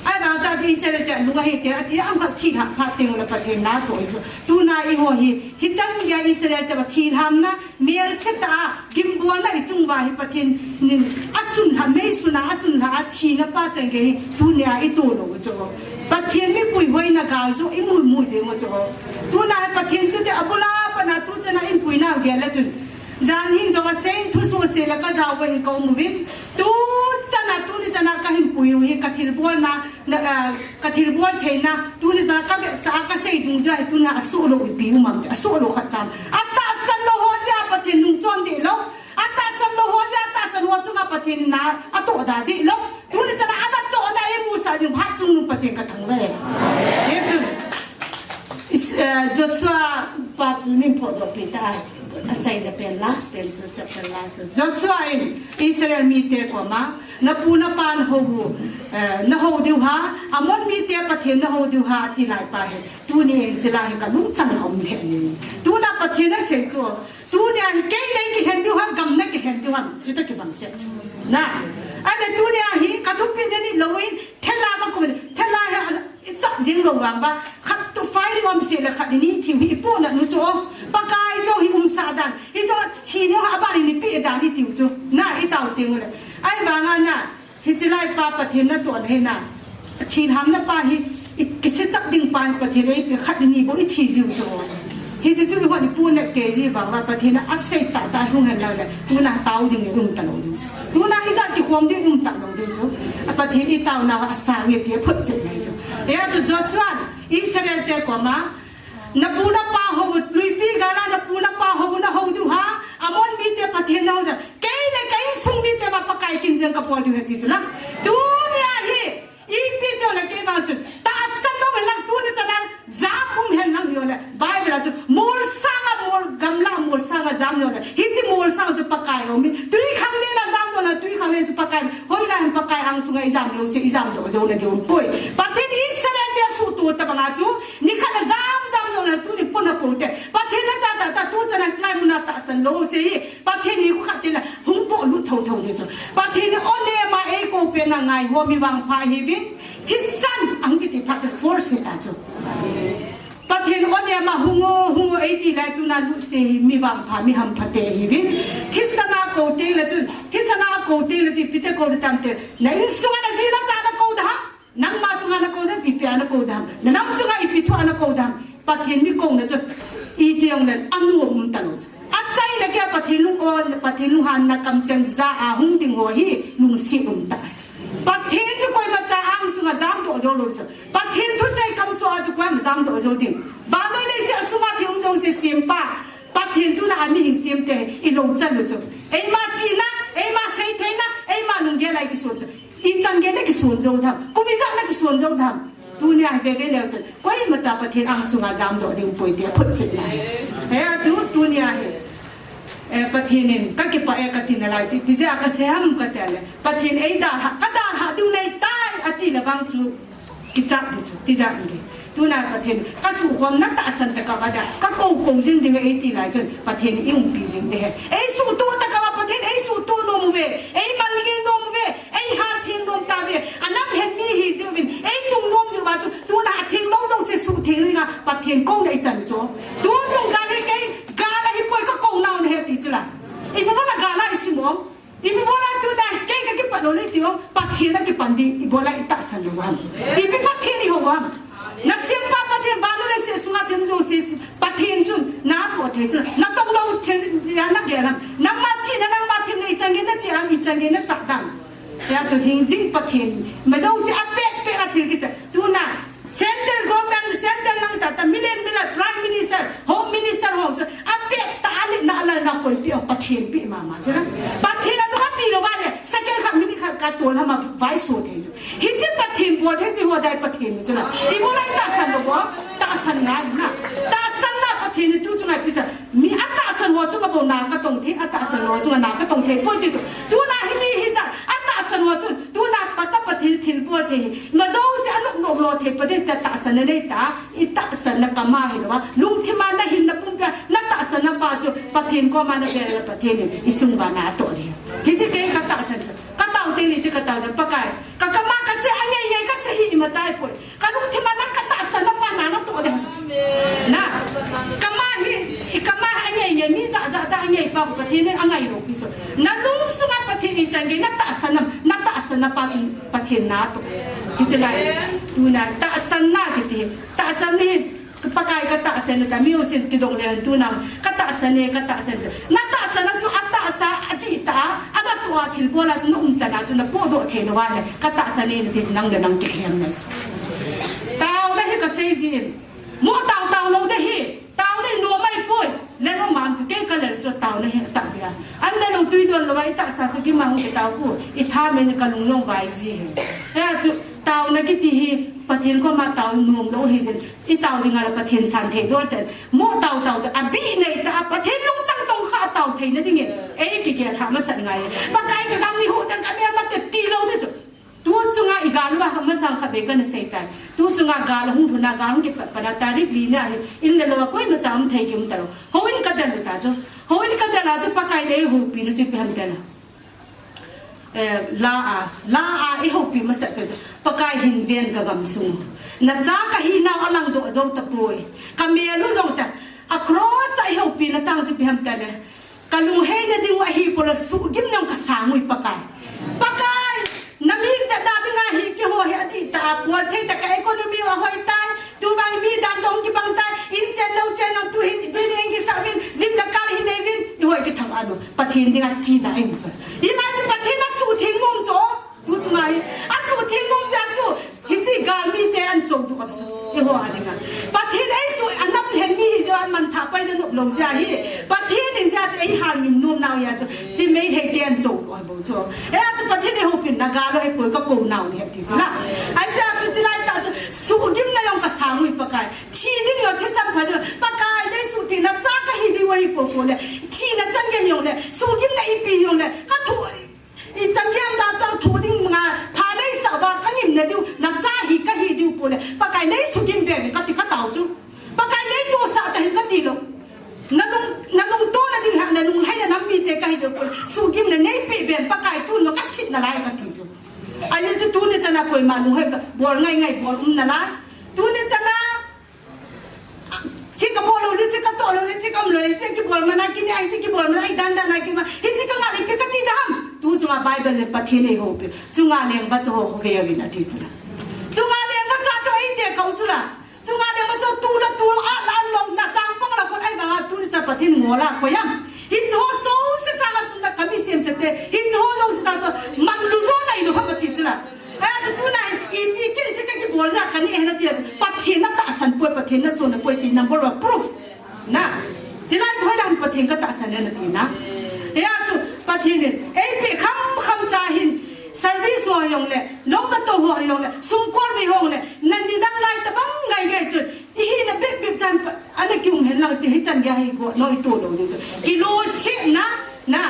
Ahivang chu Israel te alung ahi te, ati am khat thilhah phat teng le Pathen na toh chu. Tuna eiho hi, hichan geiya Israel te va thilhamna, melse tah a, gimbolna ichung uva hi Pathen in asunlha, meisun a asunlha a thina pa chan gei hi, tunia ito lou u chu. Pathen mipui hoina gal chu imu mu jeng u chu. Tuna hi Pathen thute abula pat na tu chan a eipuinau gel le chun. Jan hin jong asei in thusoh sei le kajao uva hin kaum uvin. Tu chan a, tuni chan a kahin pui u hi kathilbolna, na, ah, kathilbol theina, tuni chan a kavetsah a kasei dungjuia hi tunia asoh lou ipi um am ti, asoh lou khat cham. Atahsan lou ho jeh a Pathen nungchon deh lou. Atahsan lou ho jeh a, atahsan ho chunga Pathen in a atoh da deh lou. Tuni chan a ana tohna eimusah jing phat chungnung Pathen kathangvah e. Hichun, is, eh, Joshua pa chu min phodoh peh ta a, achaina pen, last pen chu, chapter last chu. Joshua in Israel mite koma, napu napan hou u, eh, nahou diu ham, Amon mite Pathen nahou diu ham, ati lai pa hi. Tunin hiche lai hi kalungchang a um lheh e. Tuna Pathen asei chu, tunia hi kei nakilhen diu ham, gam nakilhen diu ham, chutoh kibang chet chu. Na, ahile tunia hi kathupina ni lou in, thela kakou, thela hi, ichap jing lou vang uva, khat toh fai ding um seh le khat ni thiu hi ipohnat nu chu. Pakai jong hi umsah dan, hiche thina hi aban in ipeh dan itiu chu. Na, itao teng ule. Ahivanga na, Hiche lai pa Pathen natohna hi na, thilhamna pa hi, i kiseichap ding pa hi Pathen in eipeh khat ni bou ithi jiu chu. Hiche chu ihon ipohnat kei ji vang uva Pathen in asei tahtah hung hen lang le, tuna tao ding i um talou diu chu. Tuna ijat kikhom ding um talou diu chu. A Pathen itaona asang e ti aphotchet ngai chu. Hia chu Joshua in Israel te koma, Napu napa hou u, luipi gal a napu napa hou u, Ka pol diu ahi ti chu na. Tuni ahi. Ipi ti le kei vang chun. Tahsan lou hen lang tuni chan a. Jam um hen lang hi le. Bible a chu. Mol sanga mol gamla mol sanga jam le. Hiche mol sanga chu Pakai um in. Tui khanglen a jam le tui khanglen chu Pakai. Hoilai hin Pakai angsunga i jam lou se i jam doh jou na diu poi. Pathen Israel te suhtoh tabang a chu. Nikhat a jam jam le tuni pona pote. Pathen na cha tah tah tu chan a chinai muna tahsan lou se hi. Pathen hi khu khat te le hung polut thotho ding chu. Pathen hi o nema eikou pena ngai ho mi vangpha hiuvin. Thisan ahung kiti phat le force ta chu. Pathen o nema hung o, hung o eiti lai tuna lut se hi mi vangpha mi hampha te hiuvin. Thisan a kou teng le chun, thisan a kou teng le chun ipi ti kou tam te. Na insunga na ji na cha na kou da. Nangma chunga na kou dem, ipi a na kou dem. Na nam chunga ipi thu a na kou dem. Pathen mi kouna chu iti jong le anom um talou. Achaina kei a Pathen lung o, Pathen lunghanna kamcheng ja a hung ding ho hi lungset um tah. Pathen chu koima cha angsunga jam doh jou lou chu. Pathen thusei kamsoh a chu koima jam doh jou ding. Vannoi leiset a sunga thil um jouse sempa. Pathen tuna a mihing semte i lou chan lou chu. Eima chihna, eima seitheina, eima lunggel a i kison chu. Ichan gei na kison jou dem. Kum ijat na kison jou dem. Tunia hi veve leu chun. Koima cha Pathen angsunga jam doh ding poi tia photchetna hi. Hia chu tunia hi. Eh, Pathen in ka kipah e ka ti nalai chu. Ipi jeh a ka sei ham ka ti le. Pathen ei dalha, ka dalha diu nei tai ati le vang chu. Kichat ding chu, tijat ding. Tuna Pathen, ka suhkhom na tahsan tah ka va da, ka kou kou jing ding e ti lai chun, Pathen i umpi jing ding ahi. Ei suhtoh tah ka va Pathen, ei suhtoh nom uve, ei malgil nom uve, ei hathem nom tauve, a nam hen mi hi jing uvin, ei tung nom jing uva chu, tuna a theng lou jouse suhtheng ding a, Pathen kouna i chan chu. Tu chung ka le kei, ka la hi poi ka kou nau na he ti chu la. Ipi bola ka la i sim ong. Ipi bola tuna kei ka kipat lou le ti ong, Pathen a kipan ding, ipi bola i tahsan lou ham. Ipi Pathen i hou ham. Na sempa Pathen vannoi leiset sunga thil jouse Pathen chun na po thei chun, na tong lou thil a na gel ham. Nangma chihna, nangma thil na ichan gei na chih a, ichan gei na sah dam. Hia chu hing jing Pathen. Ima jouse a pet pet a thil kisei. Tuna Central government, central lang tah tah, million million, Prime Minister, Home Minister ho chu, apet tah a lina a lalna koipi ong Pathen pi mama chu na. Pathen a nung a ti lou va le, second khat minute khat ka tol ham a vai so thei chu. Hiche Pathen bol thei chu ho dai Pathen chu na. Ipi bola i tahsan lou vo, tahsan na na. Tahsan na Pathen tu chu ngai pisa. Mi atahsan ho chunga bou na katong thei, atahsan ho chunga na katong thei poi ti chu. Tuna hi mi hijat, atahsan ho chun, tuna pa ka Pathen thilbol thei hi. Ima jouse anop nop lou thei Pathen ta tahsan na nei ta, i tahsan na kama hilou va. Lungthim a na hinna pumpi a, na tahsan na pa chu, Pathen koma na vel le Pathen in, i sung uva na toh ding. Hiche kei ka tahsan chu, ka tao teni ti ka tao Pakai. Ka kama ka sei a ngei ngei ka sei hi ima chai poi. Ka lungthim a nang ka tahsan na pa na na toh ding. Na. Kama hi, i kama a ngei ngei mi ja ja ta ngei pa Pathen a ngai lou pi chu. Na lungsunga Pathen ichan gei na tahsan na, na tahsan na pa chu Pathen na toh. Hiche lai. Tuna tahsan na kiti. Tahsan hi Pakai ka tahsan ta, mi usin kidong le tuna. Ka tahsan e, ka tahsan. Na tahsan na chu atahsa, adih ta, ana tua thilbol a chu na umchan a chu na podoh thei lou va le. Ka tahsan e, na ti chu nang le nang kikhem nai chu. Taona hi ka sei jin. Mo tao tao lou de hi. Taona hi nom mai poi. Le nom mam chu kei ka lel chu taona hi atah bia. An le lou tui don lou va i tahsa chu kima hung kitao pu. I tha me ni ka lung long vai ji hi. Hia chu taona kiti hi Pathen koma tao nom lou hi jin. I tao ding a la Pathen san thei dol ten. Mo tao tao te. Abih nei ta a Pathen lungchang tong kha tao thei na ding in. Ei kigel ha masat ngai. Pakai ka gam ni hu ten ka mel ma te ti lou de chu. Tu chunga i gal uva masang kha be ka na sei tai. Tu chunga gal hung thuna gal hung kipat pana tarik li na hi. In le lou a koima cha um thei ki um ta lou. Houin ka del u ta chu. Houin ka del a chu Pakai le houpi na chu ipi ham te na. Eh, la a, la a i houpi masat pe chu. Pakai hin ven ka gam sung. Na cha ka hinau a lang doh jou ta poi. Ka mel u jong ta. A cross a i houpi na chang chu ipi ham te le. Ka lungheina ding u ahi poi le suhgim nang ka sang u i Pakai. Pakai, na mi vetna ding a hi keiho hi adih ta a pol thei ta ka economy u ahoi tai. Tu vang mi dan dong kibang tai. In chen lou chen lang tu hin building kisah uvin. Gym le car hi nei uvin. I hoi kithang a no. Pathen ding a kina em chu. I la chu Pathen a suhtheng nom chu. Tu chu ngai. A suhtheng nom chu a chu. Hiche galmi te an chou du ap sa. I ho a ding a. Pathen ei su a nam lhen mi hi jeh a man tha Pai da nop lou jeh hi. Pathen in jeh chu eihal ngim nom nau jeh chu. Chi Meitei ten chou lou bou chu. Hijeh chu Pathen eihoupina gal lou hipoi, kakou nau ahi ti chu la. Hijeh chu chulai tah chu suhgimna jong kasang ui Pakai. Thi ding jong thisan pha ding. Pakai nei suhthengna cha kahi diu ahi popo le. Thina chan gei jong le. Suhgimna ipi jong le. Kathoh Ichan gei a tong tho ding manga, pha nei sah uva, kangimna diu, nacha hi kahi diu pole. Pakai nei suhgim be in kati katao chu. Pakai nei tohsah tahen kati lou. Nalung, nalungtona ding ha, nalunglhaina nam mite kahi diu pole. Suhgimna neipe be in Pakai tun jong kasit nalai kati chu. Ajeh chu tuni chana koima lunglhai bol ngai ngai bol um nalai. Tuni chana Hiche kabol lou le, hiche katoh lou le, hiche kaum lou le, hiche kibol mana kini, hiche kibol mana, idan dan a kima, hiche kangah le ipi kati dam. Tu chunga Bible le Pathen eihoupin. Chunga leng vacha ho khovei uvin ati chu la. Chunga leng vacha toh eite kau chu la. Chunga leng vacha tu la tu, a la long na chang pang la khon ai banga tuni sa Pathen ngol a koi am. Hiche ho jouse sanga chun la kami sem sete. Hiche ho jouse sanga chu manlu jo nai lou ham ati chu la. Achu tuna hi, ipi kin hiche kakibolna kanei ahi nati achu. Pathen natahsan poi, Pathen nason poi ti number one proof. Na. Chulai chu hoilam Pathen katahsan e nati na. Achu Pathen in eipe kham kham cha hin service ho jong le, lou natoh ho jong le, sumkol mi ho jong le, nani dang lai tabang ngai ngai chu. Ihina bep bep chan pa, ana kium hen lang ti hichan gei hi go, noi to lou ding chu. Kilungsetna, na.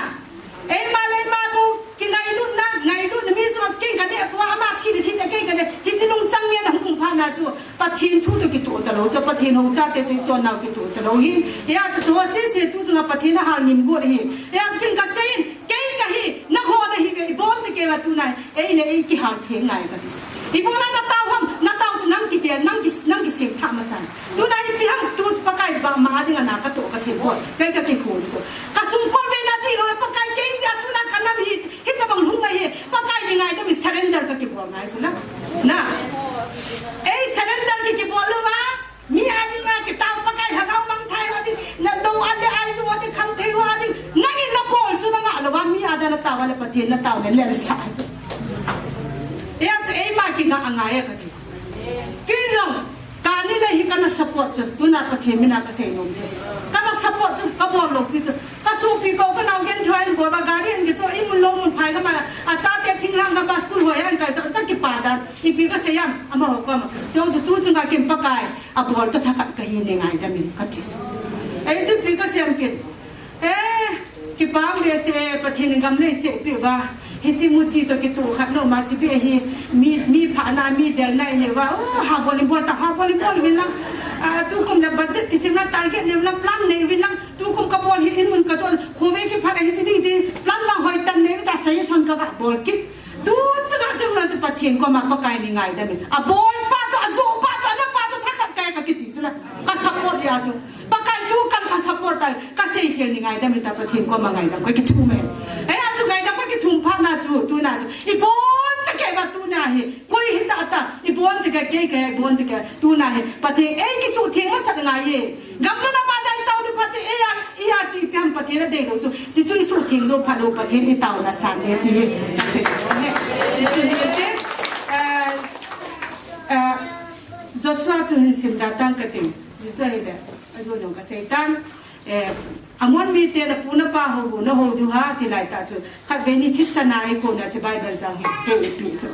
Eima le eima bou, kingailutna, ngailutna mi jong kei kanei poi, ama thi le thi te kei kanei. Hiche nungchang ngen a hung um phat na chu, Pathen thu toh kitoh talou chu, Pathen hou chate toh ichon nau kitoh talou hi. Hijeh chu, chu sese tu chunga Pathen ahal ngim got hi. Hijeh chu ken kasei in, Kei kahi, nangho nahi kei, ibon chu kei va tunai, ei le ei kihal theng ngai kati chu. Ibola natao ham, natao chu nang kigel, nang ki, nang kisem tha masa. Tunai ipi ham tu chu Pakai ba ma dinga na katoh kathei poi, kei kakihol chu. Kasumkol ve na ti lou le Pakai kei jeh a tuna kanam hi, hitabang lhung ngai hi, Pakai ni ngaidam in surrender kakibol ngai chu la. Na. Ei surrender kikibol lou va. Mi a dinga kitao Pakai lhagao mangthai ho ding, nadou a le ai jo ding, khamthei ho ding, nangin nabol chu nangah lou va, mi a dinga natao le Pathen natao le lel sah chu. Hijeh chu eima kingah angai e kati. Kei jong, kani le hi kana support chu, tuna Pathen mina kasei nom chu. Kana support chu, kabol lou pi chu. Kasopi kou kanao genthei in bol va gari in kicho, imun lou mun phai kama, achate thinglhang kama school hoi an kaisa, kakipa dan, ipi kasei am, amaho koma. Chujong chu tu chunga ken Pakai. Abol toh thakhat kahi nei ngaidam in kati. Ei chu ipi kasei em kin. Eh, kipah behseh, Pathen in gam lei seh peh uva. Hiche muchi toh kitoh khat nom a chi beh hi. Mi, mi phana, mi delna inei uva. Oh, ha bol in bol ta, ha bol in bol uvin lang. Ah, tukum le budget kisem lang, target nei uvin lang, plan nei uvin lang. Tukum kabol hi in mun kachon. Khovei kiphat a hiche ding ti. Plan lang hoitah nei uva ta suggestion kaga bol kit. Tu chunga chunga chu Pathen koma Pakai ni ngaidam in. Abol pa toh, ajo pa toh, ana pa toh, thakhat kahi kakiti chu la. Ka support a chu. Pakai tu kan ka support tai. Kasei khel ni ngaidam in ta Pathen koma ngaidam kakithum e. Hijeh chu ngaidam kakithum phat na chu, tuna chu. Ibon chakei va tuna hi. Koi hita ta. Ibon chakei, kei kei, ibon chakei. Tuna hi. Pathen ei kisuhtheng masat ngai e. Gam le nam a ding tao ding phat e, eia, eia chi ipi ham Pathen adei lou chu. Chi chu isuhtheng jou phat lou Pathen itaona san e ti hi. Kasei lou e. Chi chu ni te, eh, eh, Joshua chu hin sim da tang kati. Chi chu ahile. Ajo jong kasei tan. Eh, Ammon mite napu napa hou, nahou diu ham ti lai tah chu. Khatvei ni thisan a eikona chu Bible chang hi kei ipi chu.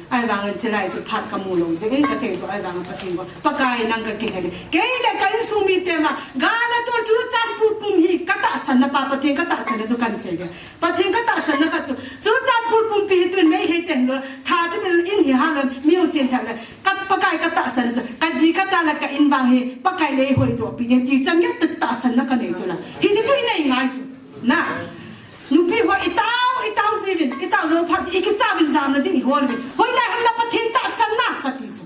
Ahivangin chulai chu phat kamu lou jeh in kasei toh ahivangin Pathen ko. Pakai nang kakihel e. Kei le ka insung mite ma, gana toh Churachandpur pum hi katahsan na pa Pathen katahsan na chu kahin sei e. Pathen katahsan na khat chu. Churachandpur pumpi hi tun Meitei ten lou. Tha chu in hi ha lou, mi hung sen tha le. Ka Pakai katahsan chu, kaji kacha le ka in vang hi, Pakai in eihoidoh pi e ti chan gei tahsan na kanei chu la. Hiche chu inei ngai chu. Na. Nupi ho itao, itao jiuvin, itao jou phat, ikicha uvin jamna ding ihol uvin. Hoilai ham na Pathen tahsan na kati chu.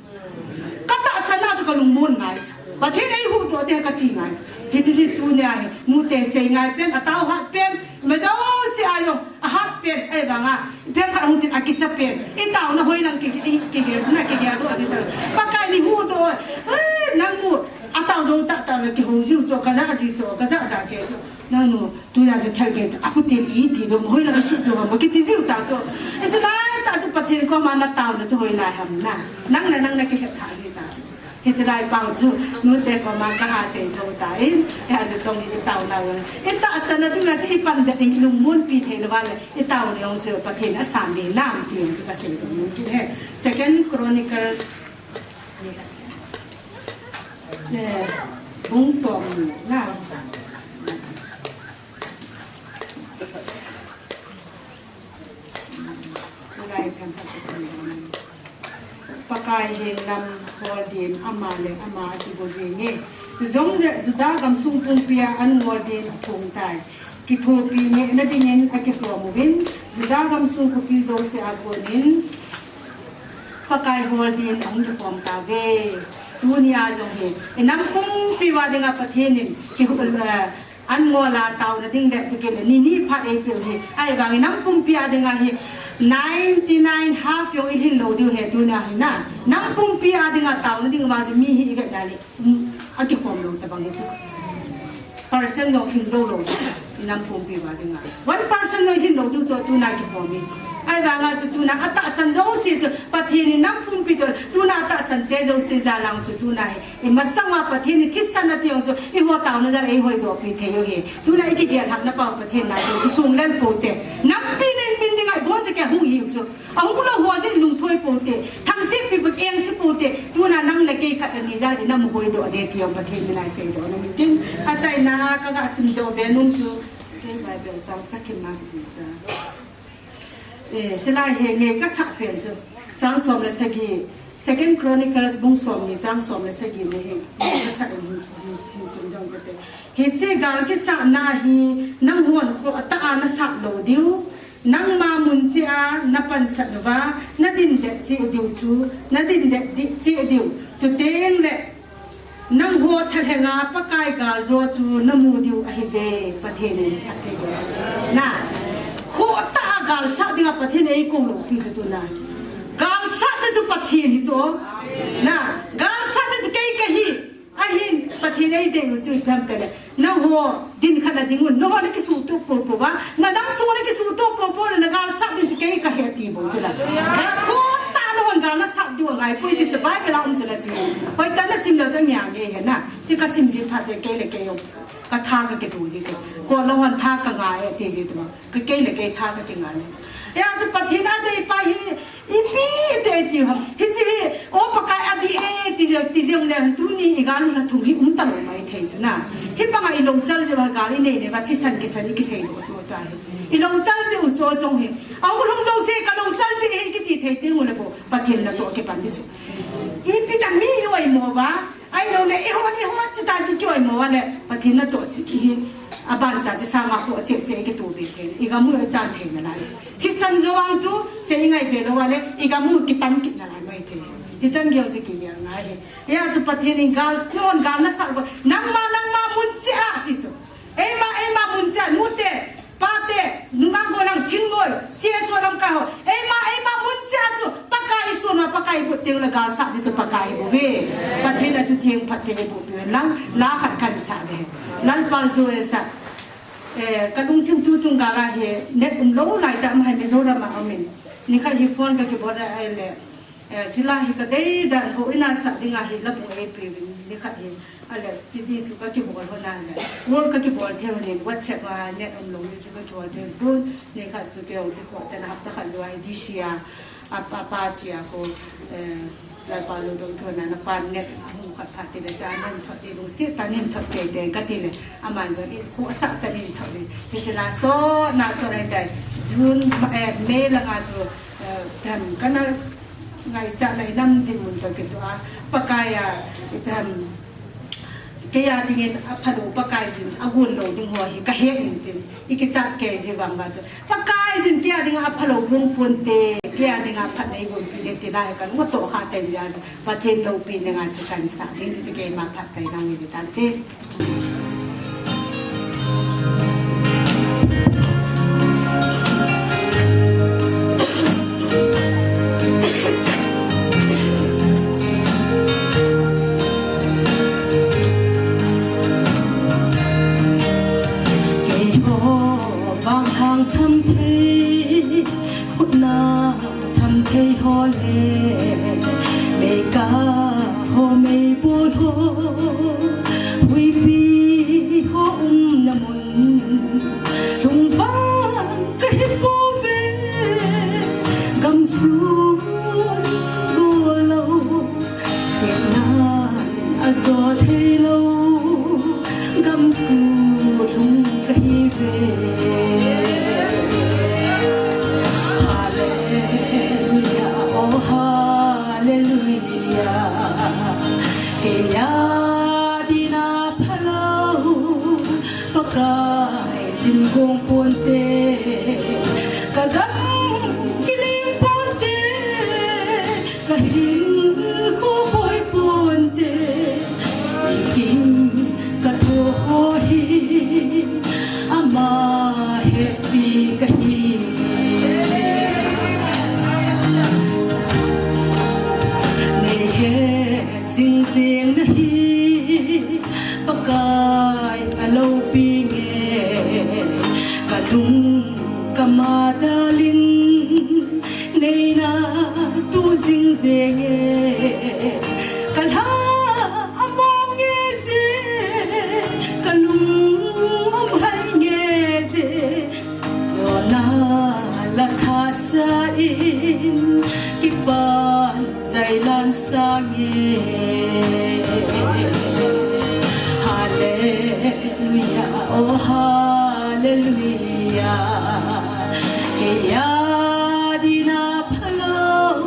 Katahsan na chu kalungmon ngai chu. Pathen eihuhdoh te kati ngai chu. Hiche chu tunia hi, nute sei ngai pen, atao hat pen, ima jouse a jong, ahat pen, ahivanga, Phem khat hung tin akicha pen. Itaona hoilang ki, ki, kigel, na kigel doh ahi ta. Pakai in eihuhdoh. Eh, nangnu, atao jou tah tah na kihou jiu chu, kaja ji chu, kaja da kei chu. Nangnu, tunia chu thal kei, akhutin iti doh, hoilang asuh doh, kiti jiu ta chu. Hiche lai tah chu Pathen koma nataona chu hoilai ham na. Nang le nang nakihet tha ji ta chu. Hiche lai pang chu nute koma kaha sei tho tan, eh, achu chong hi i taona u. I tahsan a tunga chu i pan det ding, i lungmonpi thei lou vale, i taona u chu Pathen asan ding nam ti u chu kasei tho nom kit e. Second Chronicles, eh, bung som ni na. Pakai henga lam hol din ama le ama akigo jenge. Chujongle Juda gamsung pumpia an ngol din aphong tai. Kithopi ngehna dingin akikhom uvin, Juda gamsung khopi jouse a konin Pakai hol din ahung kikhom tauve. Tunia jong hi, i nam pumpi uva dinga Pathen in ki, eh, an ngol a taona ding le chu kei le ni ni phat eipeh u hi. Ahivangin nam pumpi a dinga hi ninety nine half jong i lhin lou diu ahi tunia hi na. Nam pumpi a dinga taona ding uva chu mi hi i vet na le, um, akikhom lou tabang hi chu. Percent jong lhin jou lou chu. Nam pumpi uva dinga one percent jong lhin lou diu chu tuna kikhom hi. Ahivanga chu tuna atahsan jouse chu Pathen in nam pumpi toh tuna atahsan te jouse jal a chu tuna hi. I masanga Pathen in thisan ati jong chu, i ho taona jal a i hoidoh pi thei u hi. Tuna i kigel hatna pau Pathen na chu, i sung lel pou te. Nampi len pin dinga i bon chu kei hung hiu chu. Ahung lou ho jin lungthoi pou te. Thangsi pi pou, engse pou te. Tuna nang le kei khat ani jal a i nam hoidoh de ti jong Pathen min a i seidoh nom in tin. Achaina a kaga simdoh be nom chu. Kei Bible chang ka kimat ta. Eh, chulai hi ngei kasah pen chu. Chang som le sagi, Second Chronicles bung som ni chang som le sagi ni hi, ngei kasah in hin, hin, hin simdoh kate. Hiche gal kisahna hi nanghon khohtah a nasah lou diu, nangma mun cheh a napansat uva, nadin det cheh diu chu, nadin det di, cheh diu, chuteng le, nangho thalhenga Pakai galjo chu namu diu ahije, Pathen in atiu. Na, khohtah a galsat dinga Pathen eikou lou pi chu tuna. Galsat te chu Pathen hi chu. Na, galsat te chu kei kahi. Ahin Pathen eidei u chu ipi ham tile. Nangho din khat nading un, nangho nakisuhtoh popo uva, nadang sung nakisuhtoh popo le nagalsat ding chu kei kahi ati bou chu la. Khohtah a nangho gal nasat diu angai poi ti chu Bible a um chu la chu. Hoitah in nasim leu chu angai ngai he na. Chu kasim ji phat le kei le kei jong katha kakitu ji chu. Koi nangho tha kangai ati ji tu ma. Ka kei le kei tha kakingai ji chu. Hijeh a chu Pathen adei pa hi Ipi iti ham. Hiche hi, o Pakai adih e, ti jeng, ti jeng le tuni i gal u lha thum hi um talou maithei chu na. Hibanga i lou chal jeh uva gal i nei nei uva thisan kisan i kisei lou chu ta hi. I lou chal jeh u chu jong hi. Ahung lhung jouse ka lou chal jeh hi kiti thei teng u le bou. Pathen natoh kipan ti chu. Ipi ta mi hi oimo uva. Ahilou le, i hon, i hon, chuta chu kihoi mo a le, Pathen natoh chu hi, aban cha chu sanga ho cheh cheh i kitoh be thei, i gam u i chan thei nalai chu. Thisan jo vang chu, sei i ngai be lou a le, i gam u kitan kit nalai maithei. Hichan gei chu kigel ngai hi. Hijeh a chu Pathen in gal, non gal nasat ko, nangma, nangma mun cheh a ti chu. Eima, eima mun cheh a, nute, pate, nungah gollhang, thingnoi, C S O lamkai ho. Eima, eima mun cheh a chu, Pakai i sun uva, Pakai i bot teng le galsat ding chu Pakai hi bou ve. Pathen a thutheng phatthei eiboh peh u hen lang, la khat kahin sah ding. Lalpa Jesu. Eh, ka lungthim tu chung gal a hi, net umlou lai tah, ama hi Mizoram a um in. Nikhat hi phone kakibol a ahile, Eh, chule hi kadei dan houin a sah dinga hi la bung eipeuvin, nikhat hi, ale, chiti chu kakibol lhon a le, call kakibol thei lhon in, WhatsApp a net umlou hi chu kakibol thei lhon, nikhat chu kei jong chu khoh tena hapta khat jou a hi D C a, a pa, pa chia ko, eh, Lalpa lou dong thon a, na pa net hung khat phat tile cha nen thot, i lungset tah nen thot teitei kati le, aman jong i khohsah tah nen thot le, hiche la so, na so nai tai, June, eh, May langa chu, eh, them kana Ngaichatna i nam dinmun toh kitoh a, Pakai a, ipi ham, kei a dingin aphalou Pakai jin, agon lou ding ho hi kahet in tin, i kichat kei ji vang uva chu. Pakai jin kei a dinga aphalou gon ponte, kei a dinga aphatna eigonpi ding ti la hi kalung atoh kha tei jeh a chu, Pathen loupina dinga chu kahin sah ding chu, chu keima phatchaina nei ding tante. Keiho vang thang tham thei, khutna tham thei ho le, meikah ho mei Lhungvang kahi pouve, gamsun gollou, sietnan ajo theilou, gamsu lhung kahiuve. Hallelujah, oh hallelujah. Kei a dinga phalou, Pakai jin gong ponte, ka gam kiling ponte, ka hinkho boi ponte, i kim ka tho ho hi, ama hetpi kahi. Nei he jing jing nahi, Pakai a loupi nge, ka lung ka ma dalin, nei na tu jing jing e, ka lha a mong nge je, ka lung a mhai nge je, Yona la thasa in kipan jailan sange. Hallelujah, oh hallelujah. Kei a dinga phalou,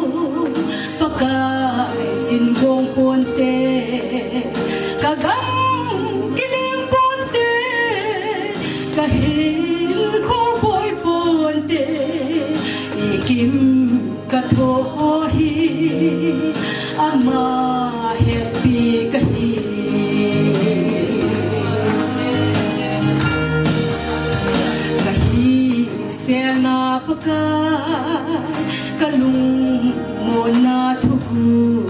Pakai jin gong ponte, ka gam kiling ponte, ka hinkho boi ponte, i kim ka tho ho hi, ama hetpi kahi. Ka hiselna Pakai, ka lungmonna thuguh,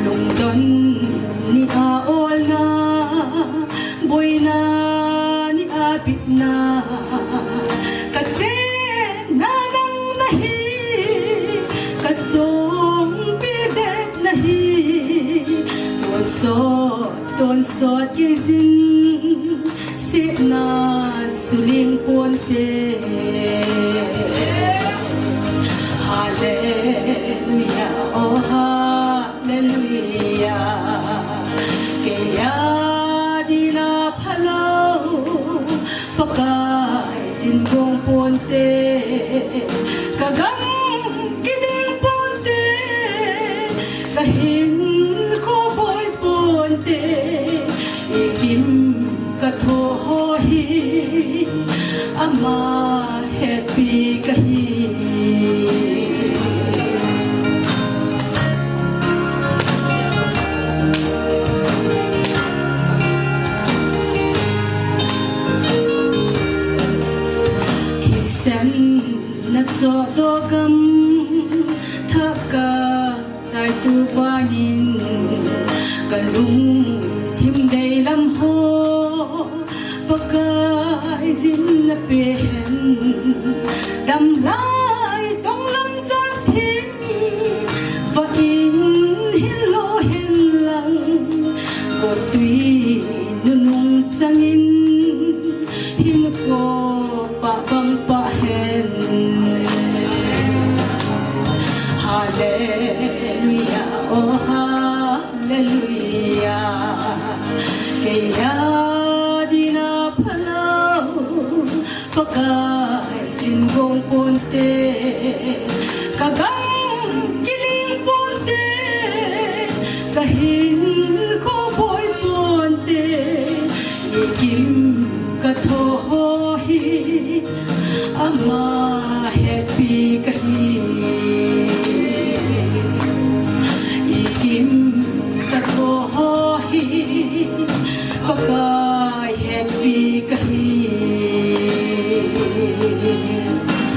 lungdon ni a olna, boina ni a bitna, ka chenna nang nahi, ka songpi det nahi, tonsot tonsot kei jin, sietnan suling ponte. Hallelujah, oh hallelujah. Kei a dinga phalou, Pakai jin gong ponte, ka gam kiling ponte, ka hinkho boi ponte, i kim ka tho ho hi, ama hetpi kahi. Thisen na chohdoh gam thah ka tai tu vangin, ka lungthim deilam ho Pakai jin na pe hen. Damlai tonglam jat thim, vah in hin lo hen lang, gottui nunung sangin, hinkho pah bang pah hen. Hallelujah, oh hallelujah. Kei a dinga phalou, Pakai jin gong ponte, ka gam kiling ponte, ka hinkho boi ponte, i kim ka tho ho hi, ama hetpi kahi. I kim ka tho ho hi, Pakai hetpi kahi.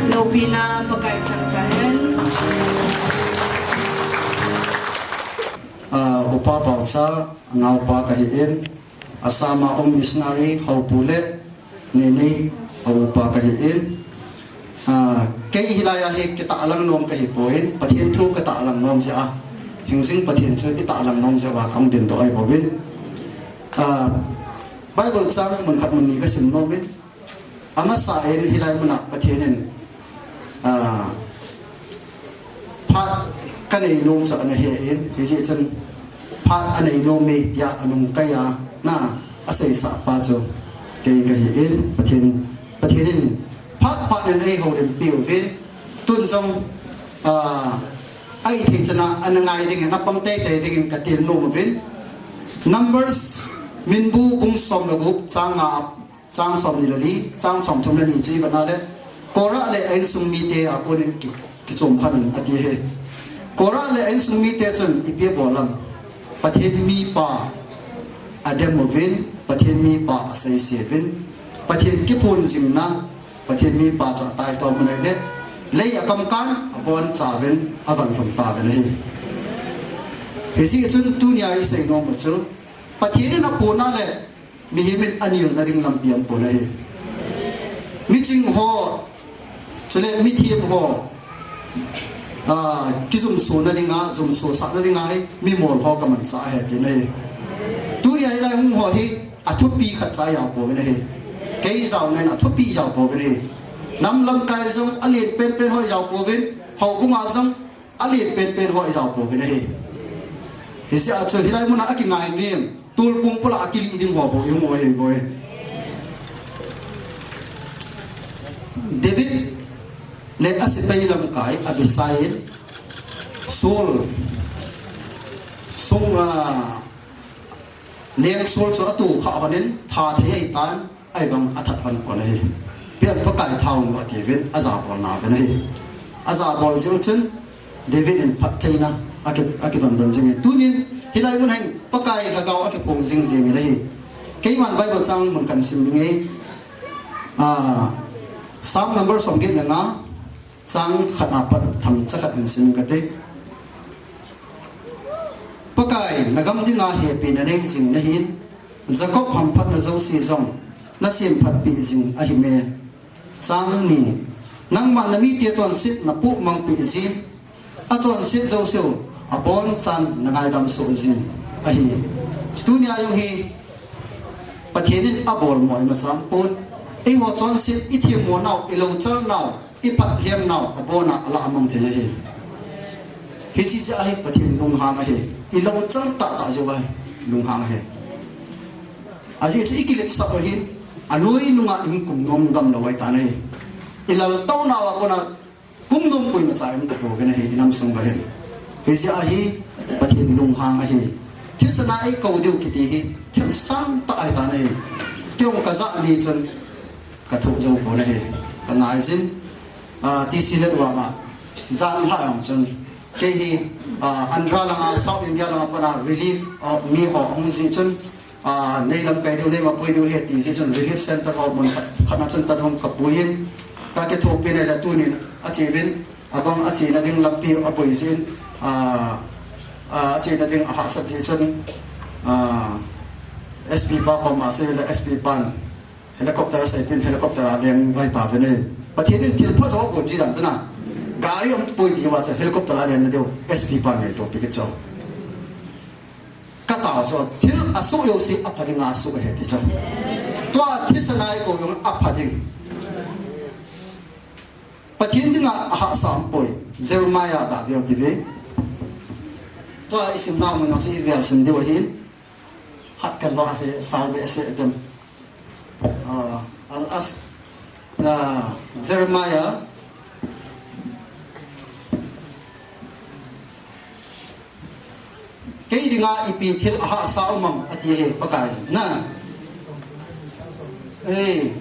Loupina Pakai sang kahen. Ah, Upa Paocha, a naopa kahin, Assam a um missionary, Haopu le Nini, a upa kahin. Ah, kei hilai a hi kitahlang nom kahi poi, Pathen thu katahlang nom jeh a. Hingjing Pathen chu itahlang nom jeh uva kahung dingdoh ahi bouvin. Ah, Bible chang mun khat mun ni kasim nom in. Amasa in hilai muna Pathen in, ah, phat kanei nom chu ana he in, hijeh chun phat anei nom e tia anung kai a, na, aseisah pa chu kei kahi in, Pathen, Pathen in phat phat in eihoulimpi uvin, tun jong, ah, ahithei chan a ana ngai dingin, apang teitei dingin katil nom uvin. Numbers, Minbu bung som le gup, chang nga, chang som ni le li, chang som thum le ni chu ivet na le, Korah le a insung mite a konin ki, kichom khan in ati ahi. Korah le a insung mite chun ipi abol am? Pathen mipa adem uvin, Pathen mipa aseise uvin, Pathen kiphon jingna, Pathen mipa chu ataitom u ahile, lei akamkan, aboncha uvin, avanlhum tauvin ahi. Hijeh chun tunia isei nom u chu, Pathen in aphon a le, mihem in anilna ding lampi aphon ahi. Miching ho, chule mithem ho, ah, kijumsona dinga, jumsosahna dinga hi, mimol ho kamanchah ahi tina ahi. Tunia hilai hung ho hi, athupi khatcha jao pouvin ahi. Kei jaona in athupi jao pouvin ahi. Nam lamkai jong alen penpen ho jao pouvin, houbung a jong alen penpen ho ijao pouvin ahi. Hijeh a chu hilai muna akingai nem, tulpung pula akilih ding ho bou ihung u ahi bou e. David le asepai lamkai Abisai in Saul sung, ah, leng Saul chu atohkhah lhonin, tha thei ahitan, ahivang athat lhon pon ahi. Ipi ham Pakai tha hung u atiuvin, ajabol nauvin ahi. Ajabol jeh u chun, David in phattheina aki, akidondon jing e. Tunin, hilai mun hin, Pakai Lhagao akiphong jingjing in ahi. Keiman Bible chang mun khat sim ding e. Ah, Psalm number somget le nga, chang khat apat themcha khat hin sim kate. Pakai, nagam dinga hepi nanei jing nahin, Jacob hamphatna jouse jong nasemphatpi jing ahim e. Chang ni, nangman namite chonset napoh mangpeh jin, achonset jouseu abonchan nangaidam soh jin ahi. Tunia jong hi Pathen in abolmo imacha aumpon. Eiho chonset ithemmo nau, ilouchal nau, iphatlhem nau, abona alah amang thei ahi. Hiche jeh a hi Pathen lunghang ahi. Ilouchal tahtah jeh uva hi lunghang ahi. Ajeh chu ikiletsah u ahin, anoi nunga ihung kum nom gamlou ahitan ahi. Ilaltouna uva kona kum nom koimacha ium tapouvin ahi, inam sung uva hin. Hijeh a hi Pathen lunghang ahi. Thisan a eikou diu kiti hi thil sangtah ahitan ahi. Kei jong kajah ni chun kathoh jou pon ahi. Kangaijin, ah, T C Latwanga jan lhah jong chun, kei hi, ah, Andhra langa, South India langa pat a relief, ah, mi ho ahung jeh chun, ah, nei lamkai diu, nei mapui diu ahi ti jeh chun relief center ho mun khat, khat na chun ta jong kapuiyin, kakithopin ahile tunin acheuvin, abang achena ding lampi apui jeh in, ah, ah, achena ding ahahsat jeh chun, ah, S P pa koma asei le S P pan helicopter aseipin helicopter a leng ngai tauvin ahi. Pathen in thil phajo abol ji dan chuna, gari ahung pui tiuva chu helicopter a lenna diu S P pan ngaito pi kit chu. Katao chu thil asoh jouse apha dinga asoh ahi ti chu. Tua thisan a eikou jong apha ding. Pathen dinga ahahsa aumpoi. Jeremiah gaveu tive. Tua isimnau mun chu ivel sim diu ahin. Hat kanlou ahi, sao behseh dem. Ah, as, ah, Jeremiah, kei dinga ipi thil ahahsa um am ati ahi Pakai jin. Na. Eh.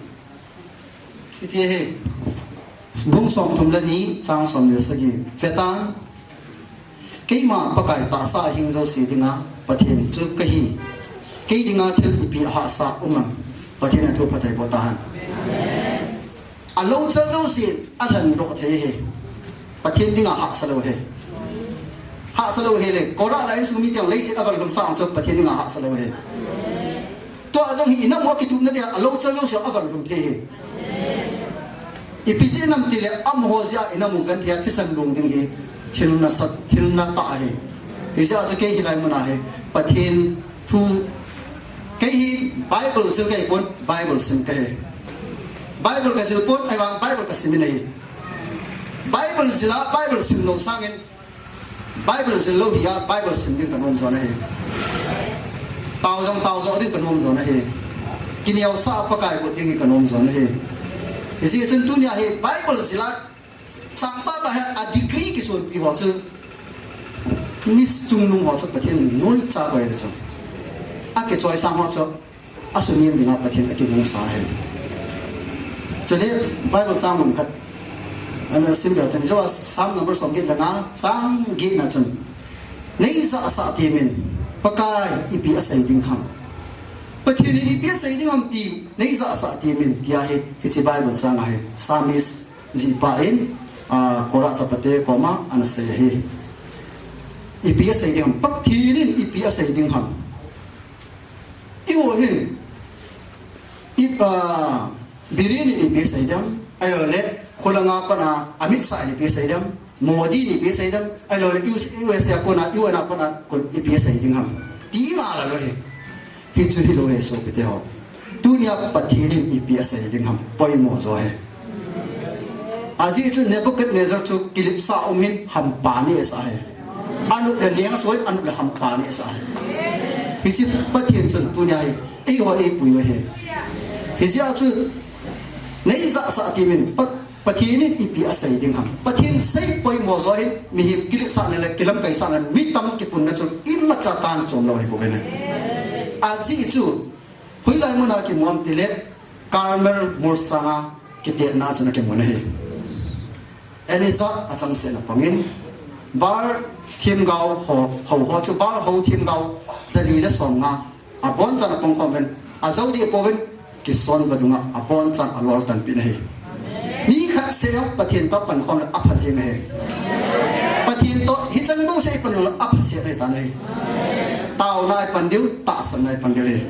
Iti ahi. Bung somthum le ni, chang som le sagi. Vetan. Keima Pakai tahsa a hing jouse dinga Pathen chu kahi. Kei dinga thil ipi ahahsa um am? Pathen in thu phatthei boh tahen. Alouchal jouse alhendoh thei ahi. Pathen dinga hahsa lou ahi. Hahsa lou ahile, Korah le a insung mite jong leiset avanlhum sah jong chu Pathen dinga hahsa lou ahi. Tua jong hi inam u akitupna dia alouchal jouse avanlhum thei ahi. Ipi jeh ham itile, amaho jeh a inam u genthei a thisan long ding hi thil nasat, thil natah ahi. Hijeh a chu kei hilai muna hi Pathen thu, kei hi Bible sim kahi pon, Bible sim kahi. Bible kajil pon, ahivang Bible kasim in ahi. Bible jil a, Bible sim lou sangin, Bible jil lou hia, Bible sim ding kanom jo ahi. Tao jong, tao jo ding kanom jo ahi. Kineosah a Pakai boh ding hi kanom jo ahi. Hijeh chun tunia hi Bible jil a, sangtah tah hi a degree kisonpi ho chu, Miss chungnung ho chu Pathen noicha koi le chu. Akichoi sang ho chu, asunem dinga Pathen akigong sa ahi. Chule Bible chang mun khat ana sim leu hen, Joel Psalm number som get le nga, chang get na chun, "Nei jahsah temin, Pakai ipi asei ding ham. Pathen in ipi asei ding ham ti, nei jahsah temin," tia hi, hiche Bible chang ahi. Psalmist Jihpa in, ah, Korah chapate koma ana sei ahi. Ipi asei ding ham, Pathen in ipi asei ding ham. Eiho hin, i, ah, Biren in ipi asei ding ham, ahilouleh, kholanga pat a Amit Shah in ipi asei ding ham, Modi in ipi asei ding ham, ahilouleh, U S A a kona, U N a pat a kon ipi asei ding ham. Ti ngai lou ahi. Hichu hilou ahi sopite ho. Tunia Pathen in ipi asei ding ham, poimo jo ahi. Ajeh chu Nebuchadnezzar chu kiletsah um in hampa neh asah ahi. Anop le leng asah in, anop le hampa neh asah ahi. Hiche Pathen chun tunia hi, eiho eipui u ahi. Hijeh a chu, nei jahsah temin, Pat-, Pathen in ipi asei ding ham. Pathen sei poimo jo ahin, mihem kiletsahna le kilamkaisahna, mi tam kipunna chu imacha tah in chom lou ahi bou ve. Ajeh chu, hoilai muna kimu ham tile, Carmel mol sanga kitetna chun akimun ahi. Elijah achangseh na pangin, Baal themgao ho, ho, ho chu Baal ho themgao jali le somnga abonchan apang khom uvin, ajou deh pouvin, kison vadunga abonchan alol tanpeh in ahi. Mi khat seh jong Pathen toh apankhom le apha jeng ahi. Pathen toh hichan bou seh ipan le apha seh ahi tan ahi. Taona ipan diu, tahsanna ipan diu ahi.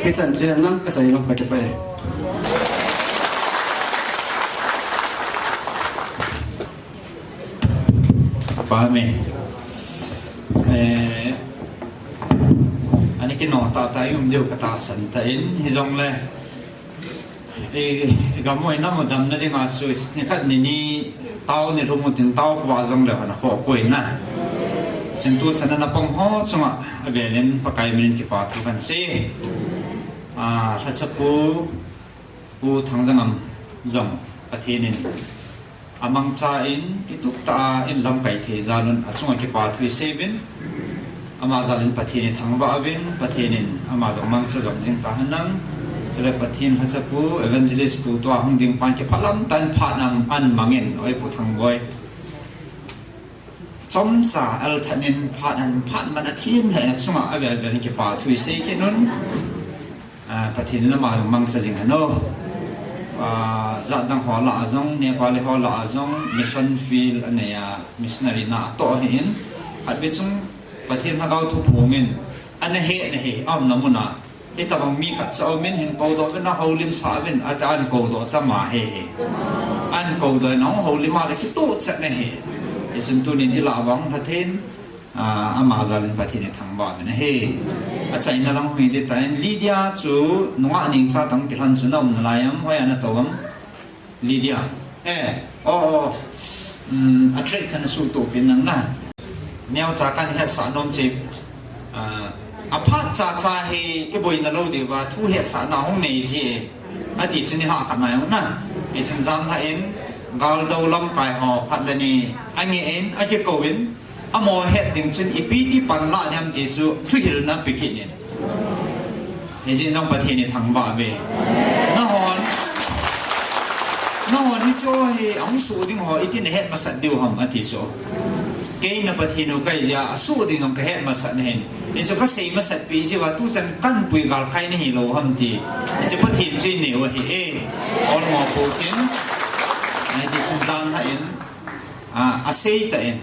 Hichan chu nang kasei nom, kakipah e. Amen. Eh, ani kinong tahtah i um diu katahsan tan, hijongle, eh, gam u a inam u damna dinga chu, nikhat nini tao nilhum u tin tao khovah jongle ana khoh poi na. Chun tuchan a napang ho chunga avelin Pakai minin kipathu kahin sei. Ah, lhachapu, Pu Thangjangam jong Pathen in amangcha in, kitup tah a in lamkai thei jal un, achunga kipathu isei uvin, ama jal in Pathen ithangvah uvin, Pathen in ama jong mangcha jom jing tahen lang. Chule Pathen lhachapu, evangelist pu tua hung ding pan kiphalam tah in phat ana mangin, oi Pu Thangboi. Chomcha althat in phat ana, phat man athem lheh in achunga avel vel in kipathu isei kit un. Ah, Pathen in ama mangcha jing hen o. Ah, jat dang ho lah a jong, Nepali ho lah a jong, mission field anei a, missionary na atoh ahin, khatvei chung Pathen lhagao thu phongin, ana hehna hi, aumna mun a, hitabang mi khatcha aumin, hin koudoh uvin, ahoulimsah uvin, ati a ahin koudoh chu ama ahi. Ahin koudoh in ahung houlim a le kitoh chet ahi. Hichun tunin ilah vang lhathei in, Ah, ama jal in Pathen ithangvah uvin ahi. Achaina lang hung hi ding tan, Lydia chu nungah nengcha tah kilhon chu na um nalai am, hoiya natou am? Lydia. Eh, o, o. Hmm, a track khat nasuhtoh peh in lang na. Neocha kahin hetsah nom chu, ah, aphat chacha hi iboina lou diuva, thu hetsahna hung nei ji e. Ati chu nilhah khat nai um na. Hichun janlhah in, gal dou lamkai ho khat le ni angeh in, akikou in, amaho het ding chun ipi ti panla ding ham ti chu thuhilna pe kit in. Hijeh in jong Pathen ithangvah uve. Nahon, nahon hicheho hi ahung soh ding ho iti nahet masat diu ham ati chu. Kei na Pathen u kahi jeh a, asoh ding jong kahet masat ahin. Hichu kasei masat pi jeh uva tuchan kahin pui galkai nahilou ham ti. Hichu Pathen chu inei u ahi e. Olmo Poukim. Hiti chun janlhah in, ah, asei tah in,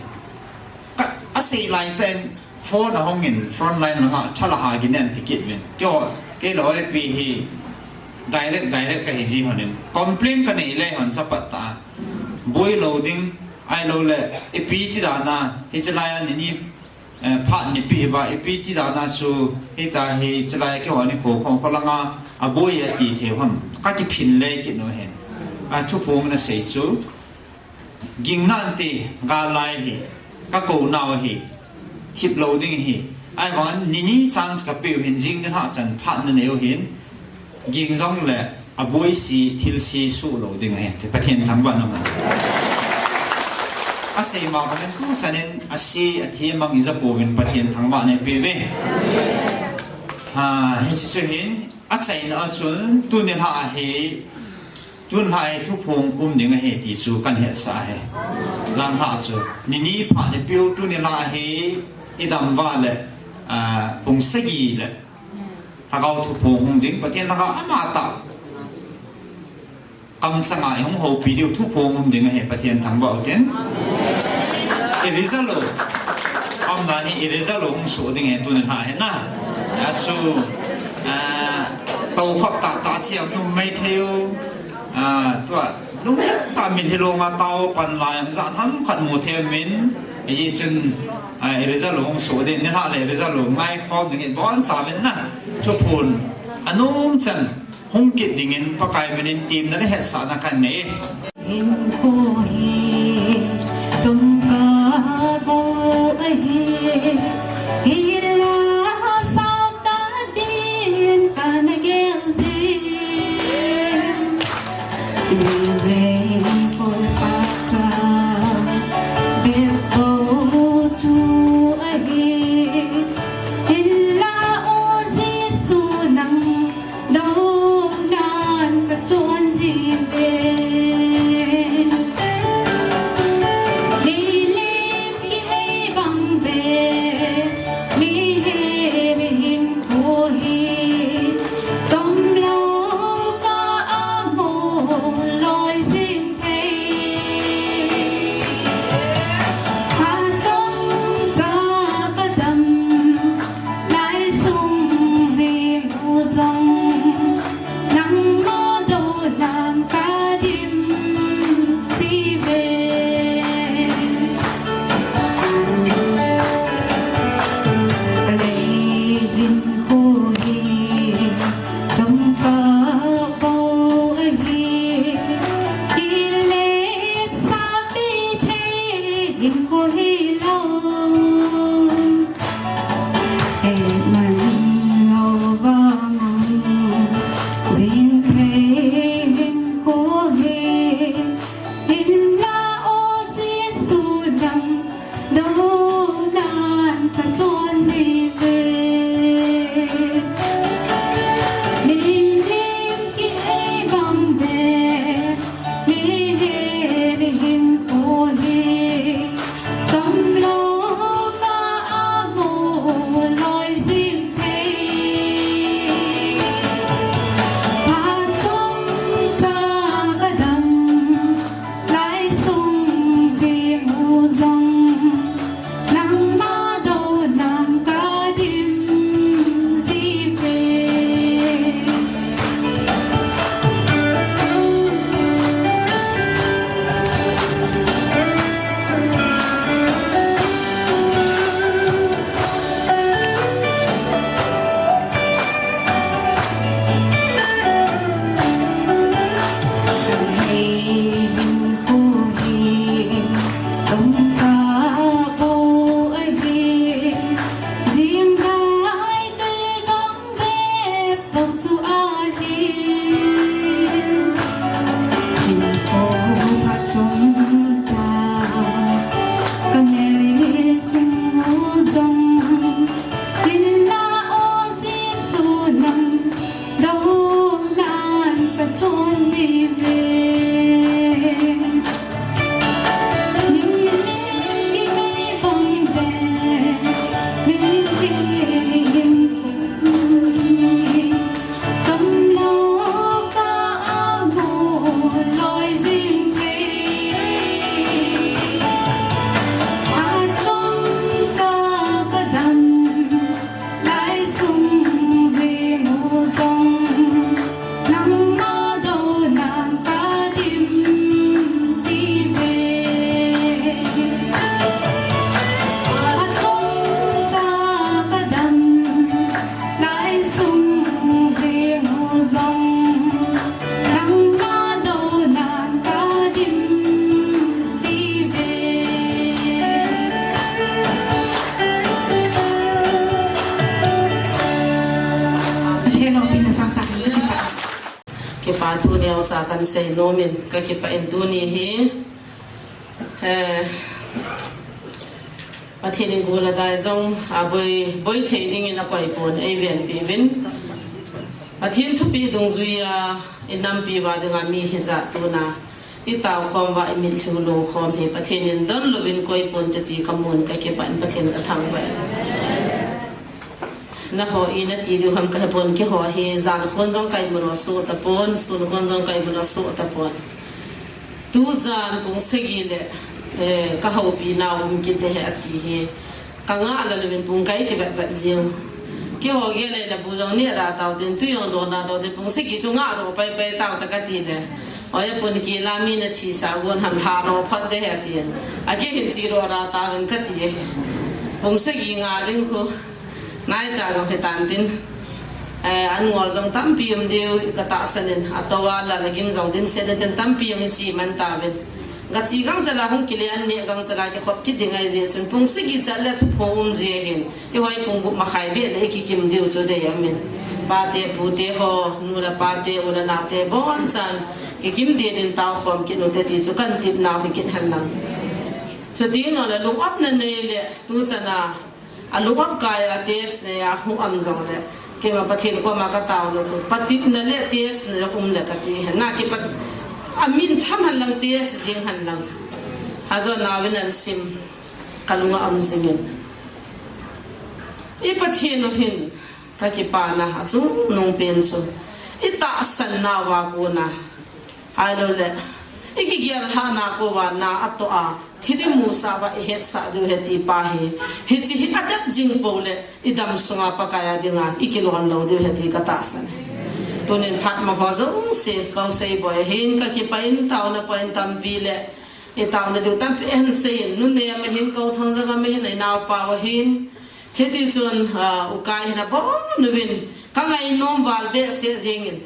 ka, asei lai tah in, phone ahung in, front line langa, thalha gin in ti kit uvin. Keiho, kei le oi pi hi, direct, direct kahi ji hon in. Complain kanei le hon chapat tah a. Boi lou ding, ahilou le, ipi ti dan a, hiche lai a nini, eh, phat nipeh uva, ipi ti dan a chu, hita hi, hiche lai a keiho nikho khong kholanga, aboi ati thei ham, kakiphin le kit nu hin. A, thuphong nasei chu, ging nante, gal lai hi, kakou nau hi, thip lou ding hi. Ahivangin, nini chance kapeu hin, jing nilhah chan phat nanei u hin, ging jongle, aboise, thilse, suh lou ding ahi, ti Pathen thangvah namu. Asei ma bangin tuchan in, ase, athi mang ija pouvin Pathen thangvah neipeh uve. Ha, hiche chu hin, achaina a chun, tuni lha ahi, tuni lha hi thuphong um ding ahi ti chu kahin hetsah ahi. Jan lha chu, nini phat ni piu tuni lha ahi, idam uva le, a, pung sagi le, lhagao thuphong hung ding, Pathen lhagao amatah kamchanga ihung houpi diu thuphong um ding ahi, Pathen thangvah utin. Elijah lou. Amdan hi Elijah lou hung soh ding ahi tuni lha hi na. Asu, a, tou khop tahtah chiang um mai thei u. A, tua, lungtah min hilou nga tao pan lai, jan ham khat mu thei min. Hichun, a, Elijah lou hung soh ding, nilhah le Elijah lou ngaikhom ding in boncha min na. Thuphon, anom chan. Hung kit dingin Pakai minin temna le hetsahna kanei. Hinkho hi chomkhat bou ahi, hinla saotah din kana gel jing. Tivei kol pachat bep bou chu ahi, hinla O Jesu nang Dom nan kachon jin te. Nilip kihei bang be, mihem hinkho hi, chomlou ka amo loi Sa kan sei nomin ka kipah in tuni hi, eh, Pathen in gol a dai jong a boi, boi thei dingin a koi pon ei ven pi vin. Pathen thupi dungjuia i nampi uva dinga mi hijat tuna i tao khom uva i mitlhi u long khom hi Pathen in don louvin koi pon te ti ka mun ka kipah in Pathen ka thangvah e. Naho i nati diu ham ka hepon, keiho hi jan khon jong ka imu lo soh tapon, sun khon jong ka imu lo soh tapon. Tu jan pung sagi le, eh, ka houpi nau um kit e he ati hi. Ka ngah lal uvin pung ka iti vet vet jing. Keiho gel le la bu jong ni ra tau tin, tu jong don na tau tin, pung sagi chu ngah ro pai pai tau ta ka ti le. Oi pun ki la mi na thi sa gon ham ha ro phat de he ati. A kei hin chi ro ra tau in ka ti e. Pung sagi ngah ding khu. Nai cha jong he tan tin. Eh, an ngol jong tampi um diu ka tahsan in, a to a la la gim jong dim se tin tampi jong i chi man ta vin. Ka chi gang cha la hung kile an ne gang cha la kikhop kit ding ahi jeh chun pung sagi cha le thuphong um jeh hin. I hoi pung gup ma khai be le i kikim diu chu dei amin. Pa te pu te ho, nu le pa te, u le nao te bon chan. Kikim din in tao khom kit u te ti chu kan tip nau hi kit hen lang. Chuti nung le lung ap na nei le tu chan a A lung ap kai a test nei a hung um jong le. Keima Pathen koma ka taona chu. Patepna le test nei um le ka ti hen. Na kipat a min tham hen lang test jing hen lang. Ajo na vin an sim. Ka lunga um jing in. I Pathen u hin ka kipana a chungnung pen chu. I tahsan nau a kona. Ahilou le, i kigel lhahna koma na a toh a, thil i musah uva i hetsah diu ahi ti pa hi. Hiche hi a dep jing pou le, i dam sunga Pakai a dinga, i kilon lou diu ahi ti ka tahsan e. Tunin phat ma ho jouse, ka u sei boi ahin, ka kipah in taona poi in tampi le, i taona diu tampi ahin sei in, nu ne ama hin, ka u Thangjang ama hin, i naopa u ahin. Hiti chun, ah, u Kai hin abon uvin, ka ngainom val behseh jeng in.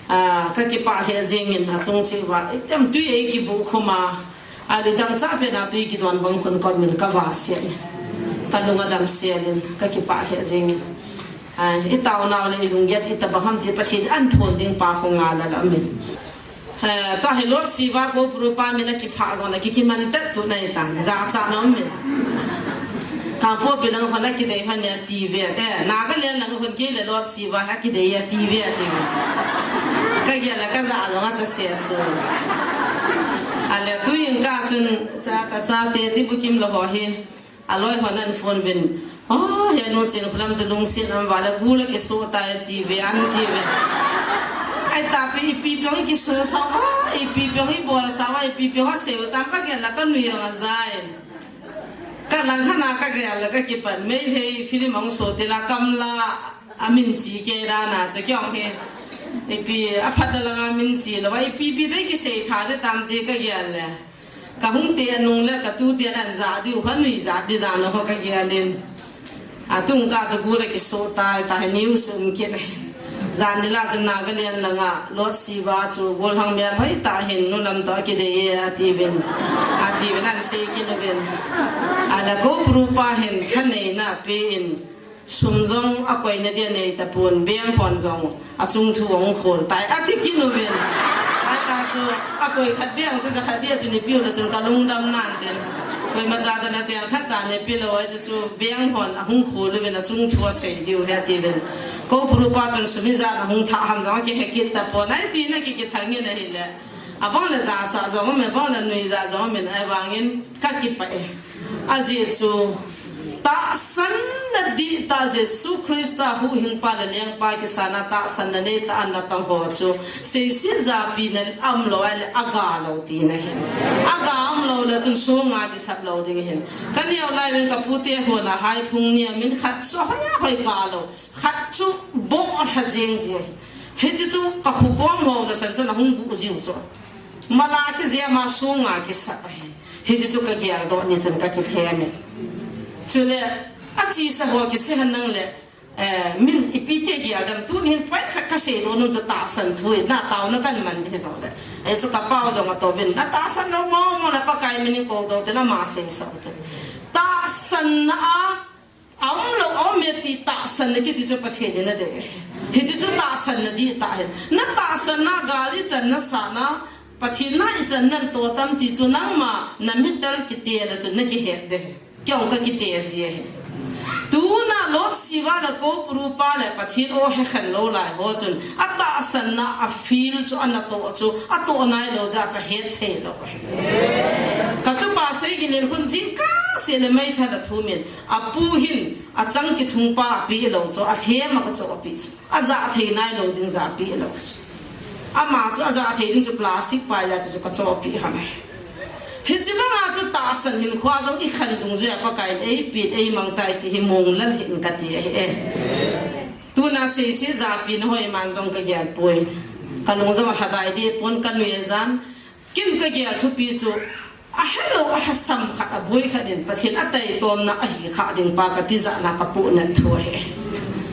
Ah, ka kipah lheh jeng in, a chung cheh uva. Item tui ei kibuh khum a. A, lidang cha pen a tui kidon bang khun kot min ka va sian. Ka lung a dam sian in, ka kipah lheh jeng in. Ah, i taonau le i lunggel i tabang ham ti Pathen in aphon ding pa khu nga la la min. Eh, ta hi Lord Shiva ko puru pa min a kipha jong la ki kiman tet tu nai tan. Jachat na min. Kangpokpi lang hon a kidei hon a ti ve. Eh, Nagaland lang hon kei le Lord Shiva a kidei a ti ve a ti ve. Ka gel a ka ja jong a cha se su. A le tu in ka chun cha ka cha te ti bukim lo ho hi. A loi hon an phone vin. Oh, he nu chin khulam chu lungset am va le gu le kiso ta e ti ve an ti ve. Ai ta pi ipi pyong kiso sa va, ipi pyong i bol sa va, ipi pyong a se tam ka gel a ka nui jong a jai. Ka lang khana ka gel a ka kipan Meitei film ong so te la kam la a min chi ke ra na chu kyong he. Ipi a phat da la nga min chi la va ipi pi te kisei tha de tam te ka gel le. Ka hung te anung le ka tu te an ja diu kha nui ja di dan ho ka gel in. A tung ka chu gu le kiso ta ta he news um kit. Jan ni la chu Nagaland langa Lord Shiva chu golhang mel hoi ta hin nu lam to kidei e a ti vin. A ti vin an sei kit u vin. A la ko puru pa hin kha nei na pe in. Sum jong a koina dia nei tapon, bank hon jong a chung thu ahung khol tai, a ti kit u vin. A ta chu a koi khat bank chu ja khat bia chu ni piu la chun ka lungdam nan tin. Koima cha cha na che khat cha ni pi lo ai chu chu bank hon ahung khol u vin a chung thu a sei diu he ti vin. Ko puru pa chun sum ijat ahung tha ham jong a kihe kit tapon, ai ti na ki kithang in ahi le. Abang le jachat jong um e, bang le nui ja jong um in, ahivangin ka kipah e. Ajeh chu tahsan na dihtah Jesu Christa huhhingpa le lengpa kisan a tahsan na neitah a na tong ho chu seiset japi na um lou ahile aga lou tina ahi. Aga um lou le chun songa kisap lou ding ahi. Ka neo lai uvin ka pute hon a haiphung ni a min khat chu hoi a hoi ka lou. Khat chu bong a tha jeng jeng. Hiche chu ka khu kom ho na san chu na hung bu jiu chu. Mala kije ma sunga kisap ahi. Hiche chu ka gel doh ni chun ka kithem e. Chule a chesa ho kise han nang le, eh, min ipi te gel dam tu nin point khat ka sei doh nun chu tahsan thu e. Na taona kan man hi jong le. Ei chu ka pau jong a to vin. Na tahsan lou mo mo le Pakai min in kou doh te na ma sei sa te. Tahsan na a Aum lou, aum e ti tahsan na kiti chu Pathen in adei. Hiche chu tahsan na di tah ahi. Na tahsan na gal ichan na sah na, Pathen na ichan nan toh tam ti chu nangma na mitdal kite le chun na kihet de. Kei jong ka kite ji ahi. Tuna Lot Shiva le Koupuru pa le Pathen o hekhen lou lai ho chun atahsan na a feel chu ana toh chu atoh nai lou jeh chu ahet thei lou ahi. Ka tupa Seigin in hun jingkah seh le meithal athum in apu hin achang kithung pa apeh lou chu alhem a kachoh apeh chu. Ajah thei nai lou ding jeh apeh lou chu. Ama chu ajah thei ding chu plastic pai la chu, chu kachoh apeh ham e. Hiche banga chu tahsan hinkho jong ikhen dungjuia Pakai in eipeh in eimangcha e ti hi mong lal hih in kati ahi e. Tuna seise japi na hoi man jong kagel poi. Kalung jong alhadai deh pon, kanui ajan. Ken kagel thupi chu, ahelou, alhasam khat, aboi khat in Pathen ataitomna ahi kha ding pa kati jeh a kapohnat thu ahi.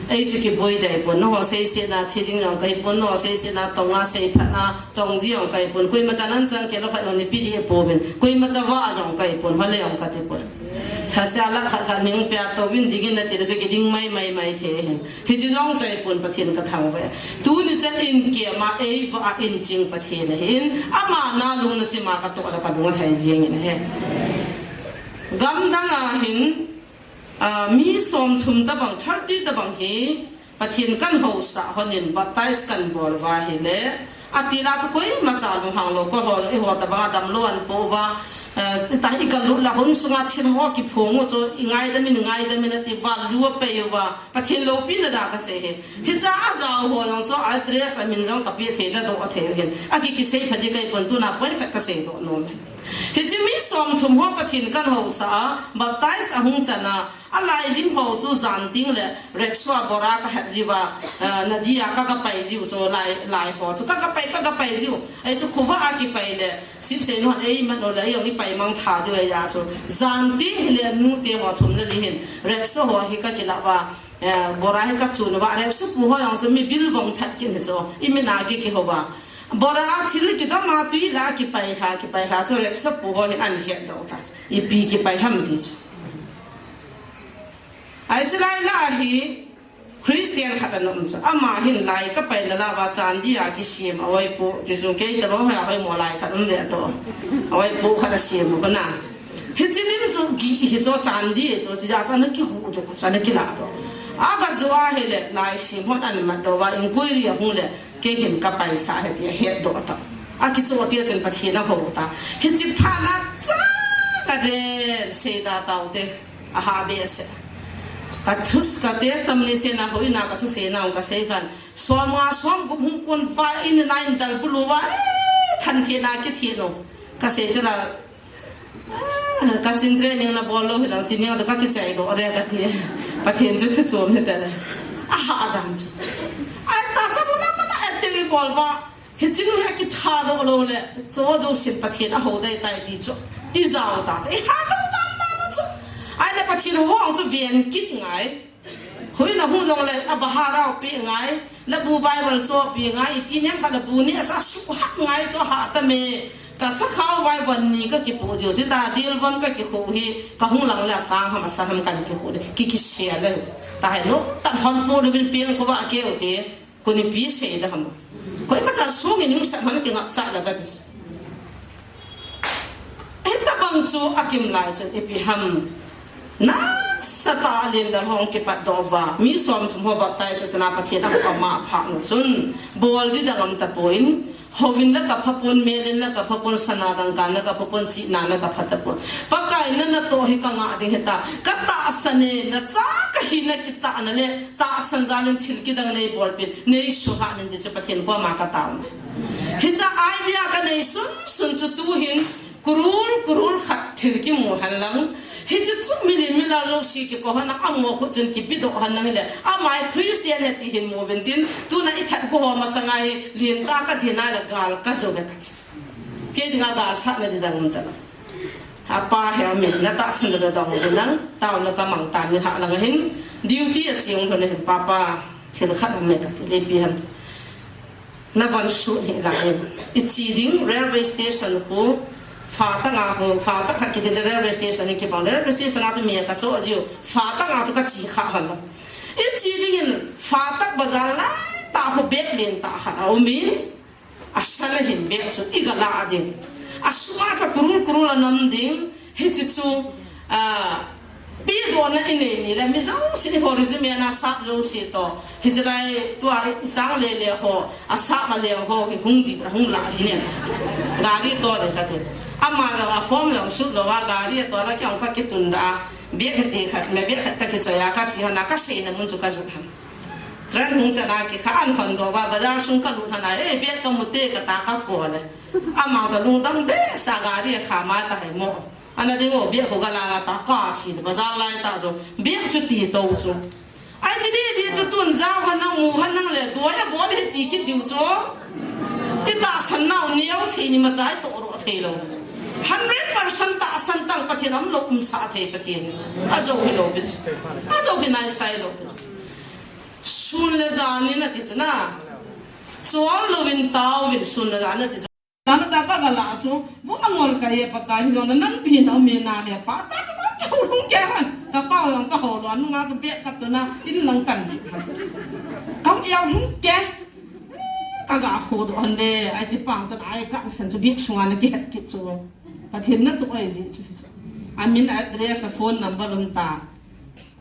Ei chu kiboi dai pon, nangho seisena thi ding jong kahi pon, nangho seisena tonga seiphatna tong ding jong kahi pon, koima chan an chang kei lou khat jong nipi ding apouvin, koima cha vah jong kahi pon, hole jong kati pon. Lhase a lakh khat khat ning pia touvin dingin nati le chu kiding mai mai mai thei hin. Hiche jong chu ahipon, Pathen kathangvah e. Tuni chan in keima eivah a inching Pathen ahin, ama na lungna chima katoh le kalung alhai jeng in ahi. Gamdang a hin, ah, mi somthum tabang, thirty tabang hi Pathen kan housah hon in baptize kan bol uva ahile, ati la chu koima cha lunghang lou, kol ho, eiho tabang a damlou an po uva, eh, ta hi kalut la hun sunga thil ho kiphong u chu, ingaidam in, ingaidam in ati uva, lu apei uva, Pathen loupina da kasei hi. Hicha ajao ho jong chu address amin jong kapeh thei nadoh thei u hin. Aki, kisei pha ding kahi pon, tuna point khat kasei doh nom e. Hiche mi somthum ho Pathen kan housah a, baptize ahung chan a, alai lim ho chu jan ting le rickshaw a bora kahat jiuva, eh, nadia ka, kapai jiu chu lai, lai ho chu ka, kapai, ka, kapai jiu. Ei chu khovah a kipai le, sipsei nu hon eimat u le, ei jong ipai mang tha diu ahi a chu. Jan ting hile nute ho thum le li hin, rickshaw ho hi kakilah uva, eh, bora hi kachun uva, rickshaw pu ho jong chu mi bilvong that kit hi chu, imin a ki, kihou uva. Bora a thil kidom a tui la kipai lha, kipai lha chu rickshaw pu ho hin ahin het doh ta chu. Ipi kipai ham ti chu. Hiche lai la hi Christian khat ana um chu. Ama hin lai kapai na la uva chandi a kisem a oipoh ti chu, kei tabang hoi a oimo lai khat um ve to. A oipoh khat asem u kana. Hiche lim chu gih hi chu, chandi chu, chu jeh chu ana kihuh doh chu, ana kilah doh. Aga jo a hile lai sem hon ana mat doh uva, inquiry ahung le, kei hin kapaisah ahi ti ahet doh ta. Akichoh tia chun Pathen ahou ta. Hiche phat na cha kaden, seida taute. Aha behseh. Ka thus, ka testimony seina, houin a ka thusei nau kasei khan, som nga som gup hung kon uva, in a in dal bulu uva, eh, thanthina kithina. Kasei chu la, ah, ka chin training nabol lou hilang, chin neo chu kakichai lou re kati. Pathen chu thu chom hitale. Aha dan chu. Ai ta cha muna muna ete ibol uva. Hiche nu hi akitha doh lou le, chu jousen Pathen ahou dai tai ti chu, ti jao ta chu, iha doh dan dan chu. Ahile Pathen hou chu ven kit ngai. Houin a hung jong le, abahar a peh ngai. Labu Bible chu peh ngai, iti nem khat labu ni asa suhat ngai chu, ha ta me. Ka sakhao Bible ni kakipoh diu, sita dilvom kakikhu hi, kahung lang le akang ham asa ham kan kikhu de, ki, kisia le. Tahai lou, tan hon po le bin peng khovah keu te. Koni pi sei da ham. Koima cha sung in hung sat man kingap cha la ka dis. Hitabang chu akim lai chun ipi ham. Nasatah a lien dal hung kipat doh uva. Mi somthum ho baptize a chana Pathen a hou ama phat nu chun. Bol di dang um tapon. Houin la kapha pon, mel in la kapha pon, sana dangka in la kapha pon, chihna in la kapha tapon. Pakai na natoh hi kanga ding hita. Katahsan e, nacha kahina kitahna le, tahsan jal in thil kidang neibolpeh, neisuhat in ti chu Pathen koma kataona. Hicha idea kanei sunsun chu tuhin, kurul, kurul khat thil kimu hen lang. Hiche chu milim milal jouse kikou hen a, amo khu chun kipedoh hen lang hile, ama hi Christian ahi ti hin mu uvin tin, tuna ithat gu ho masanga hi, lien tah a kadin a le gal kajo ve kati. Kei dinga galsatna di dang um talou. Apa hi amin, natahsan le dong le nang, taona kamang tan nilhah lang ahin, duty a cheng lhon ahin, papa, thil khat um e kati, ipi ham. Navon sut hih lang in. Iche ding railway station khu, Fatang a hung, Fatang khat kiti railway station in kibang, railway station a chu mi kacho jiu, Fatang a chu kache kha hon. Iche dingin Fatang bazar lai tah khu bag lentah khat aumin, asan ahin bag chu iga la ding. Asunga chu kurul kurul anam ding, hiche chu, ah, Pehdohna inei ni le, mi jouse ni ho regiment a sap jouse toh. Hiche lai tua i chang le le ho, asap a leng ho, hi hung di, hung la hi ne. Gari toh le kati. Ama jong a form jong sut lou a, gari toh la kei jong kakitun da. Bag khat ti khat, me bag khat kakichoi a, kache hon a, kaseina mun chu kajot hon. Train hung chan a kikha an hon doh ba, bazar sung kalut hon a, eh, bag kamu te kati a kakou le. Ama jong lungdong behseh a gari a kham a tahai mo. Ana ding o, bag ho gala nga ta, kache le, bazar lai tah jo, bag chu ti tou chu. Ai chi di di chu tun jao hon nang mu hon nang le, tua ya bo de ti kit diu chu. Itahsan nau neo thei ni ma chai toh ro thei lou. Hundred percent tahsan tang Pathen aum lou, umsa thei Pathen. Ajo hi lou bit. Ajo hi nai sai lou bit. Sun le jan ni nati chu na. Chol louvin taovin sun le jan nati chu. Tana ta ka gala chu, bu angol ka ye pa ka hi lo na nang pi na mi na he pa, ta chu ka ka hung ke han, ka pa hung ka ho lo, anu nga chu bag ka tu na, in lang kan chu. Ka ya hung ke, ka ga ho do an le, ai chi pang chu ai ka san chu bag sunga na ke het ki chu. Pathen na tu ai ji chu. A min address, a phone number um ta.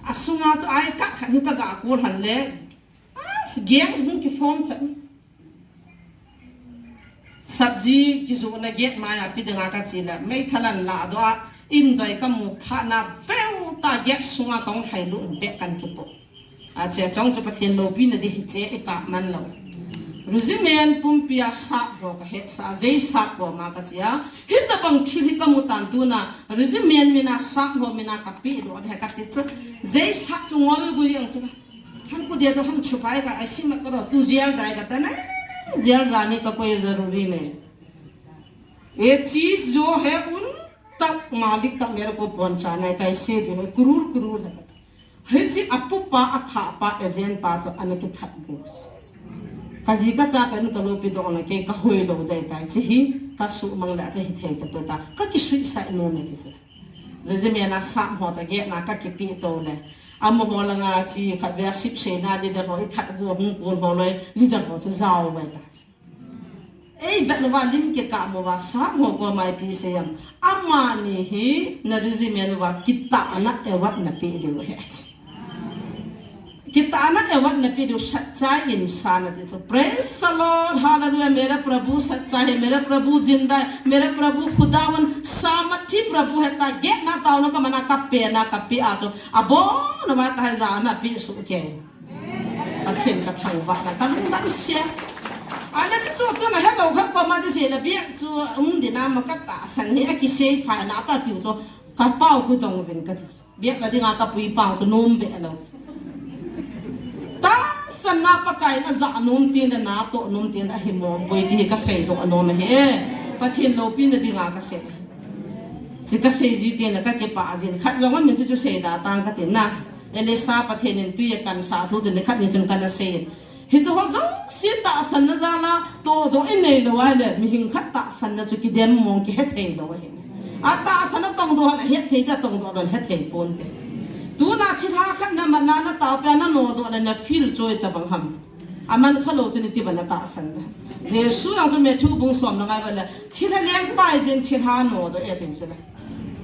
Asunga chu ai ka khan hi ka ga ko han le. As gang hung ki form chan. Sabji kijohna gate maiya pe dinga kache le, meithal an ladoh a, indoi kamu phat na veu tah gate sunga kahung hai lut in bag kan kipoh. Ache chong chu Pathen loupina di hiche i kap man lou. Regiment pumpi a sap ho kahet sa, jei sap ho ma kache a. Hitabang thil hi kamu tan tuna, regiment mina sap ho mina kapehdoh de kati chu. Jei sap chu ngol gui ang chu. Ham ku dia to ham chupai ka, ai sim ka ro, tu jail jai ka ta na, jail jane ka koi zaruri nahi. Ye cheez jo hai un tak malik tak mere ko pahunchana hai, kaise bhi ho, crore crore hai. Hiche apupa, athahpa, agent pa chu ana kithat go. Ka ji ka cha ka nu ka loupi doh na kei ka hoi lou dai tai, hiche hi ka sumang le athei thei ta poi ta, ka kisuicide nom e ti chu. Regiment a sap ho ta gate na ka kipe to le. Amaho langa chi khat vei a sip seina leader ho i that go hung kon ho loi leader ho chu jao vai ta chi. Ei vet lou va lim kikah mo va sap ho ko mai pi sei am. Amani hi na regiment uva kitahna award na pe diu he. Kitahna award na pe diu सच्चाई इंसान ati chu. Praise the Lord, hallelujah, मेरा प्रभु सच्चा है, मेरा प्रभु जिंदा है, मेरा प्रभु खुदावन सामर्थी प्रभु है, ta gate na taona ka mana ka pe na ka pe a chu. Abon na va ta ja na pe su ke. Pathen ka thangvah na ka lungdam sia. Ana ti chu tuna hello khat pa ma ti se na bag chu um dina ma ka tahsan hi a kisei pha na ta tiu chu ka pau khu dong vin ka ti. Bag la dinga ka pui pang chu nom be lou. Tahsan na Pakai na ja nom tin na toh nom tin ahi mong poi ti ka seidoh nom ahi e. Pathen loupina dinga ka sei. Chi ka sei ji tin na ka kipah jin. Khat jong a min chu chu sei da tang ka tin na. Elisa Pathen in tui a kan sa thu chun nikhat ni chun kana sei. Hichu ho jouse tahsanna jal a tohdoh i nei lou a le, mihem khat tahsanna chu kidem mong kihe thei lou ahi. A tahsan a tongdoh hon ahet thei te, a tongdoh lou hethei ponte. Tuna thilha khat na man a na taopi a na nodoh le na feel choi tabang ham. Aman kha lou chun iti bana tahsan da. Jesu jong chu Matthew bung som na ngai va le, thilha lengpa jin thilha nodoh e tin chu le.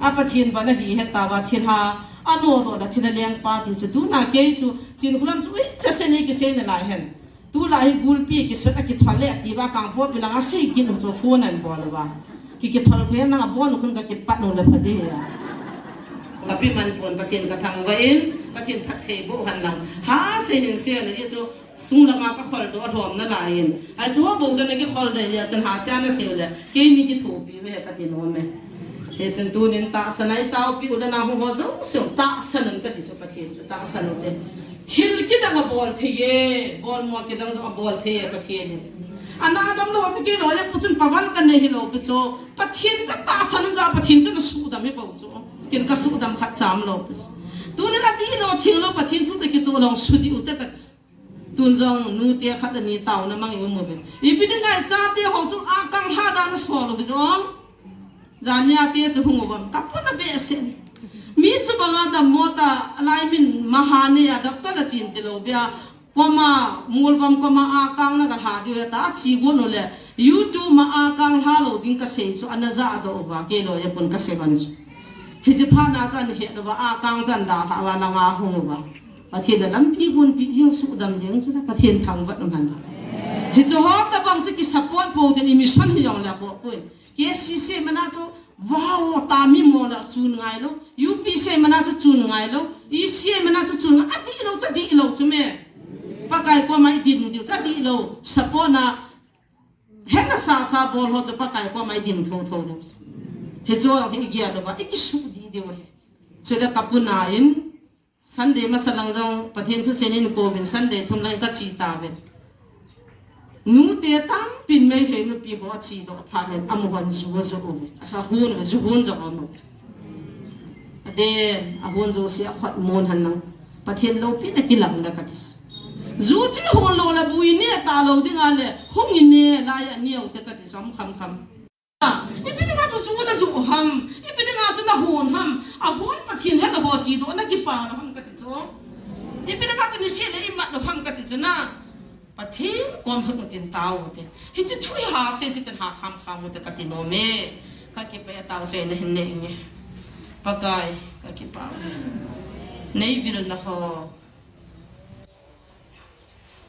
A Pathen bana hi he tauva thilha a nodoh le thilha lengpa ti chu tuna kei chu Chinkholam chu ui chese nei kisei nalai hen. Tulai hi gulpi kisut a kithol le ati va Kangpokpi langa sei gin u chu phone an bol uva. Ki kithol thei nang a bon u khun ka kipat u le pha di a. Ka pi man pon Pathen ka thangvah in, Pathen phatthei boh hen lang. Ha sei nin sei na di chu sung langa ka khol doh lhom nalai in. Ai chu ho bou chu na kikhol de ya chun ha sia na sei u le. Keini kithopi ve ka ti nom e. Hichun tunin tahsan a i taopi u le na hung ho jouse u tahsan un ka ti chu Pathen chu tahsan u te. Thil kidang a bol thei e, bolmo kidang jong a bol thei e Pathen in. Ana dam lou chu kei loi le pu chun paval ka nei hi lou pi chu. Pathen ka tahsan un jong Pathen chun a sudam hi bou chu. Ken ka sudam khat cham lou pi chu. Tunin ati lou thing lou Pathen thu te kitoh lou sudi u te ka ti. Tun jong nute khat le ni taona mang i um uve. Ipi dinga i chate ho chu a kang lha dan a sol uve jong. Jania te chu hung uvam, ka puna behseh ni. Mi chu banga dam mo ta, alai min maha ni a doctor la chin ti lo bia. Koma, mulvam koma a kang na ka lha diu ta, a chi gun u le. YouTube ma a kang lha lo ding ka sei chu, ana ja do uva, ke lo ya pun ka sei ban chu. Hi chi pha na chu an he do ba, a kang chu an da lha uva, na nga hung uva. Pathen na lampi gun pi jing su dam jing chu na, Pathen thang vat um han. Hi chu ho ta bang chu ki support po ten i mission hi jong le ko pui. K C C mana chu, wow, ta mi mo la chun ngai lo. U P C mana chu chun ngai lo. E C mana chu chun ngai, a di lo, cha di lo chu me. Pakai koma i din diu, cha di lo. Support na, hena sa sa bol ho chu Pakai koma i din tho tho lo. Hi chu hi gia lo ba, i ki su di diu he. Chu le ka puna in, Sunday masa lang jong Pathen thusein in kovin Sunday thum lang ka chi ta ve. Nu te tam pin mei hei nu pi ho a chi do pha nen amu hon zu zo u ve. Asa hun ve zu hun jong amu. Aden a hun zo si a khot mon han lang. Pathen lo pi na ki lang da ka ti. Zu chi hun lo la bui ne ta lo ding a le hung in ne la ya ni au te ka ti som kham kham. Ipi dinga chu zu na zu ham, ipi dinga chu na hun ham, a hun Pathen he na ho chi do na ki pa na ham ka ti chu. Ipi dinga chu ni se le i mat na ham ka ti chu na. Pathen kom he mutin tao te. Hi chi thui ha se se ten ha kham kham mu te ka ti no me. Ka ki pe tao se na hin ne nge. Pakai ka ki pa. Nei vil na ho.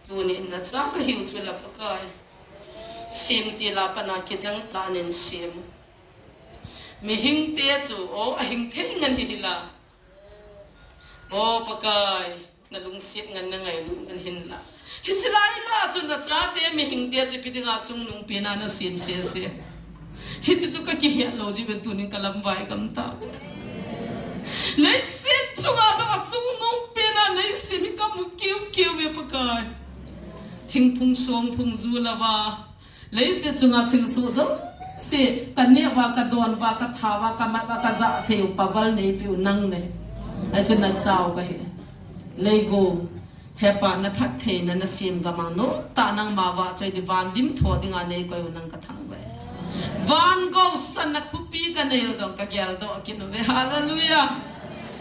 Tunin na cha ka hiu chu la Pakai. Sim ti la pana kidang ta nin sim. Mihing te chu o a hing thei ngan hi hi la. O Pakai, na lungsiat ngan na ngailu ngan hin la. Hi chi lai la chu na cha te mihing te chu ipi dinga chungnung pe na na sim se se. Hi chu chu ka ki hiat lo ji ben tunin ka lam vai gam ta. Leiset chunga lo a chungnung pe na nei sim hi ka mu kiu kiu ve Pakai. Thingphung songphung zu lava. Leiset chunga thil su jo. Se ka ne va ka don va ka tha va ka mat va ka za thei u pa val nei piu nang ne. Ai chu na chau ka hi. Leigo. He pa na phattheina na sim gamang no, ta nangma va choi di van lim tho dinga nei koi u nang ka thang ve. Van go san na khupi ka nei u jong ka gel do ki nu ve. Hallelujah.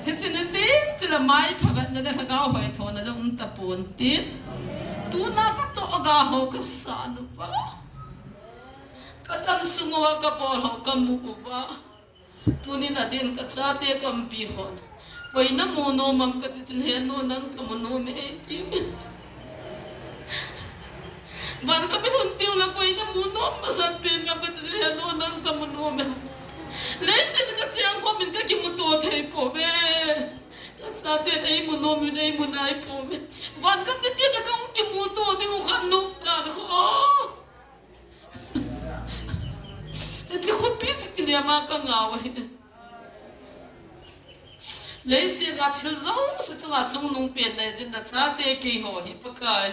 Hi chi na tin, chi la mai pha vet na le lhagao hoi tho na jong um ta pon tin. Tu na ka to ga ho ka sa nu va. Ka tam sung u va ka bol ho ka mu u va. Tunin a din ka chate ka umpi hon. Koi na mu nom am ka ti chun he no nang ka mu nom e ti. Van ka min hun tiu la koi na mu nom masat pen ka ti chun he no nang ka mu nom e. Leiset ka chiang ho min ka ki mu to thei po ve. Ka chate ei mu nom in ei mu nai po ve. Van ka min ti na ka um ki mu to ding u khan nom dan ho. Chi khupi chi kile ma ka ngau ahi. Leiset a thil jouse chunga chungnung pen nei jin na chate kei ho hi Pakai.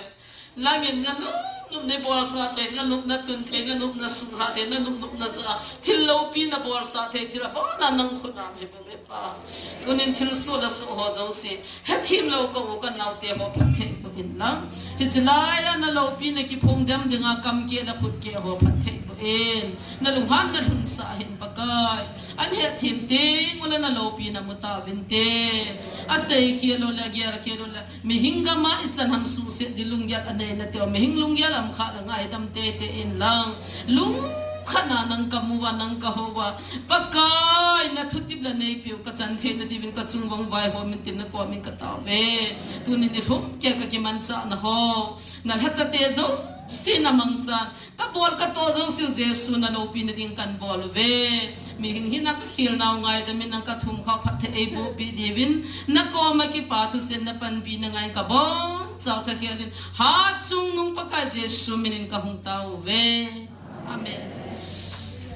Nangin na nop nop na bolsah thei, na nop na tun thei, na nop na suhlah thei, na nop nop na ja. Thil lopi na bolsah thei, thil abana nang khut a um hi bou ve Pa. Tunin thil su la su ho jouse. Hethem lou ka u ka naote ho phatthei boh in lang. Hiche lai a na loupina kiphong dem dinga kam keh le khut keh ho phatthei boh in. Na lunghan na lhunsah hin Pakai. An hethem teng ula na loupina mu tauvinte. Asei khel ule, agel khel ule. Mihing gam a ichan ham suhset di lunggel anei na teu. Mihing lunggel ham kha la ngaidam teitei in lang. Lungkhat na nang ka mu uva, nang ka hou uva. Pakai, na thutep la neipiu ka chan theina diuvin ka chung vang vaihom in tin na kom in ka tao uve. Tuni nilhum keh ka kimanchah na ho. Na lhacha te jouse na mangchan. Ka bol ka toh jouse Jesu na loupina ding kan bol uve. Mihing hina ka khel nau ngaidam in nang ka thum kha phatthei eiboh peh diuvin. Na kom a kipa thusen na panpina ngai ka bonchauva ka khel in. Hatchungnung Pakai Jesu min in ka hung tao uve. Amen.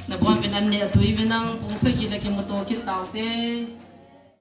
Na bon uvin an ne atui uvin nang pung sagi na kimuto kit taute.